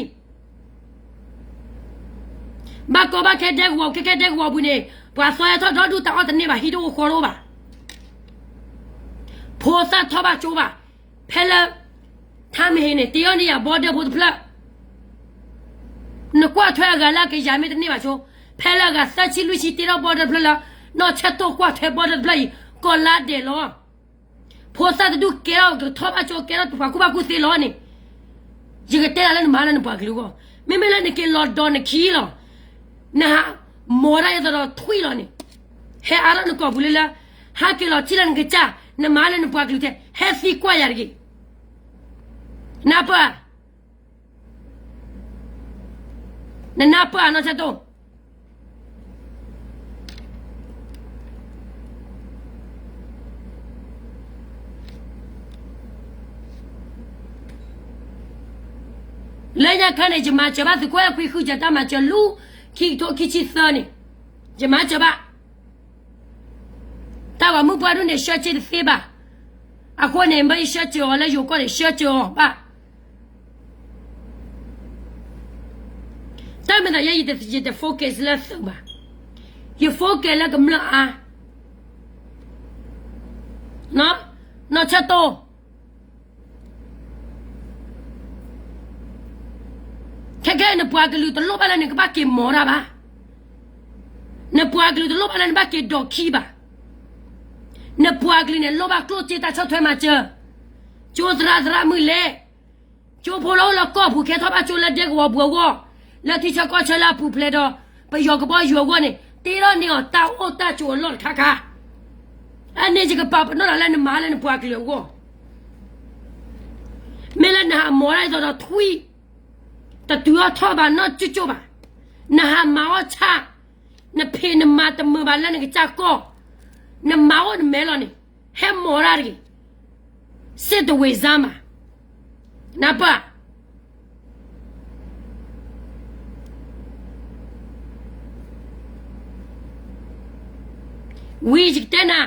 ဘၣ်ကီဘၣ်ခဲဒဲကဝီၤ ခဲကဲဒဲကဝီၤပူၤန့ၣ် ပှၤသီဟဲထီၣ်ဒီဒူၣ်တၢ်အီၣ်တန့ၢ်ဘၣ် ဟံၣ်တအိၣ်ဃီတအိၣ်ဘၣ်. ဖိသၣ်ထီၣ်ဘၣ်ကၠိဘၣ်. ဖဲလၢ ထါမဟ့န့ၣ် တ့အီၣ်န့ၢ်ယၤ border ဖိတဖျၢၣ် နကွၢ်ထွဲအဂၤလၢအကယၤမ့ၢ်တန့ၢ်ဘၣ်ဆိ, ဖဲလၢအဂၤသၢဆံလွံၢ်ဆံတ့ထီၣ် border တဖျၢၣ်လၢ နီၢ်ဆဲးတိၢ်ကွၢ်ထွဲ border တဖျၢၣ်အံၤ ကီၢ်လါဒဲးလီၤ. ဖိသၣ်တဒူၣ်ကဲထီၣ်ကထီၣ်ဘၣ်ကၠိ ကဲထီၣ်ပှၤကူၣ်ဘၣ်ကူၣ်သ့လီၤန့ၣ်, ယကတဲနၤလၢနမၤလၢနပှၤကလုာ်အဂီၢ်. မ့မ့ၢ်လၢနက့ၤလီၤဒိးနခံလီၤ. နဟးမိၤတၢ်ယဲသိးဒီးထွံၣ်လီၤန့ၣ်, ဟဲအါထီၣ်နကိာ်ပူၤလၢလၢ ဟးက့ၤလီၤထံၣ်လၢနကစၢ်, နမၤလၢနပှၤကလုာ်ထဲ ဟဲသံကွၢ်ယၤတဂ့ၤ. နၢ်ပၢၢ်ဧါ. နနၢ်ပၢၢ်ဧါ နီၢ်ဆဲးတိၢ်. လၢညါခါန့ၣ် ယမၤစၢၤဘၣ်သုးကွဲခွံ ဃုစၢၤတၢ်မၤစၢၤလူၤ ခံကထိခံဆံသၢန့ၣ်, ယမၤစၢၤဘၣ် တၢ်ဂီၤမုၢ်ပှၢ်ဒိၣ်န့ၣ် ဆှၢစ့တသ့ဘၣ်. အဃိန့ၣ် မ့ၢ်ယဆှၢစ့အီၤလၢယိၤကီၢ်န့ၣ် ဆှၢစ့အီၤဘၣ်. တၢ်မ့ၢ်သးယဲ ယတ focus လၢသုးဘၣ်. ယ focus လၢကမျၢၢ်အါ. နီၢ်ဆဲးတိၢ်. ခဲခဲနပှၤကလုာ်တလိၣ်ဘၣ်လၢနကဘၣ်က့ၤမိၤတၢ်ဘၣ်. နပှၤကလုာ်တလိၣ်ဘၣ်လၢနဘၣ်က့ၤဒိးခံဘၣ်. နပှၤကလုာ်န့ၣ် လိၣ်ဘၣ်ကျိၣ်စ့တၢ်ဆီၣ်ထွဲမၤစၢၤ, ကၠိသရၣ်သရၣ်မုၣ်လဲၣ်, ကၠိဖိလၢအိၣ်လၢကီၢ်ပူၤ ကဲထီၣ်ဘၣ်ကၠိလၢဒဲကဝီၤပူၤအဂီၢ်, လၢထံဆၢကီၢ်ဆၢလၢအပူၤဖျဲးဒီး ပယီၤကဘီယူၤအဂီၢ်န့ၣ် တ့ထီၣ်န့ၢ်အီၤတၢ်အိၣ်တၢ်ဆိးအလီၢ်တခါခါ. အန့ၣ်ယကပာ်ပနီၣ်နၤလၢနမၤလၢနပှၤကလုာ်အဂီၢ်. မ့ၢ်လၢနဟးမိၤတၢ်ယဲသိးဒီးထွံၣ်, တတုၤအီၣ်ထီၣ်ဘၣ်နီတကၠိၣ်ဘၣ်. နဟးမၤအီၣ်ဆၣ်, နဖံးနမၤတမုာ်ဘၣ်လၢနကစၢ်ကီၢ်, နမၤအိၣ်နမဲာ်လီၤန့ၣ်, ဟဲမိာ်တၢ်တဂ့ၤ, စစ်တဝေစမ်းမး, နၢ်ပၢၢ်, ဝံၤယကတဲနၤ,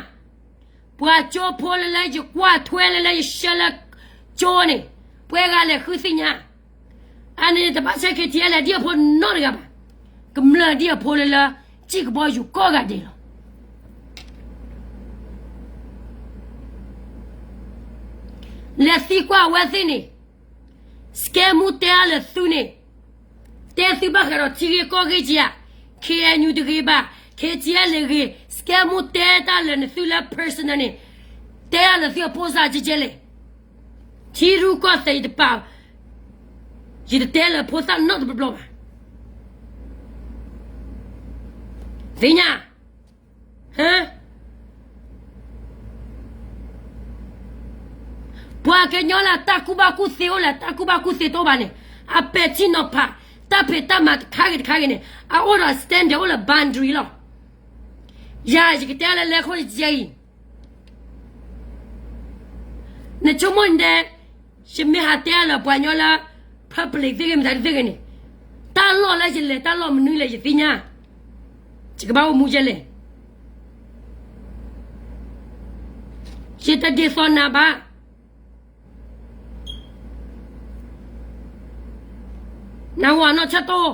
ပှၤကၠိဖိလၢလၢယကွၢ်ထွဲလၢလၢယဆှၢလၢကၠိန့ၣ်, ပှဲၤဂၤလဲၤဃုသ့ၣ်ညါ, အန့ၣ်တဘၣ်ဆဲး KTLA ဒံၣ်အဖိနီတဂၤဘၣ်, ကမျၢၢ်ဒံၣ်အဖိလၢလၢ စံၣ်ကဘီယူၤကိးဂၤဒဲးလီၤ. လဲၤသံကွၢ်အဝဲသ့ၣ်န့ၣ်, စကဲမူတဲအါလၢသုန့ၣ်, တဲသုဘၣ်ဃးဒီးထံဂ့ၢ်ကီၢ်ဂ့ၢ်က့ဧါ, KNU တဂ့ၤဘၣ်, KTLA ဂ့ၤ, စကဲမူတဲတၢ်လၢနသုလၢ personal န့ၣ်, တဲအါလၢသုအဖိသၣ်ကဲကဲလဲၣ်, ထံရူၢ်ကီၢ်သဲးယတပာ်, ယတတဲလၢဖိသၣ်နီတဘျီဘျီဘၣ်. သ့ၣ်ညါ, ဟ, ပှၤကညီလၢတၢ်ကူၣ်ဘၣ်ကူၣ်သ့အိၣ်လၢတၢ်ကူၣ်ဘၣ်ကူၣ်သ့တအိၣ်ဘၣ်န့ၣ်, အပဲာ်ထံနီၤဖး, တၢ်ဖံးတၢ်မၤတခါဂ့ၤတခါဂ့ၤန့ၣ်, အအိၣ်ဒီး standard အိၣ်လၢ boundary လီၤ. ယၤယကတဲလၢလဲၤခိၣ်ယကဲအံၤ, နဆိကမိၣ်န့ၣ်, ယမ့ၢ်ဟးတဲလၢပှၤကညီလၢ public သ့ၣ်ဂ့ၤ မတၤဒုသ့ၣ်ဂ့ၤန့ၣ်, တၢ်လီၢ်လၢယလဲၤတၢ်လီၢ်မနုၤလဲၣ်ယသ့ၣ်ညါ, ယကဘၣ်အိၣ်မူယဲလဲၣ်, ယတဒ်သိးနၤဘၣ်. နၢ်ဟူနီၢ်ဆၢတိၢ်,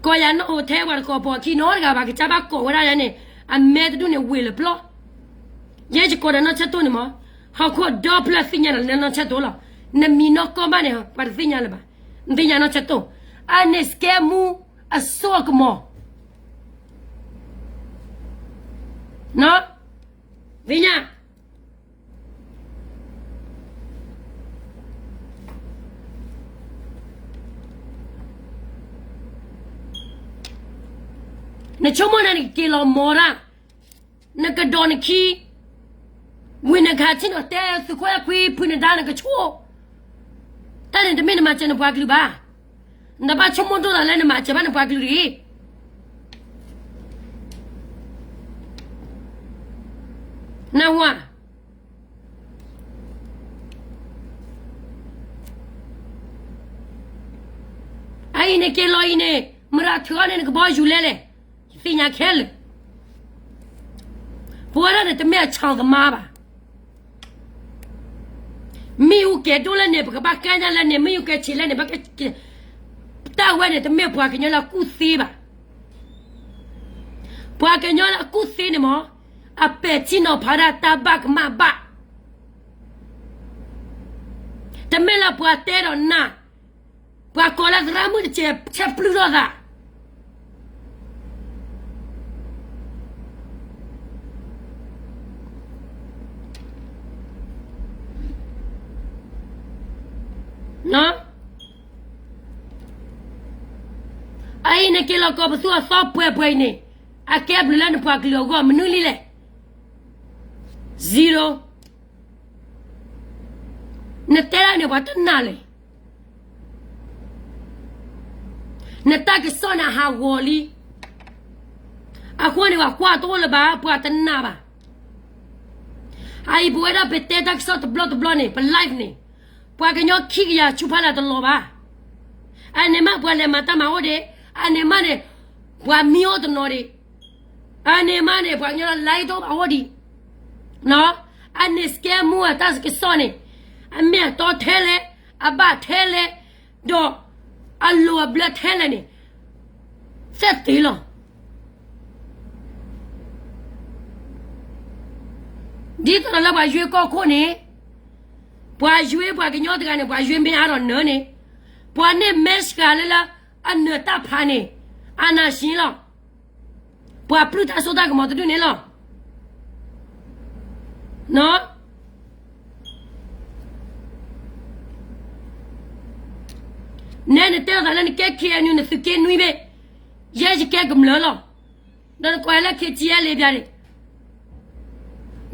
ကိးယၤနီၢ်ဟူထဲပှၤတကိးပိာ်အခံနီတဂၤဘၣ် ကစၢ်ဘၣ်ကိးဝဲဒၣ်ယၤန့ၣ်, အမဲတဒူၣ်န့ၣ်ဝ့ၢ်လၢပျီ, ယဲယကိးဒီးနီၢ်ဆၢတိၢ်န့ၣ်မး, ဟီၣ်ခိၣ်ဒီဖျၢၣ်သ့ၣ်ညါဒီးလၢနီၢ်ဆၢတိၢ်လီၤ. နမံၤနီၢ်ကီၢ်ဘၣ်န့ၣ် ပှၤတသ့ၣ်ညါလၢၤဘၣ်, နသ့ၣ်ညါနီၢ်ဆၢတိၢ်, အန့ၣ်စကဲမူအစိအကမီၤ, သ့ၣ်ညါ နဆိကမိၣ်န့ၣ်နက့ၤလီၤမီၤတၢ်, နကဒီးနခံ, ဝံၤနကဟးထံၣ်နီၤတဲသုးခိၣ်အဲၣ်ခွံဖုနဒါနကဆိ, တၢ်န့ၣ်တမ့ၢ်နမၤစၢၤနပှၤကလုာ်ဘၣ်, နတဘၣ်ဆိကမိၣ်ဒိၣ်သးလၢနမၤစၢၤဘၣ်နပှၤကလုာ်တဂ့ၤ. နၢ်ဟူဧါ. အအံၤန့ၣ်က့ၤလီၤအံၤန့ၣ် မတၤထုးအီၤန့ၣ် နကဘီယူၤလဲလဲၣ်, ယသ့ၣ်ညါခဲလၢာ်. ပဝဲဒၣ်န့ၣ် တမ့ၢ်အဆီၣ်သမါဘၣ်. မ့ၣ်အူကဲၤဒိၣ်လဲၣ်န့ၣ် ပကဘၣ်ကဲညါလဲၣ်န့ၣ်, မ့ၣ်အူကဲၤဆံးလဲၣ်န့ၣ် ဘၣ်ကဲ, တၢ်ဝဲန့ၣ် တမ့ၢ်ပှၤကညီလၢအကူၣ်သ့ဘၣ်. ပှၤကညီလၢအကူၣ်သ့န့ၣ်မ့ၢ် အပဲာ်ထံနီၤဖးဒၣ်တၢ်ဘၣ်ကမၣ်ဘၣ်. တမ့ၢ်လၢပှၤတဲဒီးနၤ, ပှၤကိးလၢသရၣ်မုၣ်တစဲးဆဲးပျုၢ်ထီၣ်သး အအံၤနက့ၤလီၤကီးပသူအသီပှဲၤပှဲၤအံၤန့ၣ်, အကဲဘျုးလၢနပှၤကလုာ်အဂီၢ်မနုၤလံလဲၣ်. zero. နတဲဒၣ်န့ၣ်ပှၤတနာ်လဲၣ်. နတၢ်ကစီၣ်န့ၣ်အဟးဂီၤလံ. အဃိန့ၣ် ပှၤကွၢ်တအိၣ်လၢၤဘၣ်, ပှၤတနာ်ဘၣ်. အအံၤပဝဲဒၣ်ပတဲတၢ်ကစီၣ်တဘျီတဘျီန့ၣ် ပ live န့ၣ်, ပှၤကညီခံကယၤဆူဖးလၢ်တလီၤဘၣ်. အန့ၣ်မးပှၤလဲၤမၤတၢ်မၤအိၣ်ဒံး, အန့ၣ်မးန့ၣ်, ပှၤမံအိၣ်တနီၤဒံး. အန့ၣ်မးန့ၣ် ပှၤကညီလၢ live တအိၣ်ဘၣ်အိၣ်ဒံး. အန့ၣ်စကဲမူအတၢ်ကစီၣ်န့ၣ်, အမ့ၢ်အတီထဲလဲၣ်, အဘၣ်ထဲလဲၣ်, ဒီးအလိၤအဘျၢထဲလဲၣ်န့ၣ်, သဲသ့လီၤ. ဒ်သိးဒီးလၢပှၤယွ့ကီၢ်ခိၣ်န့ၣ်, ပှၤယွ့ပှၤကညီတဂၤန့ၣ် ပှၤယွ့မ့ၢ်အါဒီးနၢၤန့ၣ်, ပှၤန့ၢ်မဲစှၤလၢလၢအနၢၤတၢ်ဖးန့ၣ်, အနၢၤဆံလီၤ. ပှၤပျုၢ်တၢ်စိတၢ်ကမီၤတဒူၣ်န့ၣ်လီၤ. နဲနတဲလိာ်သးလၢနကဲ KNU နသုးက့နွံဘ့ၣ်, ယဲယကဲကမျၢၢ်လီၤ. ဒီးနကွၢ်လၢ KTLA ဘၣ်န့ၣ်,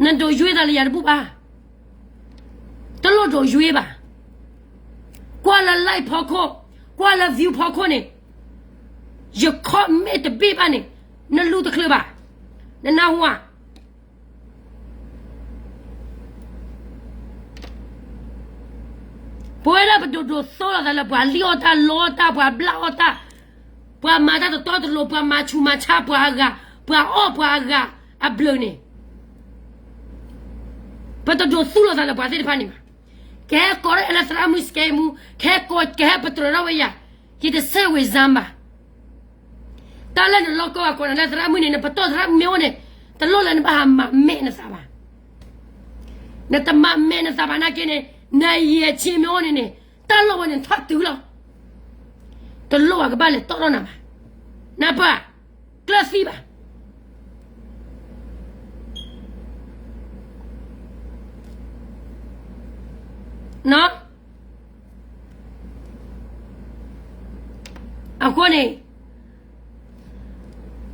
နဒိးယွ့သးလၢယၤတဘူၣ်ဘၣ်. တလိၣ်ဒိးယွ့ဘၣ်. ကွၢ်လၢ like ဖီခိၣ်, ကွၢ်လၢ view ဖီခိၣ်န့ၣ်, ယ comment တဘ့ၣ်ဘၣ်န့ၣ် နလူတချုးဘၣ်, နနၢ်ဟူဧါ. ပဝဲဒၣ်ပဒိၣ်ဒိၣ်သိလီၤသးလၢပှၤလံၣ်အီၣ်တၢ်လီတၢ် ပှၤဘျၣ်အီၣ်တၢ်, ပှၤမၤတၢ်တတီတလိၤ ပှၤမၤဆူးမၤဆါပှၤအဂၤ, ပှၤအီၣ်ပှၤအဂၤအဘျုးန့ၣ် ပတဒိးသူၣ်လီၤသးလၢပှၤသ့ၣ်တဖၣ်န့ၣ်ဘၣ်. ကဟဲကိးထီၣ်လၢသရၣ်မုၣ်စကဲမူ, ကဟဲကိး ကဟဲပတြၢၤထီၣ်ဝဲယၤ, ယတဆဲးဝ့ၤစၢ်ဘၣ်. တၢ်လၢနလီၢ်ကီၢ်အကိးနၤလၢသရၣ်မုၣ်န့ၣ် နပတီၢ်သရၣ်မုၣ်မ့ၢ်အိၣ်န့ၣ်, တလိၣ်လၢနဘၣ်ဟးမၤမဲာ်နသးဘၣ်. နတမၤမဲာ်နသးဘၣ်နာ်က့န့ၣ်, နယဲၢ်ဆံမ့ၢ်အိၣ်န့ၣ်န့ၣ်, တၢ်လီၢ်ဝဲန့ၣ်ထီၣ်တုၤလီၤ. တလိၣ်အကဘၣ်လဲၤတီၢ်ထီၣ်နၤဘၣ်. နပၢ်, ကျၢၢ်သံဘၣ်. အဃိန့ၣ်,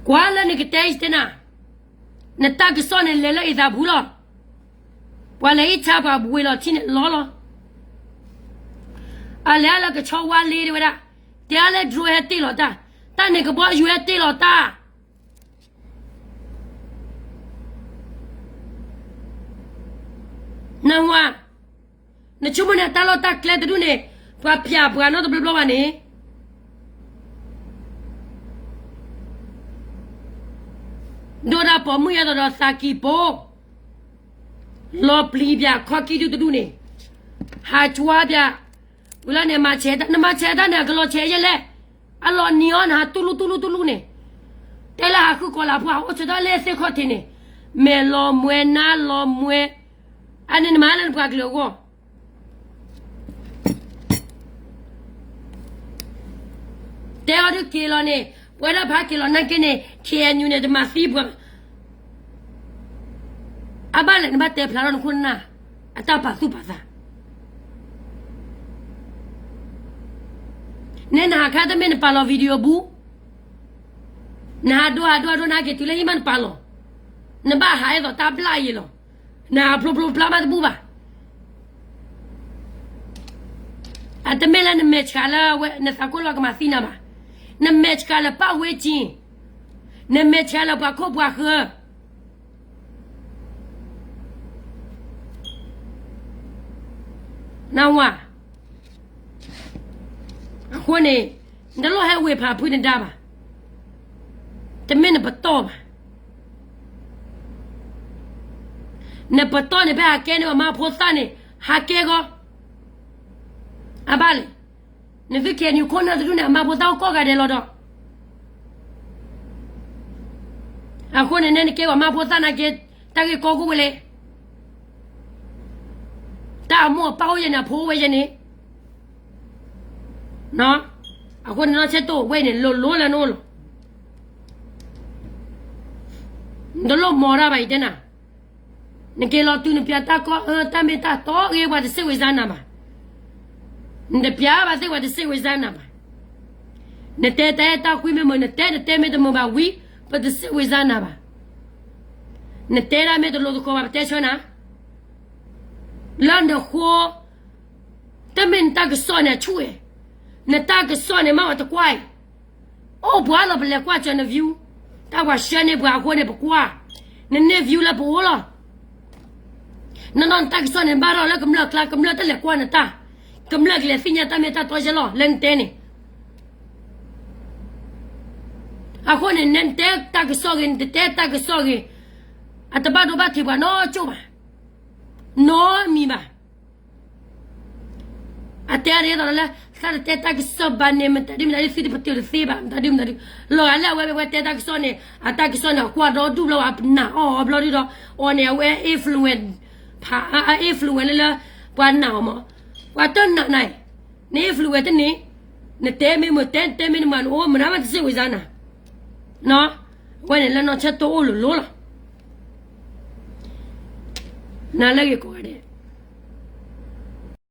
ကွၢ်လၢနကတဲအံၤတဲနၤ, နတၢ်ကစီၣ်န့ၣ်လဲၤလၢအသးပူၤလီၤ. ပှၤလဲၤအံၣ်ဆါပှၤဘှံးလီၤထံန့ၣ်လီၤလီၤ. အလဲၤအါလၢကဆီဝါလ့တဲဝဲဒၣ်, တဲအါလၢ drone ဟဲတ့ၢ်လီၤတၢ်, တၢ်န့ၣ်ကဘီယူၤဟဲတ့ၢ်လီၤတၢ် နၢ်ဟူဧါ, နဆိကမိၣ်န့ၣ် တၢ်လီၢ်တၢ်ကျဲတဒူၣ်န့ၣ်, ပှၤပျဲပှၤနီတဘျီဘျီဘၣ်န့ၣ်, ဒိၣ်ဒၣ်ပိာ်မုၣ်ယဲသိးဒီးသးကံၢ်ပိ, လီၤပျံၤပျဲခီၣ်ကံၢ်ဒူၣ်တဒူၣ်န့ၣ်, ဟးကွၢ်ပျဲ, ဝံၤလီၤန့ၣ်မၤဆဲးတၢ်, နမၤဆဲးတၢ်န့ၣ် အကလီၤဆဲးယဲလဲၣ်, အလီၤနံၤအီၤန့ၣ် ဟးတူၢ်လူတူၢ်လူတူၢ်လူန့ၣ်, တဲလၢဟးဃုကီၤလၤဖိဟးအိၣ်ဆၢထၢၣ်လၢသ့ၣ်ခီၣ်ထံးန့ၣ်, မဲာ်လီၤမှဲနါလီၤမှဲ, အန့ၣ်နမၤလၢနပှၤကလုာ်အဂီၢ် တဲအီၤဒုးက့ၤလီၤန့ၣ်, ပဝဲဒၣ်ဖးက့ၤလီၤနာ်က့န့ၣ် KNU န့ၣ် တမၤသံပှၤ, အဘၣ်လဲၣ်နဘၣ်တဲဖျါထီၣ်နခိၣ်နၢ်, အတၢ်ပာ်သူၣ်ပာ်သး, နဲနဟးခါတမ့ၢ်နပာ်လီၤ video ဘူး, နဟးဒိဟးဒိဟးဒိနဟးက့ၤတုၤလၢဟံၣ်မးနပာ်လီၤ, နဘၣ်ဟးအဲၣ်သိးတၢ်ဘျၣ်ယံၤလီၤ, နဟးဖျိဖျိဖျါမးတဘူးဘၣ်. အတမ့ၢ်လၢနမဲာ်ဆှးလၢအဝဲနသးကိၢ်လီၤကမၤသံနၤဘၣ်, နမဲာ်ဆှးလၢပၣ်ဝ့ကံ, နမဲာ်ဆှးလၢပှၤခိၣ်ပှၤဃၢၤ, နၢ်ဟူဧါ. အဃိန့ၣ်, နတလိၣ်ဟဲဝ့ၤဖးဖုနဒါဘၣ်, တမ့ၢ်နပတီၢ်ဘၣ်. နပတီၢ်န့ၣ် ဖဲဟးကဲန့ၢ်အမါဖိသၣ်န့ၣ်, ဟးကဲဂီၤ, အဘၣ်လဲၣ်, နသု KNU ခိၣ်နၢ်တဒူၣ်န့ၣ် အမါဖိသၣ်အိၣ်ကိးဂၤဒဲးလီၤဒီး, အဃိန့ၣ် နဲနကဲဝဲမါဖိသၣ်နာ်က့, တၢ်ဂ့ၢ်ကီကိၣ်ဝဲလဲၣ်, တၢ်အမိၢ်အပၢ်အိၣ်ယဲန့ၣ် အဖိအိၣ်ဝဲယဲန့ၣ်, အဃိန့ၣ်နီၢ်ဆဲးတိၢ်ဝဲန့ၣ် လိၤလိၤလၢနအိၣ်လီၤ. နတလိၣ်မီၤတၢ်ဘၣ်အံၤတဲနၤ, နက့ၤလီၤတုၤနပျဲတၢ်ကီၢ်အၢ တၢ်မ့ၢ်တၢ်တီဂ့ၤ ပှၤတစံးဝဲစါနၤဘၣ်, နတပျဲဘၣ်သ့ၣ်ပှၤတစံးဝဲစါနၤဘၣ်. နတဲတၢ်အဲၣ်တၢ်ကွံမ့ၢ်မုာ် နတဲနတဲမ့ၢ်တမုာ်ဘၣ်ဝံၤ ပတစံးဝဲစါနၤဘၣ်. နတဲဒၣ်မ့ၢ်တလိၤသကိးဘၣ် ပတဲဆၢနၤ, လၢနဃိ တမ့ၢ်နတၢ်ကစီၣ်န့ၣ်အဆူၣ်ဝဲ, နတၢ်ကစီၣ်န့ၣ်မ့ၢ်ဝဲတကွၢ်အံၤ, အိၣ်ပှၤလီၤပလဲၤကွၢ်စၢၤန view, တၢ်ပှၤဆှၢန့ၢ်ပှၤအဃိန့ၣ်ပကွၢ်, နန့ၢ် view လၢပအိၣ်လီၤ. နနီၢ်နတၢ်ကစီၣ်န့ၣ် ဘၣ်ထီၣ်လၢကမျၢၢ်ကျါ ကမျၢၢ်တလဲၤကွၢ်နတၢ်, ကမျၢၢ်ကလဲၤသ့ၣ်ညါတၢ်မ့ၢ်တၢ်တီယဲလီၤ လၢနတဲန့ၣ် အဃိန့ၣ် နတဲတၢ်ကစီၣ်ဂ့ၤ နတတဲတၢ်ကစီၣ်ဂ့ၤ, အတဘၣ်ဒိဘၣ်ထံးပှၤနီတကၠိၢ်ဘၣ်, နီတမံၤဘၣ်. အတဲအါဒ်သိးလၢ သးတတဲတၢ်ကစီၣ်ဘၣ်န့ၣ် မတၤဒုမတၤဒု သုတပတုာ်တသ့ဘၣ် မတၤဒုမတၤဒု, လီၤဂာ်လၢအဝဲ ဝဲတဲတၢ်ကစီၣ်န့ၣ် အတၢ်ကစီၣ်န့ၣ် အကွၢ်ဒီဒူၣ်ဘျီ ပနာ်အီၤဘျီဒုဒီး အီၤန့ၣ် အဝဲ influence ဖး အ influence လၢလၢ ပှၤနာ်အီၤမး, ပှၤတနာ်နၤ, န influence တန့ၢ်, နတဲမ့ၢ်မုာ်တဲ နတဲမ့ၢ်တမုာ် နအိၣ်မတၤမးတစံးဝဲစါနၤ, အဝဲန့ၣ်လၢနီၢ်ဆဲးတိၢ်အိၣ်လိၤလိၤလီၤ. နၤလၢဂ့ၤကိးဂၤဒဲး